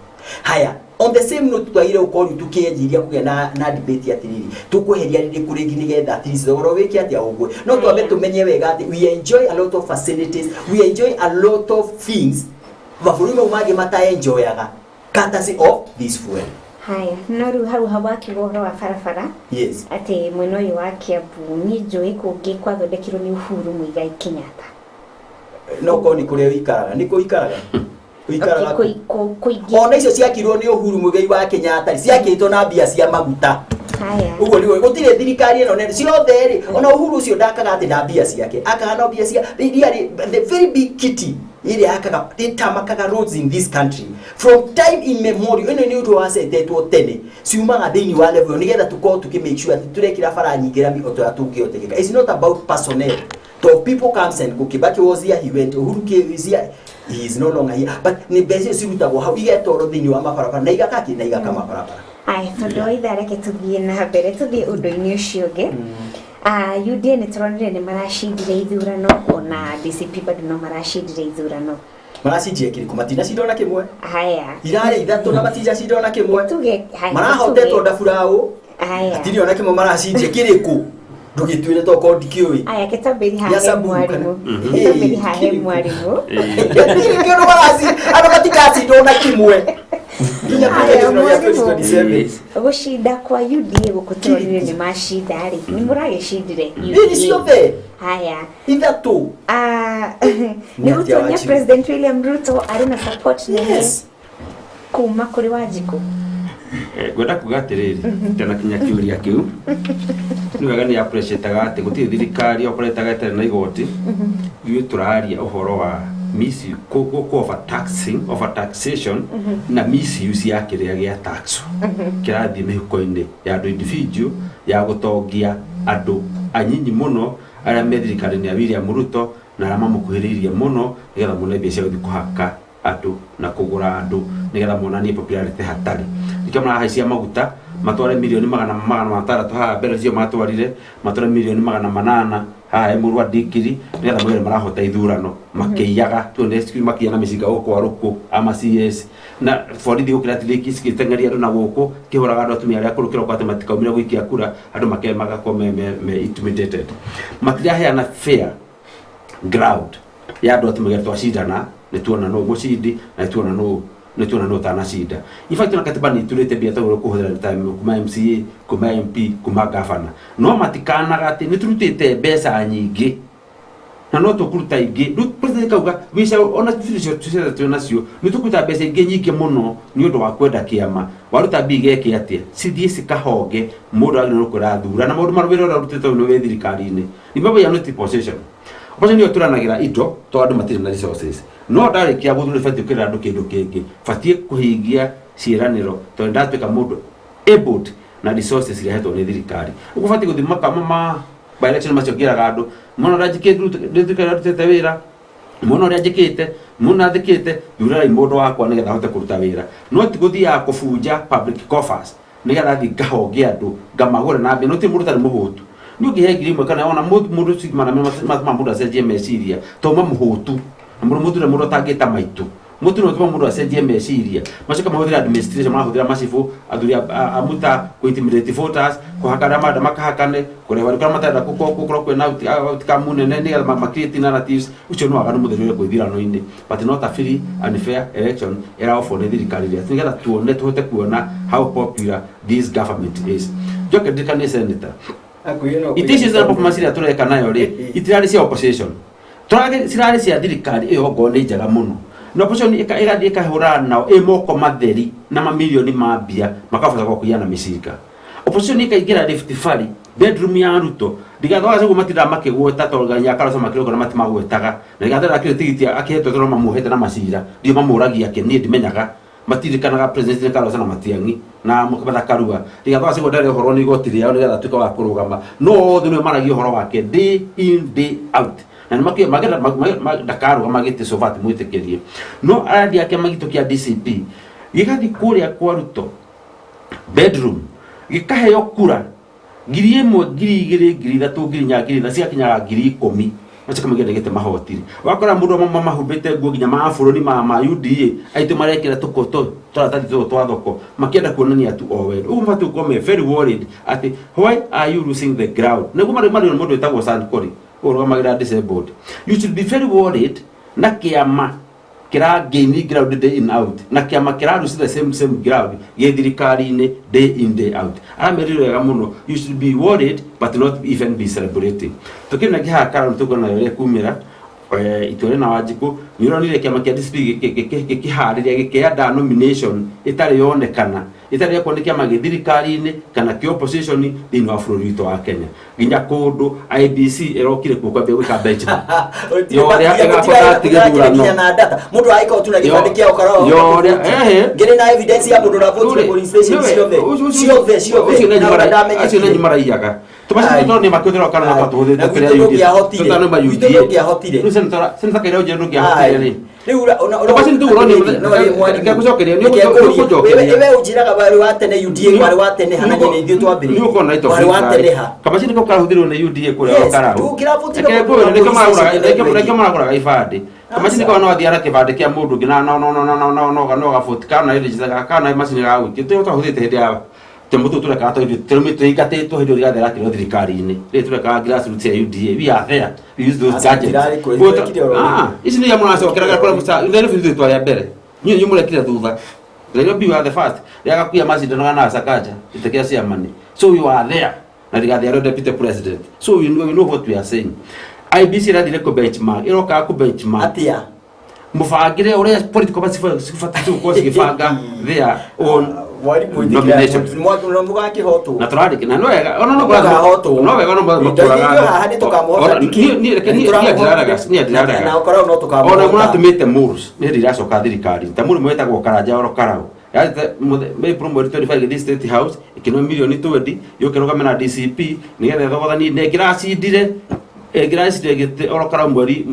Haya, on the same note, twagire gũkorwo rĩu tũkĩanjiria kũgĩa na debate atĩrĩrĩ, tũkweheria rĩrĩkũ rĩngĩ nĩgetha at least thogora wĩke atĩa ũgwe. No twambe tũmenye wega atĩ we enjoy a lot of facilities, we enjoy a lot of things mabũrũri mau mangĩ mataenjoyaga, courtesy of this fuel. Haya, no rĩu hau hau wakiuga ũhoro wa barabara, atĩ mwena ũyũ wa Kiambu, niĩ njũĩ kũngĩ kwathondekirwo nĩ Uhuru Muigai Kenyatta. No korwo nĩ kũrĩa ũikaraga, nĩ kũ ũikaraga, ũikaraga? Okay, kũingĩ. Ona icio ciakirwo nĩ Uhuru Muigai wa Kenyatta ciakĩtwo na mbia cia maguta. Haya. Ũguo nĩguo gũtirĩ thirikari ĩno nene ciothe rĩ, ona Uhuru ũcio ndakaga atĩ na mbia ciake, akaga no mbia cia really the very big kitty ĩrĩa yakaga ĩtamakaga roads in this country from time immemorial. Ĩno nĩ ũndũ wacetetwo tene, ciumaga thĩinĩ wa level nĩgetha tũkorwo tũkĩ make sure atĩ tũrekĩra bara nyingĩ rami o ta ũrĩa tũngĩhotekeka. It's not about personnel, to people comes and go. Kibaki was here, he went. Uhuru is here, he is no longer here, but nĩ mbeca icio cirutagwo hau igetwarwo thĩinĩ wa mabarabara na igakaki na igaka mabarabara. Aya, tondũ wa ithaa, reke tũthiĩ na mbere, tũthiĩ ũndũ-inĩ ũcio ũngĩ. UDA nĩ tũronire nĩ maracindire ithurano, ona DCP bado no maracindire ithurano. Maracinjia kĩrĩkũ? Matinacindwo na kĩmwe. Haya. Irarĩ ithatũ na matinacindwo na kĩmwe. Tuge haya. Marahotetwo ndaburaũ. Haya. Hatirĩ ona kĩmwe maracinjia kĩrĩkũ, ndũgĩtuĩre tokorwo ndikĩũĩ. Aya, kĩtambĩri Ya hahe Samburu mwarimũ. kana? Kĩtambĩri hahe mwarimũ. Kĩndũ maraci andũ matikacindwo na kĩmwe nginya Aya, kĩgeranio gĩa mwarimũ. 2027. Gũcinda kwa UDA gũkũ tũronire nĩ macinda rĩ, nĩ mũragĩcindire Ĩni ciothe. Haya. Ithatũ. Nĩ Nĩ atĩa gũtuonia Wanjiru? President William Ruto arĩ na support nene kuma kũrĩ Wanjikũ. Ngwenda kuga atĩrĩrĩ, tena kinya kĩũria kĩu nĩ wega, nĩ appreciate-aga atĩ gũtirĩ thirikari operataga ĩtarĩ na igoti. Ithuĩ tũraria ũhoro wa misuse, overtaxing, overtaxation na misuse ya kĩrĩa gĩa tax kĩrathiĩ mĩhuko-inĩ ya andũ individual, ya gũtongia andũ anyinyi mũno arĩa me thirikari-inĩ ya William Ruto na arĩa mamũkuhĩrĩirie mũno, nĩgetha mone mbia cia gũthiĩ kũhaka andũ na kũgũra andũ nĩgetha monanie popularity hatarĩ. Nĩkĩo marahaicia maguta matware mirioni 600 haha mbere, cio matwarire matware mirioni 800 haha he mũrũ wa ndikiri, nĩgetha mwere marahota ithurano makĩiyaga. Tuone makiya na mĩcinga gũkũ arũkũ ama CS na borithi gũkĩra tiriki cigĩteng'eria andũ na gũkũ kĩhũraga andũ atumia arĩa akũrũ kĩroko atĩ matikaumire gũikia kura, andũ magakorwo me intimidated. Matiraheana fair ground ya andũ atĩ mũgere twacindana, nĩ tuona nũ mũcindi na nĩ tuona nũ ũtanacinda. In fact, na katiba nĩ iturĩte mbia tagũrwo kũhũthĩra ta kuma MCA, kuma MP, kuma gavana, no matikanaga atĩ nĩ tũrutĩte mbeca nyingĩ na no tũkũruta ingĩ. Rĩu president kauga wica ona icio ciothe twĩ nacio, nĩ tũkũruta mbeca ingĩ nyingĩ mũno nĩ ũndũ wa kwenda kĩama. Waruta mbia igeke atĩa? Cithiĩ cikahonge mũndũ agĩrĩirwo kwĩra thura na maũndũ marĩa wĩra ũrĩa ũrutĩtwo nĩ wĩ thirikari-inĩ. Remember, we are not opposition. Opposition nĩyo tũranagĩra indo tondũ andũ matirĩ na resources, no ndarĩkia gũthurwo batiĩ kwĩra andũ kĩndũ kĩngĩ, batiĩ kũhingia ciĩranĩro, tondũ ndatuĩka mũndũ abled na resources iria hetwo nĩ thirikari. Ũguo batiĩ gũthiĩ makama ma by election macio ngĩraga andũ mwana ũrĩa njĩkĩte ndutĩte wĩra, mwana ũrĩa njĩkĩte mũno athĩkĩte, thurai mũndũ wakwa nĩgetha ahote kũruta wĩra, no ti gũthiaga kũbunja public coffers nĩgetha thiĩ ngahonge andũ ngamagũre na mbia. No ti mũndũ ũtarĩ mũhũtu nĩ ũngĩhe 1000 kana ona mũndũ cigimana matũma mũndũ acenjie meciria, to ma mũhũtu na mũndũ mũture mũndũ atangĩta maitũ mũtu no tũma mũndũ acenjie meciria. Macoka mahũthĩra administration, marahũthĩra macibũ, athuri a muta kũ intimidate voters, kũhaka arĩa marenda makahakane, kũrĩha arĩa matarenda, gũkorwo kwĩna outcome nene nĩgetha ma create narratives. Ũcio nĩ waganu mũtheri ũrĩa kwĩ ithurano-inĩ, but not a free and fair election ĩraofo nĩ thirikari ĩrĩa nĩgetha tuone, tũhote kuona how popular this government is. Njoke ndirikanie senator, itĩ icio cia performance iria tũreka nayo rĩ, itirarĩ cia opposition, cirarĩ cia thirikari ĩyo, ngorwo nĩ njega mũno. Na opposition ĩgathiĩ ĩkahũrana nao ĩ moko matheri na mamirioni ma mbia, makabota gwa na mĩcinga. Opposition ĩkaingĩra Rift Valley, bedroom ya Ruto. Rigathi wa Gachagua matindaga makĩgweta tondũ nginya Kalonzo makĩrũga na matimagwetaga, na Rigathi arakĩrĩ tigiti akĩhetwo tondũ mamuohete na macira ndio mamũragia kĩ niĩ ndimenyaga. Matirikanaga president Kalonzo na Matiang'i na Martha Karua. Rigathi wa Gachagua ndarĩ ũhoro nĩ igoti rĩao nĩgetha atuĩke wa kũrũgama, no othe nĩwe maragia ũhoro wake day in, day out, na nĩ makĩ magenda ndakarũgama gĩtĩ so far timwĩtĩkĩrie. No arathiĩ kĩama gitũ kĩa DCP gĩgathiĩ kũrĩa kwa Ruto bedroom, gĩkaheo kura 1000, 2000, 3000, 4000, 4000, cigakinyaga 10,000, macoka gĩte mahotire. Wakora mũndũ amwe mahumbĩte nguo nginya ma bũrũri ma UDA aitũ marekĩra tũkoto tũratathi tũtũ twa thoko makĩenda kuonania tu o wendo ũguo. Mabatiĩ gũkorwo me very worried atĩ why are you losing the ground? Nĩguo marĩ mũndũ wĩtagwo Sankori ũrũgamagĩrĩra disabled. You should be very worried na kĩama kĩra gain ground day in out na kĩama kĩra lose the same ground gĩ thirikari-inĩ day in, day out. Aramerire wega mũno, you should be worried but not even be celebrating. Tukĩrĩ na kĩhaha karau tũkuona ũrĩa kumĩra itua rĩna Wanjikũ. Nĩ ũronire kĩama kĩa DCP gĩkĩharĩria gĩkĩanda nomination ĩtarĩ yonekana, ĩtarĩ yakorwo nĩ kĩama gĩ thirikari-inĩ kana kĩ opposition thĩinĩ wa bũrũri witũ wa Kenya, nginya kũndũ IEBC ĩrokire kuo kwambia gwĩka benchmark yo ũrĩa ĩgakorwo gĩthurano. Nginya na data mundu agĩkorwo tu na gĩbandĩ kĩa ũkarora Yo ũrĩa, ehe. Ngĩrĩ na evidence ya mũndũ ũravotire polling station ciothe ciothe ciothe. Ũcio nĩ Na acio nĩ maraiyaga tũmacini tondũ nĩ makĩhũthĩra kana twatũhũthĩrĩte. Na gwitũ ndũngĩahotire. Gwitũ ndũngĩahotire. Rĩu senator Kaira Ojienda ndũngĩahotire rĩ. Rĩu Tũmacini tũu ũronio reke ngũcokerie, nĩ ũkũnjokeria. We ũnjĩraga warĩ wa tene UDA, warĩ wa tene hana nyene ithuĩ twambĩrĩirie. Nĩ ũkona ito Warĩ wa tene ha? Kamacini kau karahũthĩrwo nĩ UDA kũrĩa Yes, Karau. ndũngĩravotire Reke mũndũ ngwĩre, wa nĩkĩo police station nĩkĩo maragũraga ibandĩ. Kamacini kau no athiĩ kĩbandĩ kĩa mũndũ ũngĩ na no no no no no no no no gaboti kana register kana macini ga gũikia tũrĩa twahũthĩrĩte hĩndĩ ya tũmũtũ tũrekaga tũrĩ tũingatĩtwo hĩndĩ ĩyo Rigathi arakĩrwo thirikari-inĩ. Rĩrĩ tũrekaga grassroots ya UDA, we are there, we use those Aca, gadgets. ndirarĩ kuo, Ũguo ithuĩ oro Ah, ici nĩ iria mũracokeraga kũrĩa Nairobi ithuĩ twarĩ a mbere, inyuĩ inyuĩ mũrekire thutha. Nairobi we are the first rĩrĩa gakuia macindanaga na Sakaja gĩtĩ kĩa chairman, so we were there na Rigathi arĩ deputy president, so we know what we are saying. IEBC ĩrathire kũ benchmark, ĩrokaga kũ benchmark Atia? Mũbangĩre ũrĩa political parties cibatiĩ gũkorwo cigĩbanga their own nomination. Mũgakĩhotwo. Na tũrarĩki na no wega ona no Mũkahotwo. no wega no Ithuĩ haha nĩ tũkamũhota nĩkĩ? Niĩ reke niĩ Nĩ ndiraga niĩ ndiraga. Na ũkorwo no tũkamũhota. Ona mũratũmĩte mules nĩ hĩndĩ iracoka thirikari ta mũrĩmũ wetagwo Karanja oro Karau yathite April mweri 25 gĩthiĩ State House ĩkĩneo mirioni 20 yũke rũgame na DCP nĩgetha ĩthogothanie na ĩngĩracindire gĩtĩ oro Karau mweri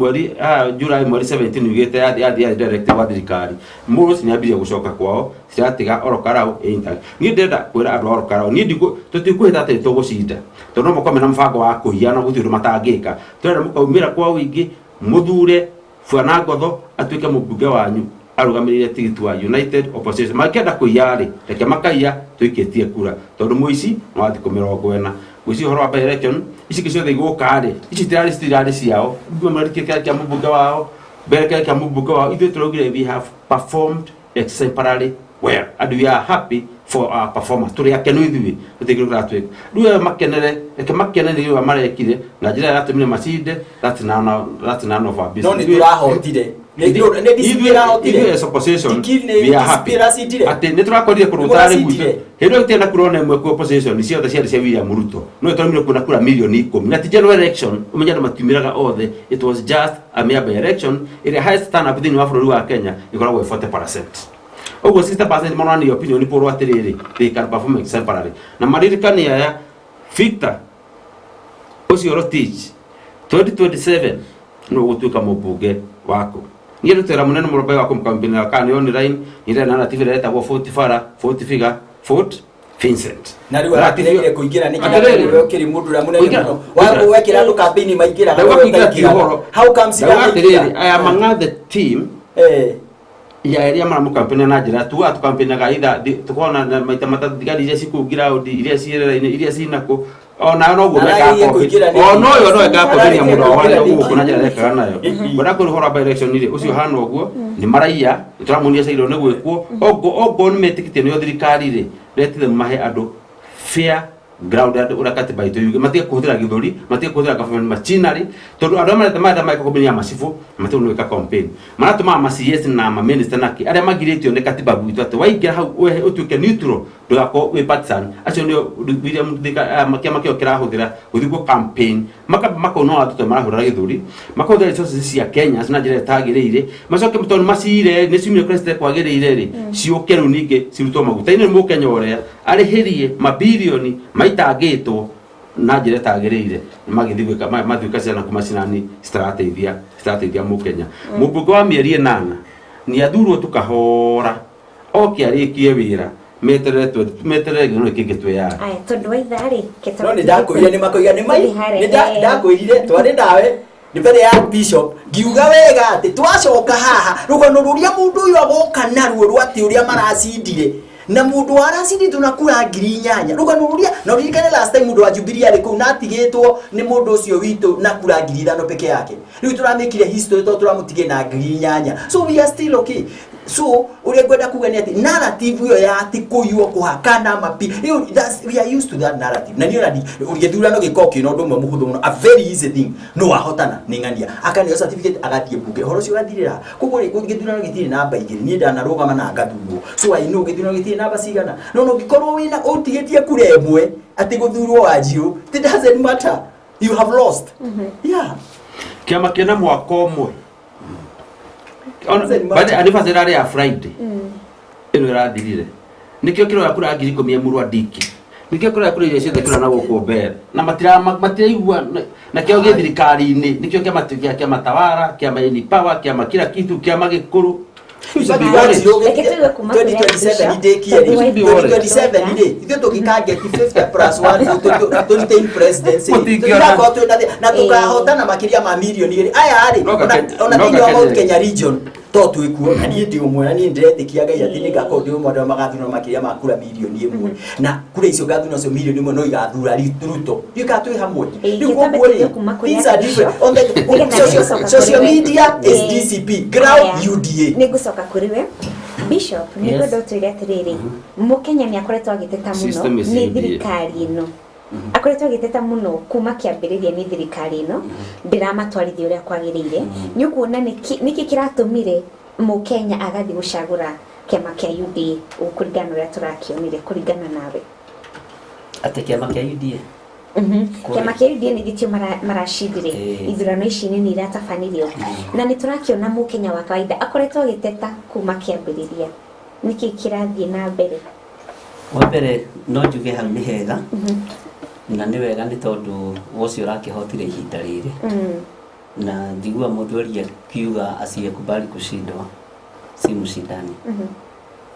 July mweri 17 yugĩte yathi direct gwa thirikari. Mules nĩ ambirie gũcoka kwao, ciratiga oro Karau ĩ intact. Niĩ ndĩrenda kwĩra andũ a oro Karau, niĩ ndikũ tũtikwĩhĩta atĩ tũgũcinda tondũ no makorwo mena mũbango wa kũiya na gũtirĩ ũndũ matangĩka. Tũrenda mũkaumĩra kwa ũingĩ mũthure Bwana Ngotho atuĩke mũmbunge wanyu arũgamĩrĩire tigiti wa United Opposition. Makĩenda kũiya rĩ, reke makaiya, tũikĩtie kura tondũ mũici nĩ wa thikũ 40. Gwĩciria ũhoro wa by election ici ingĩ ciothe igũka rĩ, ici citirarĩ ciao kĩa kĩa mũmbunge wao mbere kĩa mũmbunge wao. Ithuĩ tũraugire we have performed exemplarily well and we are happy for our performance. Tũrĩ akenu ithuĩ, gũtirĩ kĩndũ kĩratwĩka. Rĩu aya makenere, reke makene nĩ ũrĩa marekire na njĩra ĩrĩa yatũmire macinde. That's none of our No business. nĩ tũrahotire. Nĩ DCP ĩrahotire. Ithuĩ as opposition Tiki nĩ we are DCP happy ĩracindire. atĩ nĩ tũrakorire kũndũ Nĩ gũtarĩ mũracindire. gwitũ hĩndĩ ĩyo gũtirĩ na kura ona ĩmwe ku opposition, ciothe ciarĩ cia William Ruto, no tũremire kuona kura mirioni 10 na ti general election. Ũmenye andũ matiumĩraga othe, it was just a mere by election. Ĩrĩa highest turn up thĩinĩ wa bũrũri wa Kenya ĩkoragwo ĩ 40%, ũguo 60% monania opinion poll atĩrĩrĩ they can perform exemplarily. Na maririkane aya, Victor ũcio Rotich 2027 nĩ ũgũtuĩka mũmbunge waku. Niĩ ndutĩra mũnene mũrombe wa kũmũkampĩnĩra kana nĩ online nĩ na TV ĩrĩa ĩtagwo Fort Fara, Fort Figure, Fort Vincent. Na rĩu arakiregire kũingĩra nĩkĩ? Na Atĩrĩrĩ. wewe ũkĩrĩ mũndũ ũrĩa mũnene Kũingĩra- mũno wekĩra andũ campaign maingĩraga, Ndauga wewe kũingĩra ti ũtaingĩraga. ũhoro. How comes Ndauga iraingĩra? atĩrĩrĩ, I am among the team ya ĩrĩa maramũkampenia na njĩra tugaga tũkampeniaga either tũkorwo na maita matatũ thigari iria cikũu ground, iria ciĩ rĩera-inĩ, iria cinakũ ona noguo mekaga Aragĩrĩire copy. kũingĩra nĩkĩ? Ona ũyũ no ekaga kũmbĩria mũndũ wao harĩa Aragĩrĩire gũkũ na njĩra ekaga nayo. Ngwenda kwĩra ũhoro wa by election rĩ, ũcio hana ũguo nĩ maraiya, nĩ tũramonia ciagĩrĩirwo nĩ gwĩkwo. Ongo nĩ metĩkĩtie nĩo thirikari rĩ, let them mahe andũ fair Ground ya ura katiba itu yuge matige kuhuthira githuri matige kuhuthira government machinery tondu andu aria mareta marenda maika ya macibu matige gwika campaign maratuma ma CS na ma minister naki aria magiritio ni katiba gwitu ati waingira hau utuike neutral ndugakorwo wi partisan acio nio William kiama kio kirahuthira guthii guo campaign makona watu marahurira githuri makahũthĩra resources cia Kenya na njĩra ĩtagĩrĩire macoke tondu macire nĩ ciumire kũrĩa citekwagĩrĩire rĩ ciũke rĩu ningĩ cirutwo maguta-inĩ nĩ mũkenya ũrĩa arĩhĩrie mabirioni maitangĩtwo na njĩra ĩtagĩrĩire magĩthiĩ gwĩka mathiĩ gwĩka ciana kuma cinani citarateithia mũkenya. Mũmbunge wa mĩeri 8 nĩ athurwo tukahora oke arĩkie wĩra meterere gĩthurano kĩngĩ twĩyare. Aya tondu wa ithaa rĩ no nĩ ndakwĩrire nĩ makoiga nĩ mai nĩ ndakwĩrire twarĩ nawe nĩ mbere ya bishop ngiuga wega atĩ twacoka haha rũgano rũrĩa mũndũ ũyũ agoka naruo rwa atĩ ũrĩa maracindire na mundu aracinditwo na kura 8,000 rugano ruria na uririkane last time mundu wa Jubilee ari kuu na atigitwo ni mundu ucio witu na kura 5,000 peke yake. Riu turamikire history to turamutige na 8,000, so we are still okay. So uria ngwenda kuga ni ati narrative iyo ya ati kuywo kuhakana mapi riu we are used to that narrative. Na niyo nadi githurano giko kina undu umwe muhuthu muno, a very easy thing, no wahotana ni ng'ania akaneo certificate agathie bunge horo cio gathirira. Koguo githurano gitiri namba igiri, nie ndanarugama na ngathurwo, so I know githurano gitiri namba cigana. No no ngikorwo wina utigitie kura imwe ati guthurwo wanjiu, it doesn't matter, you have lost. Yeah, kiama kina mwaka umwe but anniversary rari ya Friday ino irathirire nikio kiroya kura 10,000 ya murwa diki nikio kiroya kura iria ciothe kura na guku mbere na matiraigua na kio gi thirikari-ini nikio kiama kia kiama tawara kiama ni power kiama kila kitu kiama gikuru. 2027 ndikie 2027 ndi ithuĩ tũngĩkangeti 50 plus 1 to retain presidency tũtirakorwo twĩna na tũkahotana makĩria ma mirioni 2 aya rĩ ona thĩinĩ wa Mount Kenya region to twĩkuo na niĩ ndĩ ũmwe na niĩ ndĩretĩkia Ngai atĩ nĩngakorwo ndĩ ũmwe andũ magathurwo makĩria ma kura milioni 1 na kura icio ngathurwo nacio milioni 1 no igathura Ruto ndiũĩ kana twĩ hamwe. Rĩu koguo rĩ things are different on the social media is DCP ground UDA. Nĩngũcoka kũrĩ we Bishop, nĩngwenda ũtwĩre atĩrĩrĩ, mũkenya nĩ akoretwo agĩteta mũno nĩ thirikari ĩno, akoretwo agĩteta mũno kuma kĩambĩrĩria nĩ thirikari ĩno ndĩramatwarithia ũrĩa kwagĩrĩire. Nĩ ũkuona nĩkĩ kĩratũmire mũkenya agathiĩ gũcagũra kĩama kĩa UDA kũringana na ũrĩa tũrakĩonire kũringana nawe? Atĩ kĩama kĩa UDA Kĩama kĩa UDA nĩ gĩtio maracindire ithurano ici nini iratabanirio na nĩ tũrakĩona mũkenya wa kawaida akoretwo agĩteta kuma kĩambĩrĩria, nĩkĩ kĩrathiĩ na mbere? Wa mbere no njuge hau nĩ hega na nĩ wega nĩ tondũ ũcio ũrakĩhotire ihinda rĩrĩ na njigua mũthuri akiuga asiyekubali kushindwa si mshindani.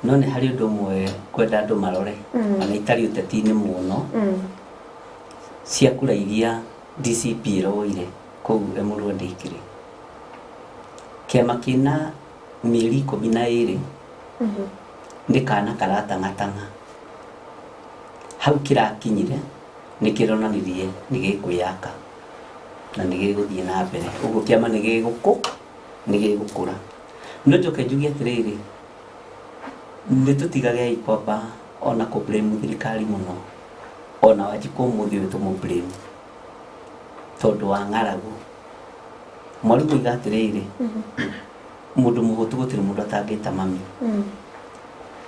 No nĩ harĩ ũndũ ũmwe kwenda andũ marore ona itarĩ ũteti-inĩ mũno cia kura iria DCP ĩroire kũu Emurua Dikirĩ, kĩama kĩna mĩeri 12 nĩ kana karatang'atang'a hau kĩrakinyire nĩ kĩronanirie nĩ gĩkwĩyaka na nĩ gĩgũthiĩ na mbere, ũguo kĩama nĩ gĩgũkũra. No njoke njuge atĩrĩrĩ, nĩ tũtigagei kwamba ona kũ blame thirikari mũno, ona Wanjikũ ũmũthĩ ũyũ tũmũ blame tondũ wa ng'aragu. Mwarimũ oiga atĩrĩrĩ, mũndũ mũhũtu gũtirĩ mũndũ atangĩta mami.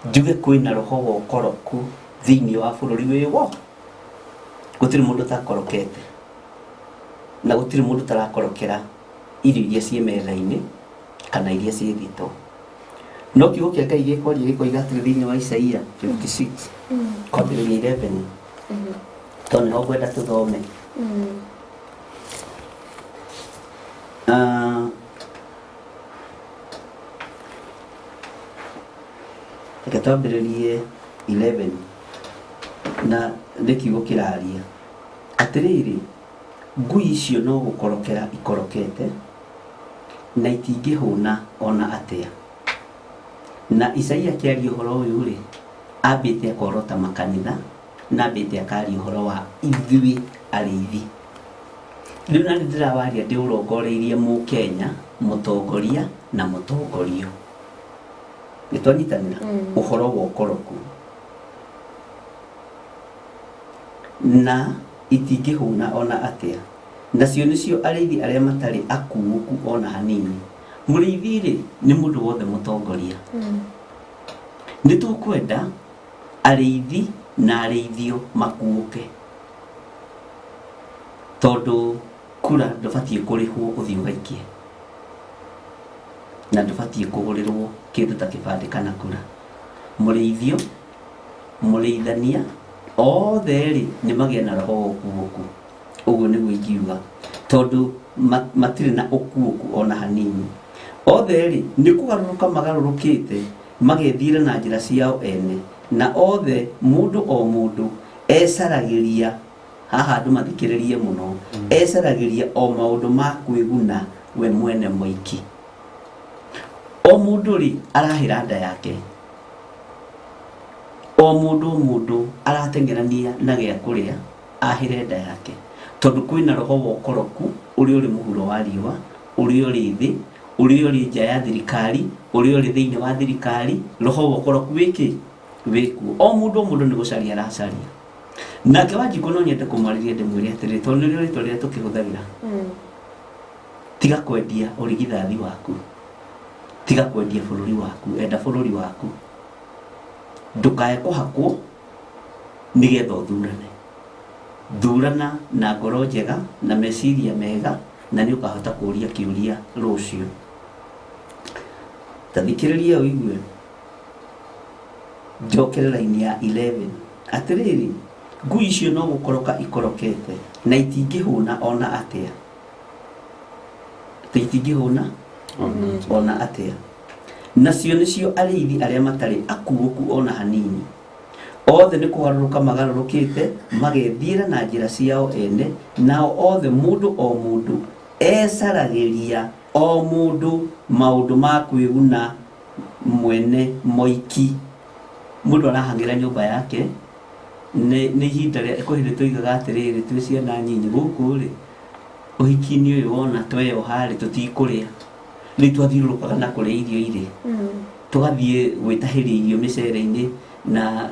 Njuge kwĩna roho wa ũkoroku thĩinĩ wa bũrũri wĩ wo, gũtirĩ mũndũ ũtakorokete na gũtirĩ mũndũ ũtarakorokera irio iria ciĩ metha-inĩ kana iria ciĩ thitoo. No kiugo kĩa Ngai gĩkwaria gĩkoiga atĩrĩ thĩinĩ wa Isaia 56 kwambĩrĩria 11 tondũ nĩho ngwenda tũthome. Reke twambĩrĩrie 11 na nĩ kiugo kĩraria atĩrĩrĩ, ngui icio no gũkorokera ikorokete na itingĩhũna ona atĩa. Na Isaia akĩaria ũhoro ũyũ rĩ, ambĩte akorota makanitha na ambĩte akaria ũhoro wa ithuĩ arĩithi. Rĩu na nĩ ndĩrawaria ndĩũrongoreirie mũkenya, mũtongoria na mũtongorio. Nĩ twanyitanĩra ũhoro wa ũkoroku. Na itingĩhũna ona atĩa. Nacio nĩcio arĩithi arĩa matarĩ akuũku ona hanini. Mũrĩithi rĩ, nĩ mũndũ wothe mũtongoria. Nĩ tũkwenda arĩithi na arĩithio makuũke, tondũ kura ndũbatiĩ kũrĩhwo ũthiĩ ũgaikie, na ndũbatiĩ kũgũrĩrwo kĩndũ ta kĩbandĩ kana kura. Mũrĩithio, mũrĩithania, othe rĩ nĩ magĩe na roho wa ũkuũku. Ũguo nĩguo ingiuga, tondũ matirĩ na ũkuũku ona hanini. Othe rĩ nĩ kũgarũrũka magarũrũkĩte magethiĩra na njĩra ciao ene, na othe mũndũ o mũndũ ecaragĩria, haha andũ mathikĩrĩrie mũno, ecaragĩria o maũndũ ma kwĩguna we mwene moiki. O mũndũ rĩ arahĩra nda yake, o mũndũ o mũndũ arateng'erania na gĩa kũrĩa ahĩre nda yake, tondũ kwĩna roho wa ũkoroku ũrĩa ũrĩ mũhuro wa riũa, ũrĩa ũrĩ thĩ, ũrĩa ũrĩ nja ya thirikari, ũrĩa ũrĩ thĩinĩ wa thirikari. Roho wa ũkoroku wĩkĩ wĩkuo. O mũndũ o mũndũ nĩ gũcaria aracaria. Nake Wanjikũ no nyende kũmwarĩria ndĩmwĩre atĩrĩrĩ, tondũ nĩrĩo rĩtwa rĩrĩa tũkĩhũthagĩra, tiga kwendia ũrigithathi waku, tiga kwendia bũrũri waku, enda bũrũri waku, ndũkae kũhakwo nĩgetha ũthurane. Thurana na ngoro njega na meciria mega, na nĩ ũkahota kũũria kĩũria rũciũ. Ta thikĩrĩria ũigue, njokere raini ya 11. Atĩrĩrĩ, ngui icio no gũkoroka ikorokete na itingĩhũna ona atĩa. Atĩ itingĩhũna ona atĩa. Nacio nĩcio arĩithi arĩa matarĩ akuũku ona hanini. Othe nĩ kũgarũrũka magarũrũkĩte magethiĩra na njĩra ciao ene, nao othe mũndũ o mũndũ ecaragĩria o mũndũ maũndũ ma kwĩguna mwene moiki. Mũndũ arahang'ĩra nyũmba yake nĩ ihinda rĩa kwĩ hĩndĩ tũigaga atĩrĩrĩ, twĩ ciana nyinyi gũkũ rĩ, ũhiki-inĩ ũyũ wona tweyoha rĩ, tũtikũrĩa. Rĩu twathiũrũrũkaga na kũrĩa irio irĩ, tũgathiĩ gwĩtahĩria irio mĩcere-inĩ, na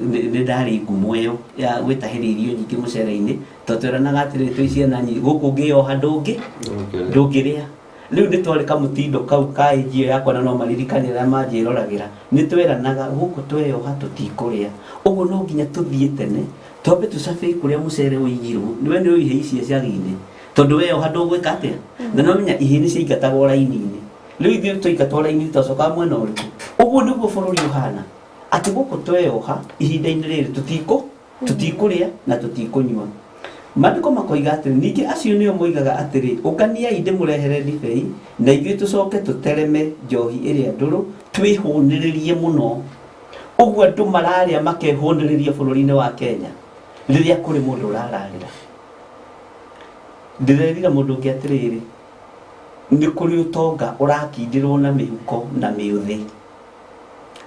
nĩ ndarĩ ngumo ĩyo ya gwĩtahĩria irio nyingĩ mũcere-inĩ, tondũ tweranaga atĩrĩrĩ, twĩ ciana nyinyi gũkũ ũngĩyoha ndũngĩrĩa. Rĩu nĩ twarĩ kamũtindo kau ka ĩnji ĩyo yakwa, na no maririkane arĩa manjĩroragĩra, nĩ tweranaga gũkũ tweyoha tũtikũrĩa. Ũguo no nginya tũthiĩ tene twambe tũcabe kũrĩa mũcere ũigirwo. Nĩwe nĩ ũĩ ihĩĩ ici icagi-inĩ, tondũ weyoha ndũgwĩka atĩa, na no menya ihĩĩ nĩ ciaingatagwo raini-inĩ. Rĩu ithuĩ twaingatwo raini twacokaga mwena ũrĩkũ? Ũguo nĩguo bũrũri ũhana, atĩ gũkũ tweyoha ihinda-inĩ rĩrĩ tũtikũrĩa na tũtikũnyua. Maandĩko makoiga atĩrĩ, ningĩ acio nĩo moigaga atĩrĩ, ũnganiai ndĩmũrehere ndibei, na ithuĩ tũcoke tũtereme njohi ĩrĩa ndũrũ, twĩhũnĩrĩrie mũno. Ũguo andũ mararĩa makehũnĩrĩria bũrũri-inĩ wa Kenya rĩrĩa kũrĩ mũndũ ũrararĩra. Ndĩrerire mũndũ ũngĩ atĩrĩrĩ, nĩ kũrĩ ũtonga ũrakindĩrwo na mĩhuko na mĩũthĩ.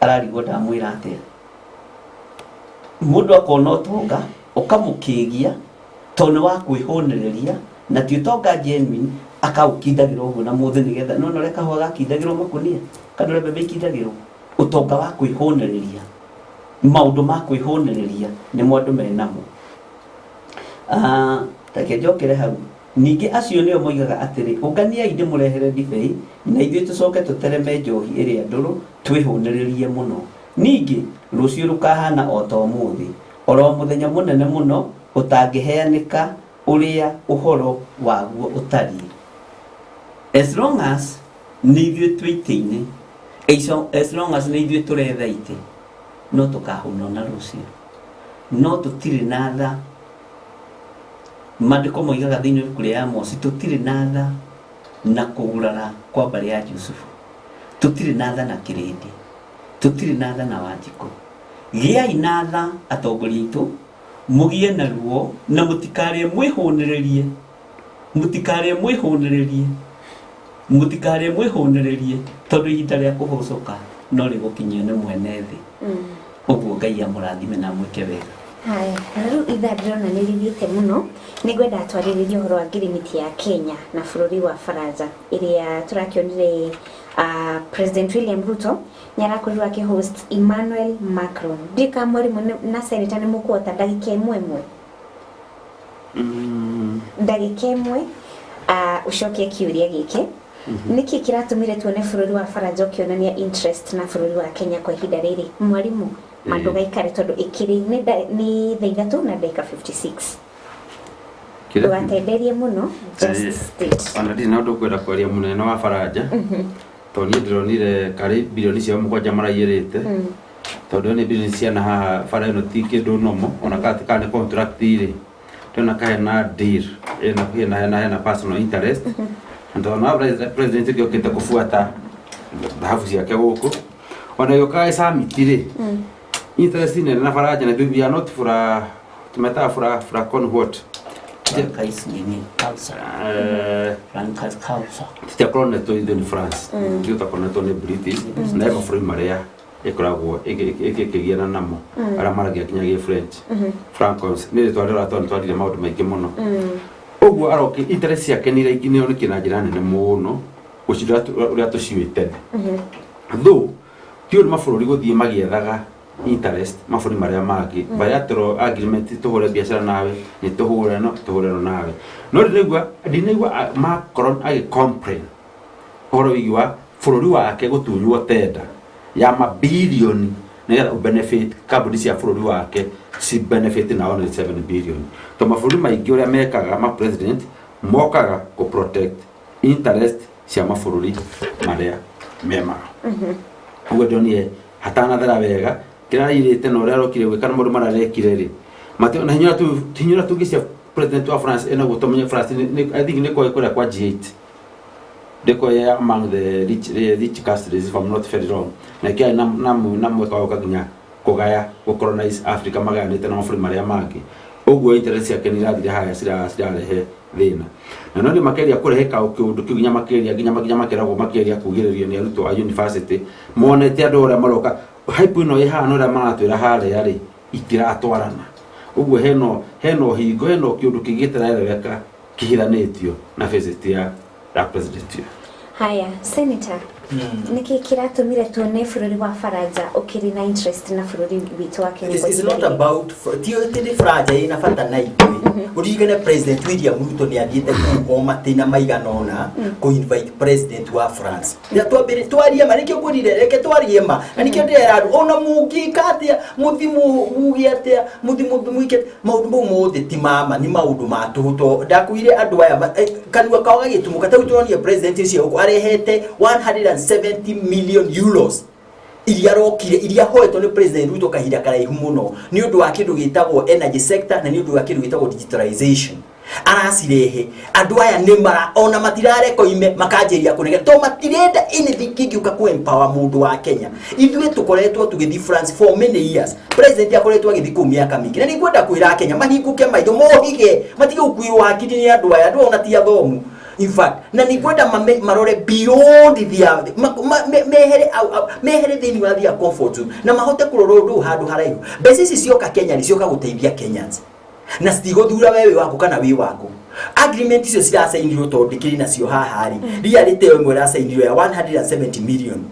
Ararigwo ndamwĩra atĩa. Mũndũ akona ũtonga ũkamũkĩgia tondũ nĩ wa kwĩhũnĩrĩria, na ti ũtonga genuine, akaũkindagĩra ũguo na mũthĩ nĩgetha nĩwona ũrĩa kahũa gakindagĩrwo makũnia, kana ũrĩa mbembe ikindagĩrwo. Ũtonga wa kwĩhũnĩrĩria, maũndũ ma kwĩhũnĩrĩria nĩmo andũ menamo. Reke njokere hau. Ningĩ acio nĩo moigaga atĩrĩ, ũnganiai ndĩmũrehere ndibei, na ithuĩ tũcoke tũtereme njohi ĩrĩa ndũrũ, twĩhũnĩrĩrie mũno. Ningĩ rũciũ rũkahana o ta ũmũthĩ, oro mũthenya mũnene mũno ũtangĩheanĩka ũrĩa ũhoro waguo ũtariĩ. As long as nĩ ithuĩ twĩ itĩ-inĩ, as long as nĩ ithuĩ tũretha itĩ, no tũkahũna ona rũciũ. No tũtirĩ na tha. Maandĩko moigaga thĩinĩ wa ibuku rĩa Amosi, tũtirĩ na tha na kũgurara kwa mbarĩ ya Jusufu, tũtirĩ na tha na kĩrĩndĩ, tũtirĩ na tha na Wanjikũ. Gĩai na tha atongoria aitũ, mũgĩe na ruo na mũtikarĩe mwĩhũnĩrĩrie, mũtikarĩe mwĩhũnĩrĩrie, mũtikarĩe mwĩhũnĩrĩrie, tondũ ihinda rĩa kũhũcũka no rĩgũkinyio nĩ mwene thĩ. Ũguo Ngai amũrathime na amwĩke wega. Haya, na rĩu ithaa ndĩrona nĩ rĩthiĩte mũno, nĩ ngwenda twarĩrĩrie ũhoro wa ngirimiti ya Kenya na bũrũri wa Faranja ĩrĩa tũrakĩonire President William Ruto nĩ arakorirwo akĩhost Emmanuel Macron. Ndiũĩ kana mwarimũ na senator nĩ mũkũhota ndagĩka ĩmwe ĩmwe, ndagĩka ĩmwe ũcokie kĩũria gĩkĩ. Nĩkĩ kĩratũmire tuone bũrũri wa Faranja ũkĩonania interest na bũrũri wa Kenya kwa ihinda rĩrĩ? Mwarimũ, ma ndũgaikare tondũ ĩkĩrĩ nĩ thaa 3 na ndagĩka 56. Ndũgatenderie mũno, just state. Ona ndirĩ na ũndũ ngwenda kwaria mũnene wa Faranja, tondũ niĩ ndĩronire karĩ birioni ciao 7 maraiyĩrĩte, tondũ nĩ birioni ciana haha bara ĩno ti kĩndũ nomo, ona kana nĩ contract rĩ, ndĩrona kahena deal ĩna hena hena hena personal interest, na tondũ na president ũngĩ okĩte kũbuata thahabu ciake gũkũ, ona gĩũkaga summit rĩ, interest nene na Faranja, na we are not for a tumetaga for a con what. Francais nini culture. Francais culture. Titiakoronetwo ithuĩ nĩ France, ithuĩ twakoronetwo nĩ British, na he mabũrũri marĩa ĩkoragwo ĩkĩgiana namo, arĩa maragia nginya gĩ French. Francos nĩ rĩtwa rĩratwa nĩ twarire maũndũ maingĩ mũno. Ũguo aroki interest ciake nĩ iraingĩ na njĩra nene mũno gũcinda ũrĩa tũciũĩ tene. Though ti ũndũ mabũrũri gũthiĩ magĩethaga interest mabũrũri marĩa mangĩ, bilateral agreement, tũhũre biacara nawe, nĩ tũhũre no tũhũre no nawe, no ndinaigua Macron agĩ complain ũhoro wĩgiĩ wa bũrũri wake gũtunywo tenda ya mabilioni nĩgetha benefit kambuni cia bũrũri wake ci benefit na only 7 billion, to mabũrũri maingĩ ũrĩa mekaga, ma president mokaga kũ protect interest cia mabũrũri marĩa memaga. Ũguo ndonire hatanathera wega kĩrĩa arairĩte na ũrĩa arokire gwĩka na maũndũ marĩa arekire rĩ, na hinya ũrĩa tũngĩcia president wa France enaguo, tũmenye France I think nĩ kũrĩa kwa G8, ndĩko among the rich countries, if I'm not very wrong, na kĩa na mweka wa nginya kũgaya gũ colonize Africa magayanĩte na mabũrũri marĩa mangĩ. Ũguo interest ciake nĩ irathire harĩa cirarehe thĩna, na no nĩ makeria kũrehe kĩũndũ kĩu nginya makeria nginya makeragwo makeria kugĩrĩrio nĩ arutwo a university monete andũ ũrĩa maroka hype ĩno ĩhana ũrĩa maratwĩra harĩa rĩ itiratwarana. Ũguo heno hingo heno kĩũndũ kĩngĩ gĩtaraeleweka kĩhithanĩtio na visit ya president ũyũ. Haya, senator, nĩkĩ kĩratũmire tuone bũrũri wa Faranja ũkĩrĩ na interest na bũrũri witũ wa Kenya? It's not about ti atĩ nĩ Faranja ĩna bata na ithuĩ. Ũririkane President William Ruto nĩ athiĩte kũu o matĩna maigana ũna kũ invite president wa France. Ya twambĩrĩ twarie ma, nĩkĩo ngwĩrire reke twarie ma, na nĩkĩo ndĩrera andũ ona mũngĩka atĩa, mũthi muge atĩa, mũthi mwĩke maũndũ mau mothe ti mama, nĩ maũndũ ma tũhũ, to ndakwĩrire andũ aya kanua kao gagĩtumũka. Ta rĩu tũronire president ũcio gũkũ arehete 170 million euros iria arokire, iria hoetwo nĩ President Ruto kahinda karaihu mũno nĩ ũndũ wa kĩndũ gĩtagwo energy sector na nĩ ũndũ wa kĩndũ gĩtagwo digitalization. Aracirehe andũ aya nĩ mara ona matirareko ime makanjĩria kũnegena to matirenda anything kĩngĩũka kũ empower mũndũ wa Kenya. Ithuĩ tũkoretwo tũgĩthiĩ France for many years, president akoretwo agĩthiĩ kũu mĩaka mĩingĩ, na nĩ ngwenda kwĩra Kenya mahingũke maitho mohige, matige gũkuĩrwo hakiri nĩ andũ aya. Andũ ona ti athomu in fact, na nĩ ngwenda marore beyond their mehere mehere thĩinĩ wa their comfort zone na mahote kũrora ũndũ ũyũ handũ haraihu. Mbeca ici cioka Kenya nĩ cioka gũteithia Kenyans na citigũthura we wĩ waku kana wĩ waku. Agreement icio ciracainirwo, tondũ ndĩkĩrĩ nacio haha rĩ, reality ĩyo ĩmwe ĩracainirwo ya 170 million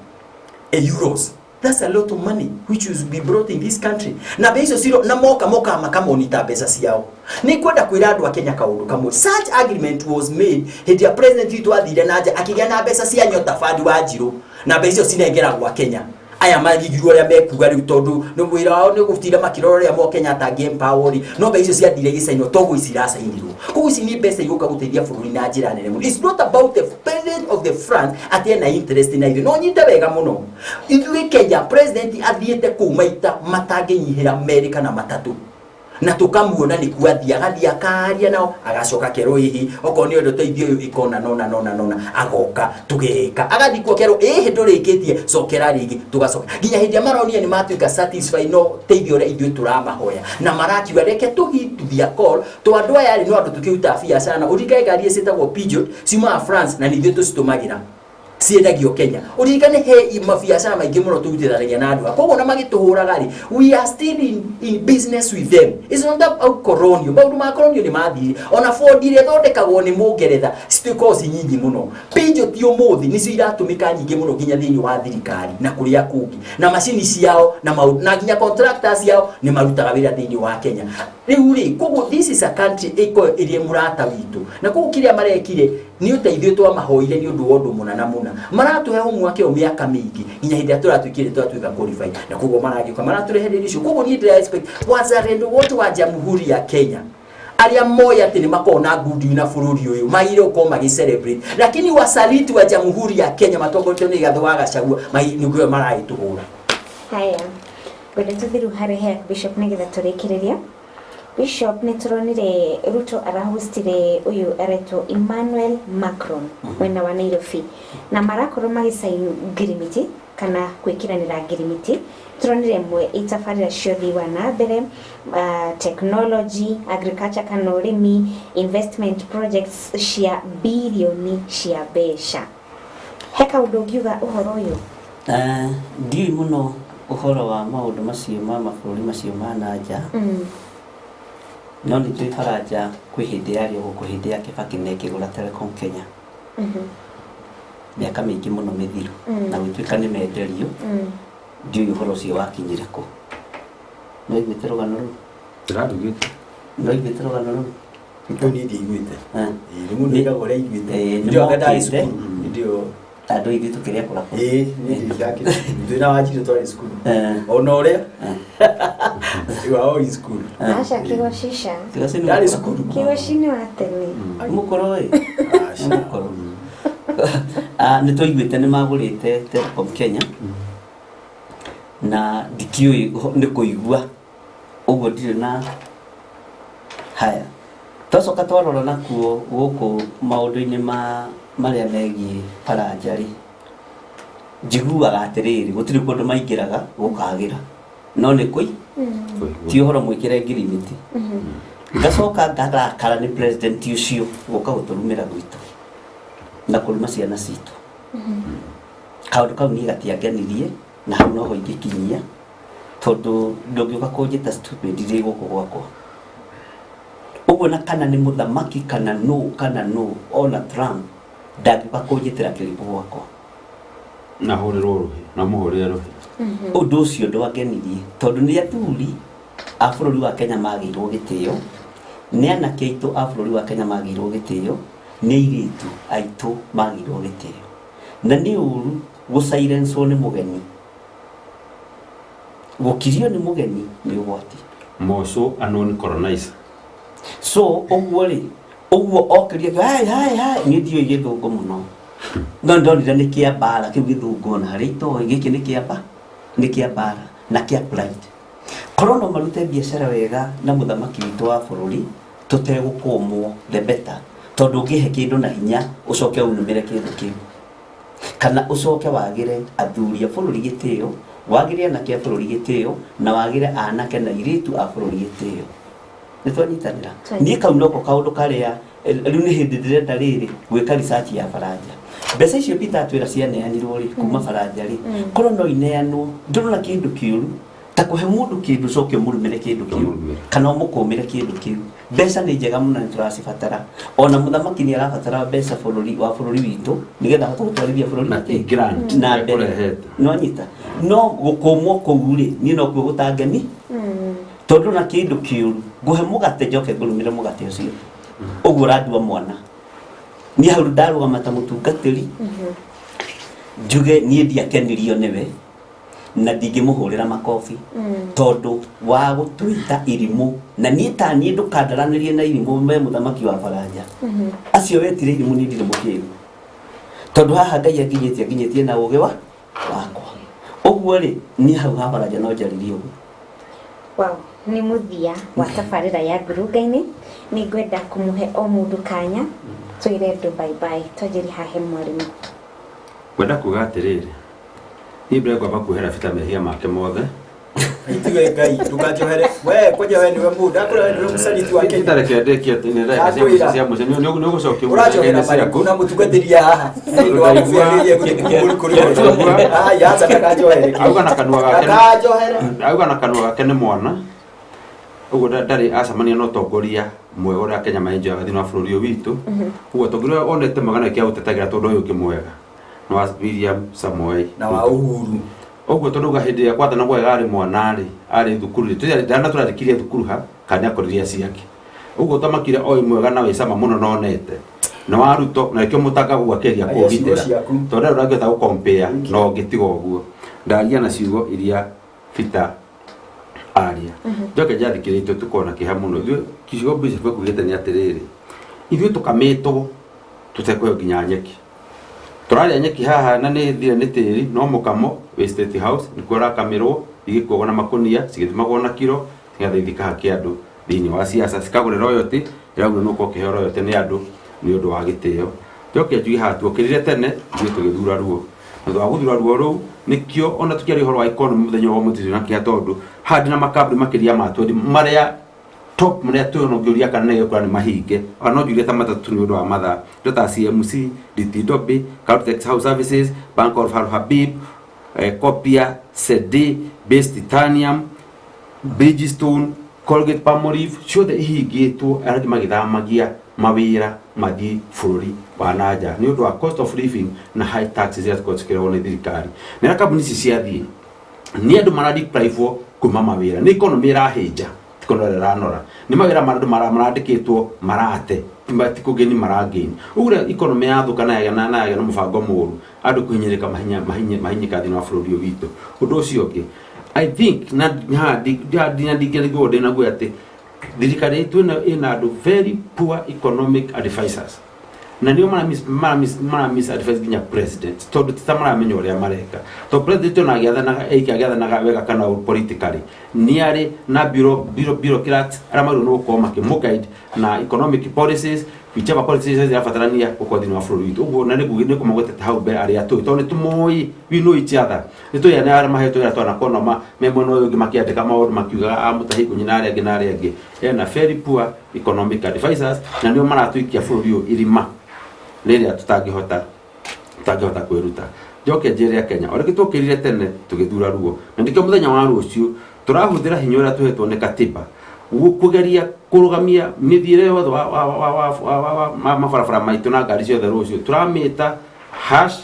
euros. That's a lot of money which will be brought in this country. Na mbeca icio ciro na moka makamonita mbeca ciao. Nĩ ngwenda kwĩra andũ a Kenya kaũndũ kamwe. Such agreement was made hĩndĩ ya president witũ athire na nja akĩgĩa na mbeca cia Nyota Fund wa Njirũ, na mbeca icio cinengeragwo Kenya aya magigirwo ũrĩa mekuga rĩu, tondũ nĩ wĩra wao nĩ gũtinda makĩrora ũrĩa mo Kenyatta angĩ empower rĩ, no mbeca icio ciathire igĩcainwo toguo ici iracainirwo. Koguo ici nĩ mbeca igũka gũteithia bũrũri na njĩra nene mũno. It's not about the president of the France atĩ ena interest na ithuĩ. No nyite wega mũno, ithuĩ Kenya president athiĩte kũu maita matangĩnyihĩra merĩ kana matatũ, na tukamuona nĩ kuo athiĩ, agathiĩ akaria nao, agacoka kerwo ĩhĩ okorwo nĩ ũndũ teithio ũyũ ĩkona nona nona nona, agoka tũgeka, agathiĩ kuo kerwo ĩhĩ ndũrĩkĩtie, cokera rĩngĩ, tũgacoka nginya hĩndĩ ĩrĩa maronire nĩ matuĩka satisfied no teithio ũrĩa ithuĩ tũramahoya, na marakiuga reke tũhitithia call to andũ aya rĩ, no andũ tũkĩrutaga biacara na ũririkane ngari ciĩtagwo Peugeot ciumaga France na nĩ ithuĩ tũcitũmagĩra. Ciendagio Kenya. Uririkane he mabiacara maingĩ mũno tũrutithanagia na andũ aya. Koguo ona magĩtũhũraga rĩ, we are still in business with them. It's not about colonial. Maũndũ ma colonial nĩ mathirire. Ona Ford iria ĩthondekagwo nĩ Mũngeretha citikoragwo ci nyingi mũno. Peugeot ti ũmũthĩ nĩcio iratũmĩka nyingĩ mũno nginya thĩinĩ wa thirikari na kũrĩa kũngĩ. Na macini ciao na maũndũ na nginya contractors ciao nĩ marutaga wĩra thĩinĩ wa Kenya. Rĩu rĩ, koguo this is a country ĩkoragwo ĩrĩ mũrata witũ. Na koguo kĩrĩa marekire nĩ ũteithio twamahoire nĩ ũndũ wa ũndũ mũna na mũna. Maratũhe homework ĩyo mĩaka mĩingĩ nginya hĩndĩ ĩrĩa tũratuĩkire twatuĩka qualified. Na koguo maragĩũka maratũrehereria icio. Koguo niĩ ndĩra expect wazalendo wote wa Jamhuri ya Kenya arĩa moĩ atĩ nĩ makoragwo na goodwill na bũrũri ũyũ magĩrĩire gũkorwo magĩ celebrate, lakini wasaliti wa Jamhuri ya Kenya matongoretio nĩ Rigathĩ wa Gachagua nĩguo maragĩtũhũra. Haya, ngwenda tũthiĩ rĩu harĩ he Bishop nĩgetha tũrĩkĩrĩria. Bishop, nĩ tũronire Ruto arahostire ũyũ aretwo Emmanuel Macron mwena wa Nairobi, na marakorwo magĩcain ngirimiti kana gwĩkĩranĩra ngirimiti. Tũronire ĩmwe itabarĩra cia ũthii wa na mbere, technology, agriculture kana ũrĩmi, investment projects cia birioni cia mbeca. He kaũndũ ũngiuga ũhoro ũyũ? Ndiũĩ mũno ũhoro wa maũndũ macio ma mabũrũri macio ma na nja. No nĩ njũĩ Baranja kwĩ hĩndĩ yarĩ o gũkũ hĩndĩ ya Kibaki na ĩkĩgũra Telecom Kenya mĩaka mĩingĩ mũno mĩthiru. Na gũtuĩka nĩ menderio, ndiũĩ ũhoro ũcio wakinyire kũ. No iguĩte rũgano rũu? Ndĩrarugĩte. No iguĩte rũgano rũu? Rĩu niĩ ndiiguĩte. Nĩ mũndũ oigaga ũrĩa aiguĩte. Nĩ Ndiũĩ anga ndarĩ mokĩte. cukuru. Hĩndĩ ĩyo Andũ ithuĩ tũkĩrĩa kũra kũu. Ĩĩ, niĩ ndakĩrĩ. Twĩna Wanjirũ twarĩ cukuru. Ona ũrĩa you are all in school. Aca, kĩgoci ca. Kĩgoci nĩ Ndarĩ mũkũrũ. cukuru. Kĩgoci nĩ wa tene. Mũkũrũ ĩ. Nĩ mũkũrũ. Nĩ twaiguĩte nĩ magũrĩte Telecom Kenya na ndikĩũĩ nĩ kũigua ũguo ndirĩ na haya. Twacoka twarora nakuo gũkũ maũndũ-inĩ ma marĩa megiĩ Baranja rĩ, njiguaga atĩrĩrĩ, gũtirĩ kũndũ maingĩraga gũkagĩra, no nĩ kũi ti ũhoro mwĩkĩre ngirimiti. Ngacoka ngarakara nĩ president ũcio gũka gũtũrumĩra gwitũ na kũruma ciana citũ. Kaũndũ kau niĩ gatiangenirie na hau noho ingĩkinyia, tondũ ndũngĩũka kũnjĩta stupid rĩ gũkũ gwakwa ũguo, na kana nĩ mũthamaki kana nũ kana nũ, ona Trump ndangĩũka kũnjĩtĩra kĩrimũ gwakwa. Na hũrĩrwo rũhĩ na mũhũrĩre rũhĩ. Ũndũ ũcio ndwangenirie tondũ nĩ athuri a bũrũri wa Kenya magĩirwo gĩtĩo, nĩ anake aitũ a bũrũri wa Kenya magĩirwo gĩtĩo, nĩ airĩtu aitũ magĩirwo gĩtĩo, na nĩ ũru gũsilencwo nĩ mũgeni, gũkirio nĩ mũgeni nĩ ũgwati. Moco unknown colonizer. So ũguo rĩ, ũguo okĩria hai hai hai, niĩ ndiũĩ gĩthũngũ mũno, no ndonire nĩ kĩa mbara kĩu gĩthũngũ, ona harĩa itoĩ gĩkĩ nĩ kĩa mba nĩ kĩa mbara na kĩa pride. Korwo no marute biacara wega na mũthamaki witũ wa bũrũri tũtegũkũmwo, the better, tondũ ũngĩhe kĩndũ na hinya ũcoke unumĩre kĩndũ kĩu kana ũcoke wagĩre athuri a bũrũri gĩtĩo, wagĩre anake a bũrũri gĩtĩo, na wagĩre anake na airĩtu a bũrũri gĩtĩo. Nĩ twanyitanĩra? Niĩ kau noko kaũndũ karĩa rĩu nĩ hĩndĩ ndĩrenda rĩrĩ gwĩka research ya Baranja. Mbeca icio Peter atwĩra cianeanirwo rĩ kuma Baranja rĩ, korwo no ineanwo, ndĩrona kĩndũ kĩũru ta kũhe mũndũ kĩndũ ũcoke ũmũrumĩre kĩndũ kĩu kana ũmũkũmĩre kĩndũ kĩu. Mbeca nĩ njega mũno, nĩ tũracibatara, ona mũthamaki nĩ arabatara mbeca bũrũri wa bũrũri witũ nĩgetha ahote gũtwarithia bũrũri Na ti grant na mbere. ĩkũrehete. Nĩwanyita? No gũkũmwo kũu rĩ, niĩ nokuo gũtangeni, tondũ na kĩndũ kĩũru ngũhe mũgate njoke ngũrumĩre mũgate ũcio ũguo ũrandua mwana. Niĩ hau ndarũgama ta mũtungatĩri njuge niĩ ndiakenirio nĩwe na ndingĩmũhũrĩra makobi tondũ wa gũtwĩta irimũ, na niĩ ta niĩ ndũkandaranĩrie na irimũ me mũthamaki wa Baranja acio wetire irimũ, niĩ ndirĩ mũkĩru, tondũ haha Ngai anginyĩtie anginyĩtie na ũgĩ wa wakwa. Ũguo rĩ, niĩ hau ha Baranja no njaririe ũguo. Wow, nĩ mũthia wa tabarĩra ya ngurunga-inĩ. Nĩ ngwenda kũmũhe o mũndũ kanya twĩre andũ bye bye. Twanjĩrie hahe mwarimũ. Kwenda kuga atĩrĩrĩ, niĩ mbere ngwamba kuohera Peter mehia make mothe. Itiwe Ngai ndukanjohere we kwanja we niwe mundu akura we niwe musaliti wa Kenya. Tareke ndekie nĩ ndagĩka cia mũico cia mũico nĩ ũgũcokia Ũranjohera marĩkũ na mũtungatĩri haha nĩ ũndũ wa kũbĩarĩria gũthiĩ kũrĩ aya acha ndakanjohere. Auga na kanua gake. Ndakanjohere. Auga na kanua gake nĩ mwana ũguo ndarĩ acemania na ũtongoria mwega ũrĩa Kenya maenjoyaga thĩinĩ wa bũrũri ũyũ witũ. Ũguo ũtongoria ũrĩa onete mwega na kĩa ũtetagĩra tondũ ũyũ ũngĩ mwega nĩ wa William Samoei na wa Uhuru. Ũguo tondũ uga hĩndĩ ĩrĩa kwathana gwega arĩ mwana rĩ arĩ thukuru rĩ ndana tũrarĩkirie thukuru ha kana nĩakoririe ciake. Ũguo ũtamakire oĩ mwega na wĩ cama mũno na onete na wa Ruto na nĩkĩo mũtanga akĩgeria Aria ciugo kũũgitĩra ciaku. tondũ ndarĩ ũrangĩhota gũkompea na ũngĩtiga ũguo. Ndaria na ciugo iria Peter aria. Njoke njathikĩrĩtie tukona kĩeha mũno ithuĩ kiugo bishop ekugĩte nĩ atĩrĩrĩ ithuĩ tũkamĩtwo tũtekũheo nginya nyeki tũrarĩa nyeki haha na nĩ thire nĩ tĩri no mũkamo wĩ State House nĩkuo ũrakamĩrwo igĩkuagwo na makũnia cigĩthimagwo na kiro nĩgetha ithikahakia andũ thĩinĩ wa siasa cikagũre royalty ĩraugire nĩ ũkorwo ũkĩheo royalty nĩ andũ nĩ ũndũ wa gĩtĩo. Njoke njuge haha tuokĩrire tene ithuĩ tũgĩthura ruo thutha wa gũthura ruo rũu nĩkĩo ona tũkĩaria ũhoro wa economy mũthenya wa ũmũthĩ na kĩeha tondũ haha ndĩna makambuni makĩria ma 20 marĩa top marĩa twĩ ona ũngĩũria kana nĩgĩkũra nĩ mahinge ona no njuge ta matatũ nĩ ũndũ wa mathaa indo ta CMC, DT Dobby, Caltex House Services, Bank of Al Habib, Copia, CD, Base Titanium, Bridgestone, Colgate Palmolive ciothe ihingĩtwo arĩa angĩ magĩthamagia mawĩra mathiĩ bũrũri wa nanja nĩ ũndũ wa cost of living na high taxes iria cikoragwo cikĩrehwo nĩ thirikari. Na rĩrĩa kambuni ici ciathiĩ nĩ andũ maradeprive kuma mawĩra nĩ economy ĩrahĩnja ti kũnora ĩranora nĩ mawĩra ma andũ marandĩkĩtwo marate ti kũgeni maragain. Ũguo rĩrĩa economy yathũka na yagĩa na yagĩa na mũbango mũru andũ kũhinyĩrĩka mahinyĩka thĩinĩ wa bũrũri ũyũ witũ. Ũndũ ũcio ũngĩ I think na ndingĩrigwo ndĩ naguo atĩ thirikari itũ ĩna andũ very poor economic advisors na nĩo mara miss advice nginya president tondũ ti ta maramenya ũrĩa mareka tondũ president ona agĩathanaga eike agĩathanaga wega kana politically nĩ arĩ na bureaucrats arĩa magĩrĩirwo nĩ gũkorwo makĩmũguide na economic policies whichever policies irabatarania gũkorwo thĩinĩ wa bũrũri witũ. Ũguo na nĩ kũmagwetete hau mbere arĩa tũĩ tondũ nĩ tũmoĩ we know each other nĩ tũĩ arĩa mahetwo wĩra twanakorwo me mwena ũyũ ũngĩ makĩandĩka maũndũ makiugaga a Mũtahi Ngunyi na arĩa angĩ na arĩa angĩ ena very poor economic advisors na nĩo maratũikia bũrũri ũyũ irima rĩrĩa tũtangĩhota kwĩruta. Njoke njĩre Kenya o rĩngĩ twokĩrire tene tũgĩthura ruo na nĩkĩo mũthenya wa rũciũ tũrahũthĩra hinya ũrĩa tũhetwo nĩ katiba kũgeria kũrũgamia mĩthiĩre yothe wa mabarabara maitũ na ngari ciothe rũciũ tũramĩta hash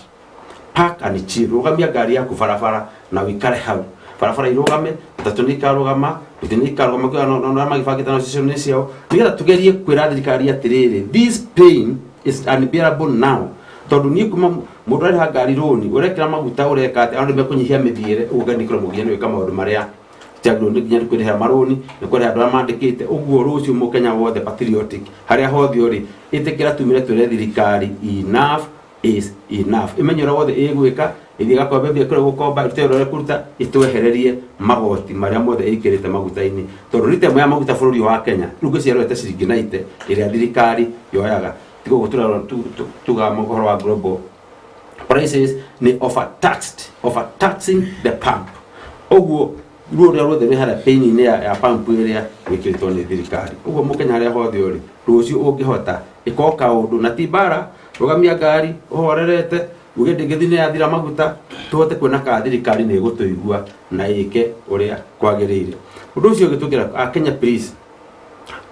park and chill. Rũgamia ngari yaku barabara na ũikare hau barabara irũgame matatũ nĩ ikarũgama nduthi nĩ ikarũgama kwĩ no magĩbangĩte na cicio ciao nĩgetha tũgerie kwĩra thirikari atĩrĩrĩ this pain is unbearable now tondũ niĩ kuma mũndũ arĩha ngari rũni ũrekĩra maguta ũreka atĩ andũ mekũnyihia mĩthiĩre ũguo ngai nĩkĩro mũginya nĩ gwĩka maũndũ marĩa ciagĩrĩirwo nĩ nginya nĩ kwĩrĩhĩra marũni nĩ kũrĩha andũ arĩa mandĩkĩte ũguo rũciũ mũkenya wothe patriotic harĩa hothe ũrĩ ĩtĩkĩra tumire twĩre thirikari enough is enough ĩmenye ũrĩa wothe ĩgwĩka ĩthiĩ ĩgakombe mbia kũrĩa gũkomba ĩrute ũrĩa ĩkũruta ĩtwehererie magoti marĩa mothe ĩkĩrĩte maguta-inĩ tondũ rita ĩmwe ya maguta bũrũri wa Kenya rĩu ngwĩciria ĩrorete ciringi 90 ĩrĩa thirikari yoyaga tiga ũguo tugaga ũhoro wa global prices nĩ overtaxing the pump ũguo ruo rũrĩa ruothe rwĩ harĩa pain-inĩ ya pump ĩrĩa wĩkĩrĩtwo nĩ thirikari ũguo mũkenya harĩa hothe ũrĩ rũciũ ũngĩhota ĩka kaũndũ na ti mbara rũgamia ngari ũhorerete uge ndĩngĩthiĩ nĩ yathira maguta tũhote kuona kana thirikari nĩ ĩgũtũigua na ĩke ũrĩa kwagĩrĩire. Ũndũ ũcio ũngĩ tũngĩra Akenya please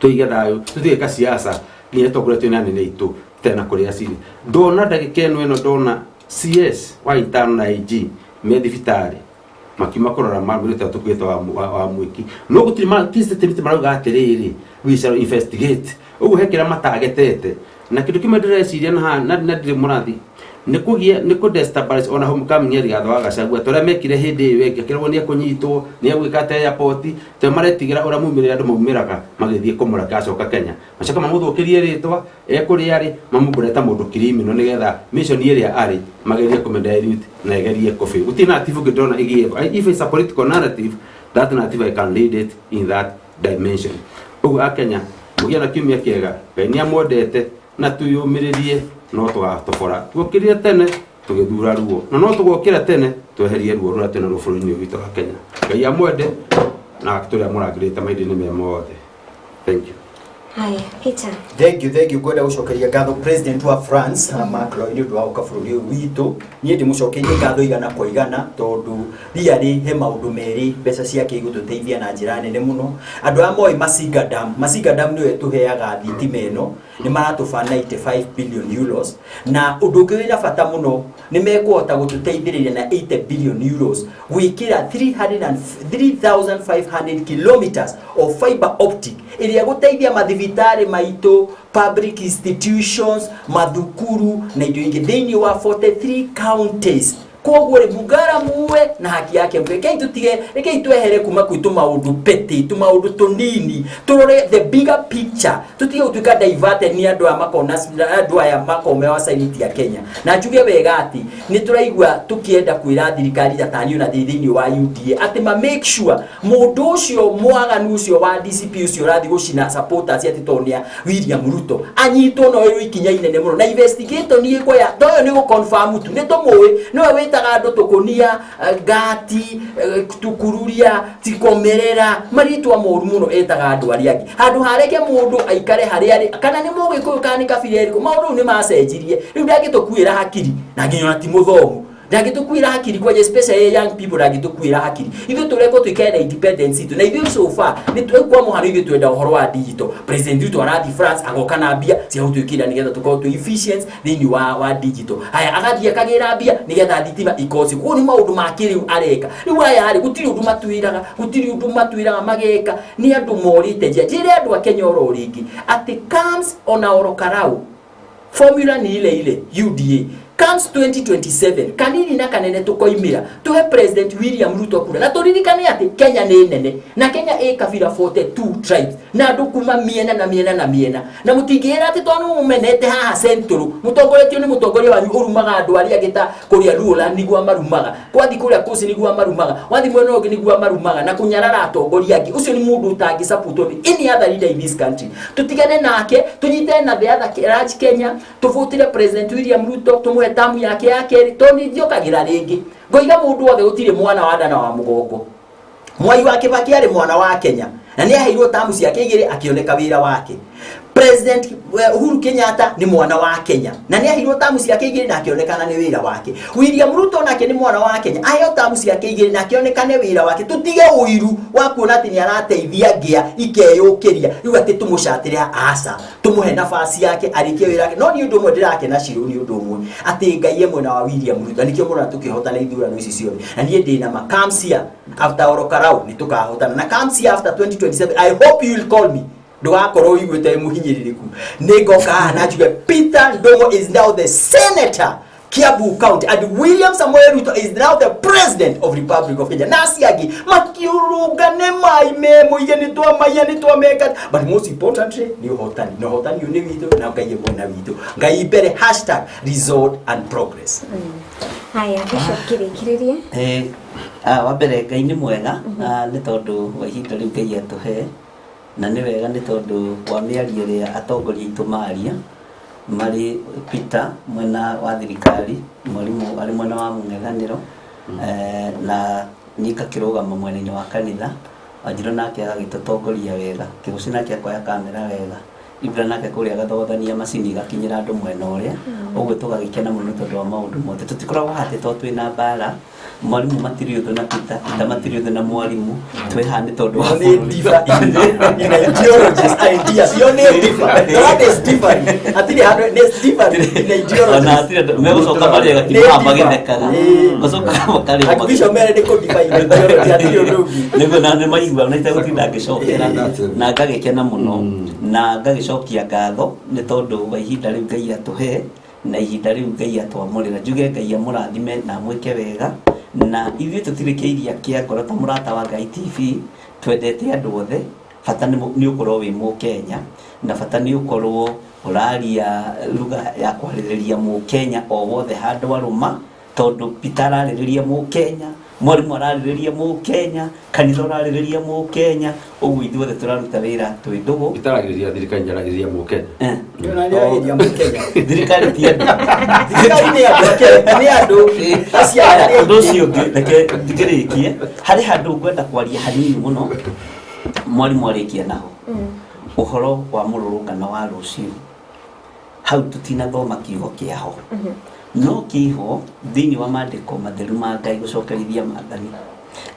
tũige thayũ tũtige siasa nginya tũkorwo twĩna anene aitũ tena kũrĩa cirĩ. Ndona ndagĩka ĩno ndona CS wa intano na AG me thibitarĩ makiuma kũrora mamũrĩ ta tũkuĩte wa mwĩki no gũtirĩ statement marauga atĩrĩrĩ we shall investigate ũguo he kĩrĩa matagetete na kĩndũ kĩmwe ndĩreciria na ndirĩ mũrathi nĩ kũgĩa nĩ kũ destabilize ona homecoming ya Rigathĩ wa Gachagua ta ũrĩa mekire hĩndĩ ĩyo ĩngĩ akĩragwo nĩ ekũnyitwo nĩ egwĩka atĩa airport ta maretigĩra ũrĩa maumĩrĩra andũ maumĩraga magĩthiĩ kũmũraka acoka Kenya macoka mamũthũkĩrie rĩtwa ekũrĩa arĩ mamũmbũre ta mũndũ criminal nĩgetha mission ĩrĩa arĩ magerie kũmĩdilute na ĩgerie kũfail. Gũtirĩ narrative ũngĩ ndĩrona ĩgĩethwo. If it's a political narrative, that narrative I can lead it in that dimension. Ũguo Akenya mũgĩe na kiumia kĩega Ngai nĩ amwendete na twĩyũmĩrĩrie no tũgatobora tuokĩrire tene Tũgĩthura ruo na no tũgokĩra tene tweherie ruo rũrĩa twĩna ruo bũrũri-inĩ ũyũ witũ wa Kenya. Ngai amwende na tũrĩa mũrangĩrĩte mahinda-inĩ me mothe. Thank you. Haya, Peter. Thank you, thank you. Ngwenda gũcokeria ngatho President wa France Macron nĩ ũndũ wa gũka bũrũri ũyũ witũ. Niĩ ndĩmũcokeirie ngatho igana kwa igana tondũ really he maũndũ merĩ mbeca ciake igũtũteithia na njĩra nene mũno. Andũ aya moĩ Masinga Dam, Masinga Dam nĩyo ĩtũheaga thitima ĩno, nĩ maratũba 95 billion euros, na ũndũ ũngĩ wĩna bata mũno nĩ mekũhota gũtũteithĩrĩria na 80 billion euros gwĩkĩra 3500 kilometers of fiber optic ĩrĩa gũteithia mathibitarĩ maitũ, public institutions, mathukuru na indo ingĩ thĩinĩ wa 43 counties. Koguo rĩ, mungara muwe na haki yake mwe. Rekei tutige, rekei twehere kuma kwĩ tũmaũndũ petty, tũmaũndũ tũnini, tũrore the bigger picture, tutige gũtuĩka diverted nĩ andũ aya makona, andũ aya makomewa sainiti ya Kenya. Na njuge wega atĩ nĩ tũraigua tũkĩenda kwĩra thirikari ta tani ona thĩinĩ wa UDA atĩ ma make sure mũndũ ũcio mwaganu ũcio wa DCP ũcio ũrathiĩ gũcina supporters atĩ tondũ nĩ a William Ruto anyitwo no ĩrĩ ikinya inene mũno na investigate nĩ ĩkuoya toyo nĩ gũ-confirm tu nĩ tũmũĩ nĩwe wĩtaga andũ tũkũnia, ngati, tukururia tikomerera marĩtwa moru mũno etaga andũ arĩa angĩ handũ hareke mũndũ aikare harĩa arĩ kana nĩ mũgĩkũyũ kana nĩ kabira ĩrĩkũ. Maũndũ rĩu nĩ macenjirie, rĩu ndangĩtũkuĩra hakiri na nginya ona ti mũthomu ndangĩtũkuĩra hakiri kwanja especially young people ndangĩtũkuĩra hakiri. Ithuĩ tũrekwo tũikare na independence itũ na ithuĩ so far nĩ kwa mũhano ithuĩ twenda ũhoro wa digital. President Ruto arathiĩ France agoka na mbia cia gũtwĩkĩra nĩgetha tũkorwo twĩ efficient thĩinĩ wa digital. Haya agathiĩ akagĩra mbia nĩgetha thitima ikorwo ci koguo nĩ maũndũ ma kĩrĩu areka. Rĩu aya rĩ gũtirĩ ũndũ matwĩraga, gũtirĩ ũndũ matwĩraga mageka, nĩ andũ morĩte njĩra. Njĩre andũ a Kenya oro rĩngĩ atĩ comes ona oro karau formula ni ile ile UDA comes 2027 kanini na kanene tukoimira tuhe President William Ruto kura na turirikane ati Kenya ni nene na Kenya ĩ kabira 42 tribes na andu kuma miena na miena na miena na mutingĩra ati tondu mumenete haha Central mutongoretio ni mutongoria wanyu urumaga andu aria angĩ ta kuria Luoland niguo marumaga kwathi kuria Coast niguo marumaga wathi mwena ũngĩ niguo marumaga na kunyarara atongoria angĩ. Ucio ni mundu utangi support ni any other leader in this country. Tutigane nake tunyitane na the other large Kenya tuvutire President William Ruto tumuhe tamu yake ya kerĩ tondũ nĩ rĩngĩ ngoiga mũndũ wothe gũtirĩ mwana wa nda na wa mũgongo. Mwai wa Kibaki arĩ mwana wa Kenya na nĩ aheirwo tamu ciake igĩrĩ akĩoneka wĩra wake. President Uhuru Kenyatta nĩ mwana wa Kenya na nĩ aheirwo tamu ciake igĩrĩ na akĩonekana nĩ wĩra wake. William Ruto nake nĩ mwana wa Kenya aheo tamu ciake igĩrĩ na akĩonekana wĩra wake. Tutige ũiru wa kuona atĩ nĩ arateithia ngĩa ikeyũkĩria rĩu atĩ tũmũcatĩre aca tũmũhe nafasi yake arĩkie wĩra wake. No nĩ ũndũ ũmwe ndĩrakena Shiro, nĩ ũndũ ũmwe atĩ Ngai e mwena wa William Ruto nĩkĩo mũrona tũkĩhotana ithurano ici ciothe na niĩ ndĩna ma comes here after oro karau nĩ tũkahotana na comes here after 2027 I hope you will call me ndũgakorwo ũiguĩte mũhinyĩrĩrĩku nĩ ngoka haha na njuge Peter Ndung'u is now the senator Kiambu County and William Samoei Ruto is now the president of Republic of Kenya. Na acio angĩ makiurungane mai me mũige nĩ twamaiya nĩ twameka, but most importantly nĩ ũhotani na ũhotani ũyũ nĩ witũ na Ngai e mwena witũ. Ngai mbere #result and progress. Haya, Bishop kĩrĩkĩrĩria. Wa mbere Ngai nĩ mwega nĩ tondũ wa ihinda rĩu Ngai atũhe na nĩ wega nĩ tondũ wa mĩario ĩrĩa atongoria aitũ maria marĩ Peter mwena wa thirikari, mwalimu arĩ mwena wa mũng'ethanĩro, na niĩ ngakĩrũgama mwena-inĩ wa kanitha, Wanjirũ nake agagĩtũtongoria wega, Kĩgũci nake akoya kamera wega, Ibra nake kũrĩa agathogothania macini igakinyĩra andũ mwena ũrĩa, ũguo tũgagĩkena mũno nĩ tondũ wa maũndũ mothe. Tũtikoragwo haha atĩ tondũ twĩna mbara, mwalimu matirĩ ũthũ na Peter, Peter matirĩ ũthũ na mwalimu, twĩ haha nĩ tondũ wa Nĩ differ in ideologies, ideas. Yo nĩ differ. That is different. Hatirĩ handũ nĩ different in ideologies. Ona hatirĩ andũ megũcoka marĩe gakiuma haha magĩthekaga. Macokaga makarĩo Like Bishop mere nĩ kũ differ in ideology, hatirĩ ũndũ ũngĩ. Nĩguo na nĩ maigua na itegũtinda ngĩcokera na ngagĩkena mũno na ngagĩcokia ngatho nĩ tondũ wa ihinda rĩu Ngai atũhe na ihinda rĩu Ngai atwamũrĩra. Njuge Ngai amũrathime na amwĩke wega na ithuĩ tũtirĩ kĩiria kĩa ngoro ta Mũrata wa Ngai TV twendete andũ othe. Bata nĩ ũkorwo wĩ mũkenya na bata nĩ ũkorwo ũraria lugha ya kwarĩrĩria mũkenya o wothe handũ arũma, tondũ Peter ararĩrĩria mũkenya, mwalimu ararĩrĩria mũkenya, kanitha ũrarĩrĩria mũkenya, ũguo ithuothe tũraruta wĩra twĩ ndũgũ. Peter aragĩrĩria thirikari, ndaragĩrĩria mũkenya. Ndaragĩrĩria mũkenya. Thirikari ti andũ. Thirikari nĩ Nĩ andũ nĩ andũ acio Aya, arĩa ũndũ ũcio ũngĩ reke ngĩrĩkie harĩ handũ ngwenda kwaria hanini mũno mwarimũ arĩkia naho ũhoro wa mũrũrũngano wa rũciũ hau tũtinathoma kiugo kĩaho no kĩho thĩinĩ wa maandĩko matheru ma Ngai gũcokerithia maathani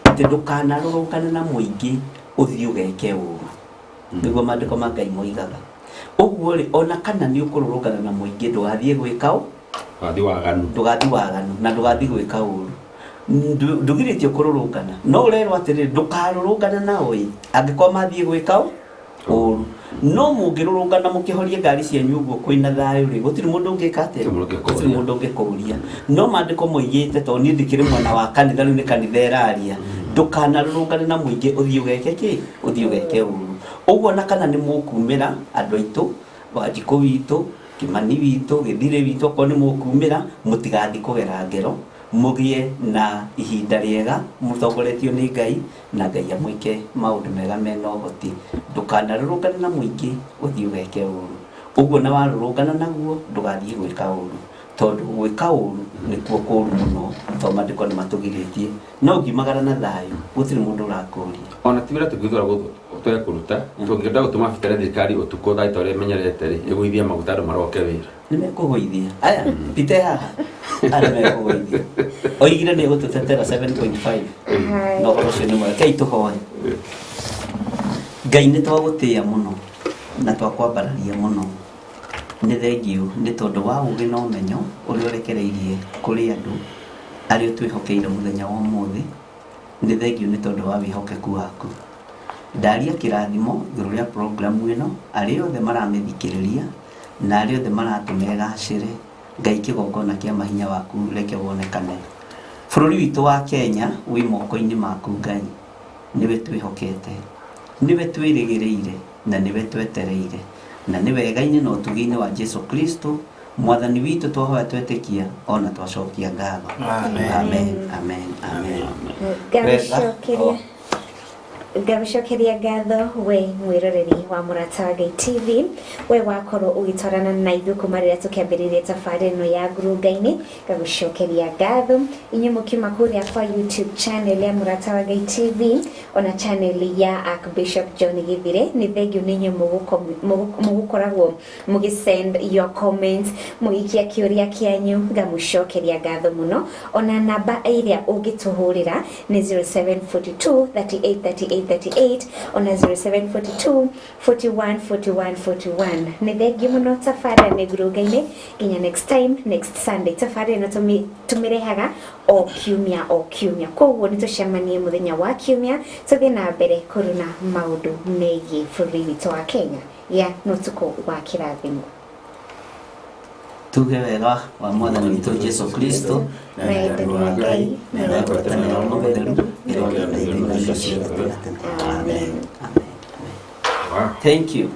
atĩ ndũkanarũrũngane na mũingĩ ũthiĩ ũgeke ũru nĩguo maandĩko ma Ngai moigaga ũguo rĩ ona kana nĩ ũkũrũrũngana na mũingĩ ndũgathiĩ gwĩka ũ Ndũgathiĩ waganu. Ndũgathiĩ waganu na ndũgathiĩ gwĩka ũru. Ndũgirĩtio kũrũrũngana no ũrerwo atĩrĩrĩ ndũkarũrũngana nao ĩ angĩkorwo mathiĩ gwĩka ũru no mũngĩrũrũngana mũkĩhorie ngari cianyu ũguo kwĩna thayũ rĩ gũtirĩ mũndũ ũngĩka atĩa gũtirĩ mũndũ ũngĩkũria no maandĩko moigĩte tondũ niĩ ndikĩrĩ mwena wa kanitha rĩu nĩ kanitha ĩraria ndũkanarũrũngane na mũingĩ ũthiĩ ũgeke kĩ ũthiĩ ũgeke ũru ũguo na kana nĩ mũkumĩra andũ aitũ Wanjikũ witũ Kimani witũ Gĩthirĩ witũ okorwo nĩ mũkumĩra mũtigathiĩ kũgera ngero mũgĩe na ihinda rĩega mũtongoretio nĩ Ngai na Ngai amwĩke maũndũ mega mena ũhoti ndũkanarũrũngane na mũingĩ ũthiĩ ũgeke ũru ũguo na warũrũngana naguo ndũgathiĩ gwĩka ũru tondũ gwĩka ũru nĩkuo kũru mũno tondũ maandĩko nĩ matũgirĩtie no ũngiumagara na thayũ gũtirĩ mũndũ ũrakũria Ona ti wĩra tũngĩthura tũge kũruta tũngĩenda gũtũma bita rĩa thirikari ũtukũ thaa ita ũrĩa ĩmenyerete rĩ ĩgũithie maguta andũ maroke wĩra. Nĩ mekũgũithia aya pite haha aya nĩ mekũgũithia oigire nĩ egũtũtetera 7.5 na ũhoro ũcio nĩ mwega kei tũhoe Ngai nĩ twagũtĩĩa mũno na twakwambararia mũno nĩ thengiũ nĩ tondũ wa ũũgĩ na ũmenyo ũrĩa ũrekereirie kũrĩ andũ arĩa ũtwĩhokeire mũthenya wa ũmũthĩ nĩ thengiũ nĩ tondũ wa wĩhokeku waku ndaria kĩrathimo igũrũ rĩa programu ĩno arĩa othe maramĩthikĩrĩria na arĩa othe maratũma ĩgacĩre Ngai kĩgongona kĩa mahinya waku reke wonekane bũrũri witũ wa Kenya wĩ moko-inĩ maku Ngai nĩwe twĩhokete nĩwe twĩrĩgĩrĩire na nĩwe twetereire na nĩ wega-inĩ na ũtugi-inĩ wa Jesu Kristo mwathani witũ twahoya twetĩkia ona twacokia ngatho. Amen. Amen, amen, amen. Ngagũcokeria ngagũcokeria ngatho we mwĩroreri wa Mũrata wa Ngai TV we wakorwo ũgĩtwarana na ithuĩ kuma rĩrĩa tũkĩambĩrĩria tabarĩra ĩno ya ngurunga-inĩ ngagũcokeria ngatho inyuĩ mũkiuma kũrĩa kwa YouTube channel ya Mũrata wa Ngai TV ona channel ya Archbishop John Githire nĩ thengiũ nĩ inyuĩ mũgũkoragwo mũgĩ send your comments mũgĩikia kĩũria kĩanyu ngamũcokeria ngatho mũno ona namba ĩrĩa ũngĩtũhũrĩra nĩ 0742 38 38 38 ona 0742 41 41 41 nĩ thengiũ mũno tabarĩra nĩ ngurunga-inĩ nginya next time next Sunday tabarĩra ĩno tũmĩrehaga o kiumia o kiumia koguo nĩ tũcemanie mũthenya wa kiumia tũthiĩ na mbere kũruna maũndũ megiĩ bũrũri witũ wa Kenya ya na ũtukũ wa kĩrathimo. Tuge wega wa mwathani witũ Jesu Kristo na wendani wa Ngai na ngwatanĩro ya Roho Mũtheru ĩrogĩa na ithuĩ na ciothe. Amen. Amen. Thank you.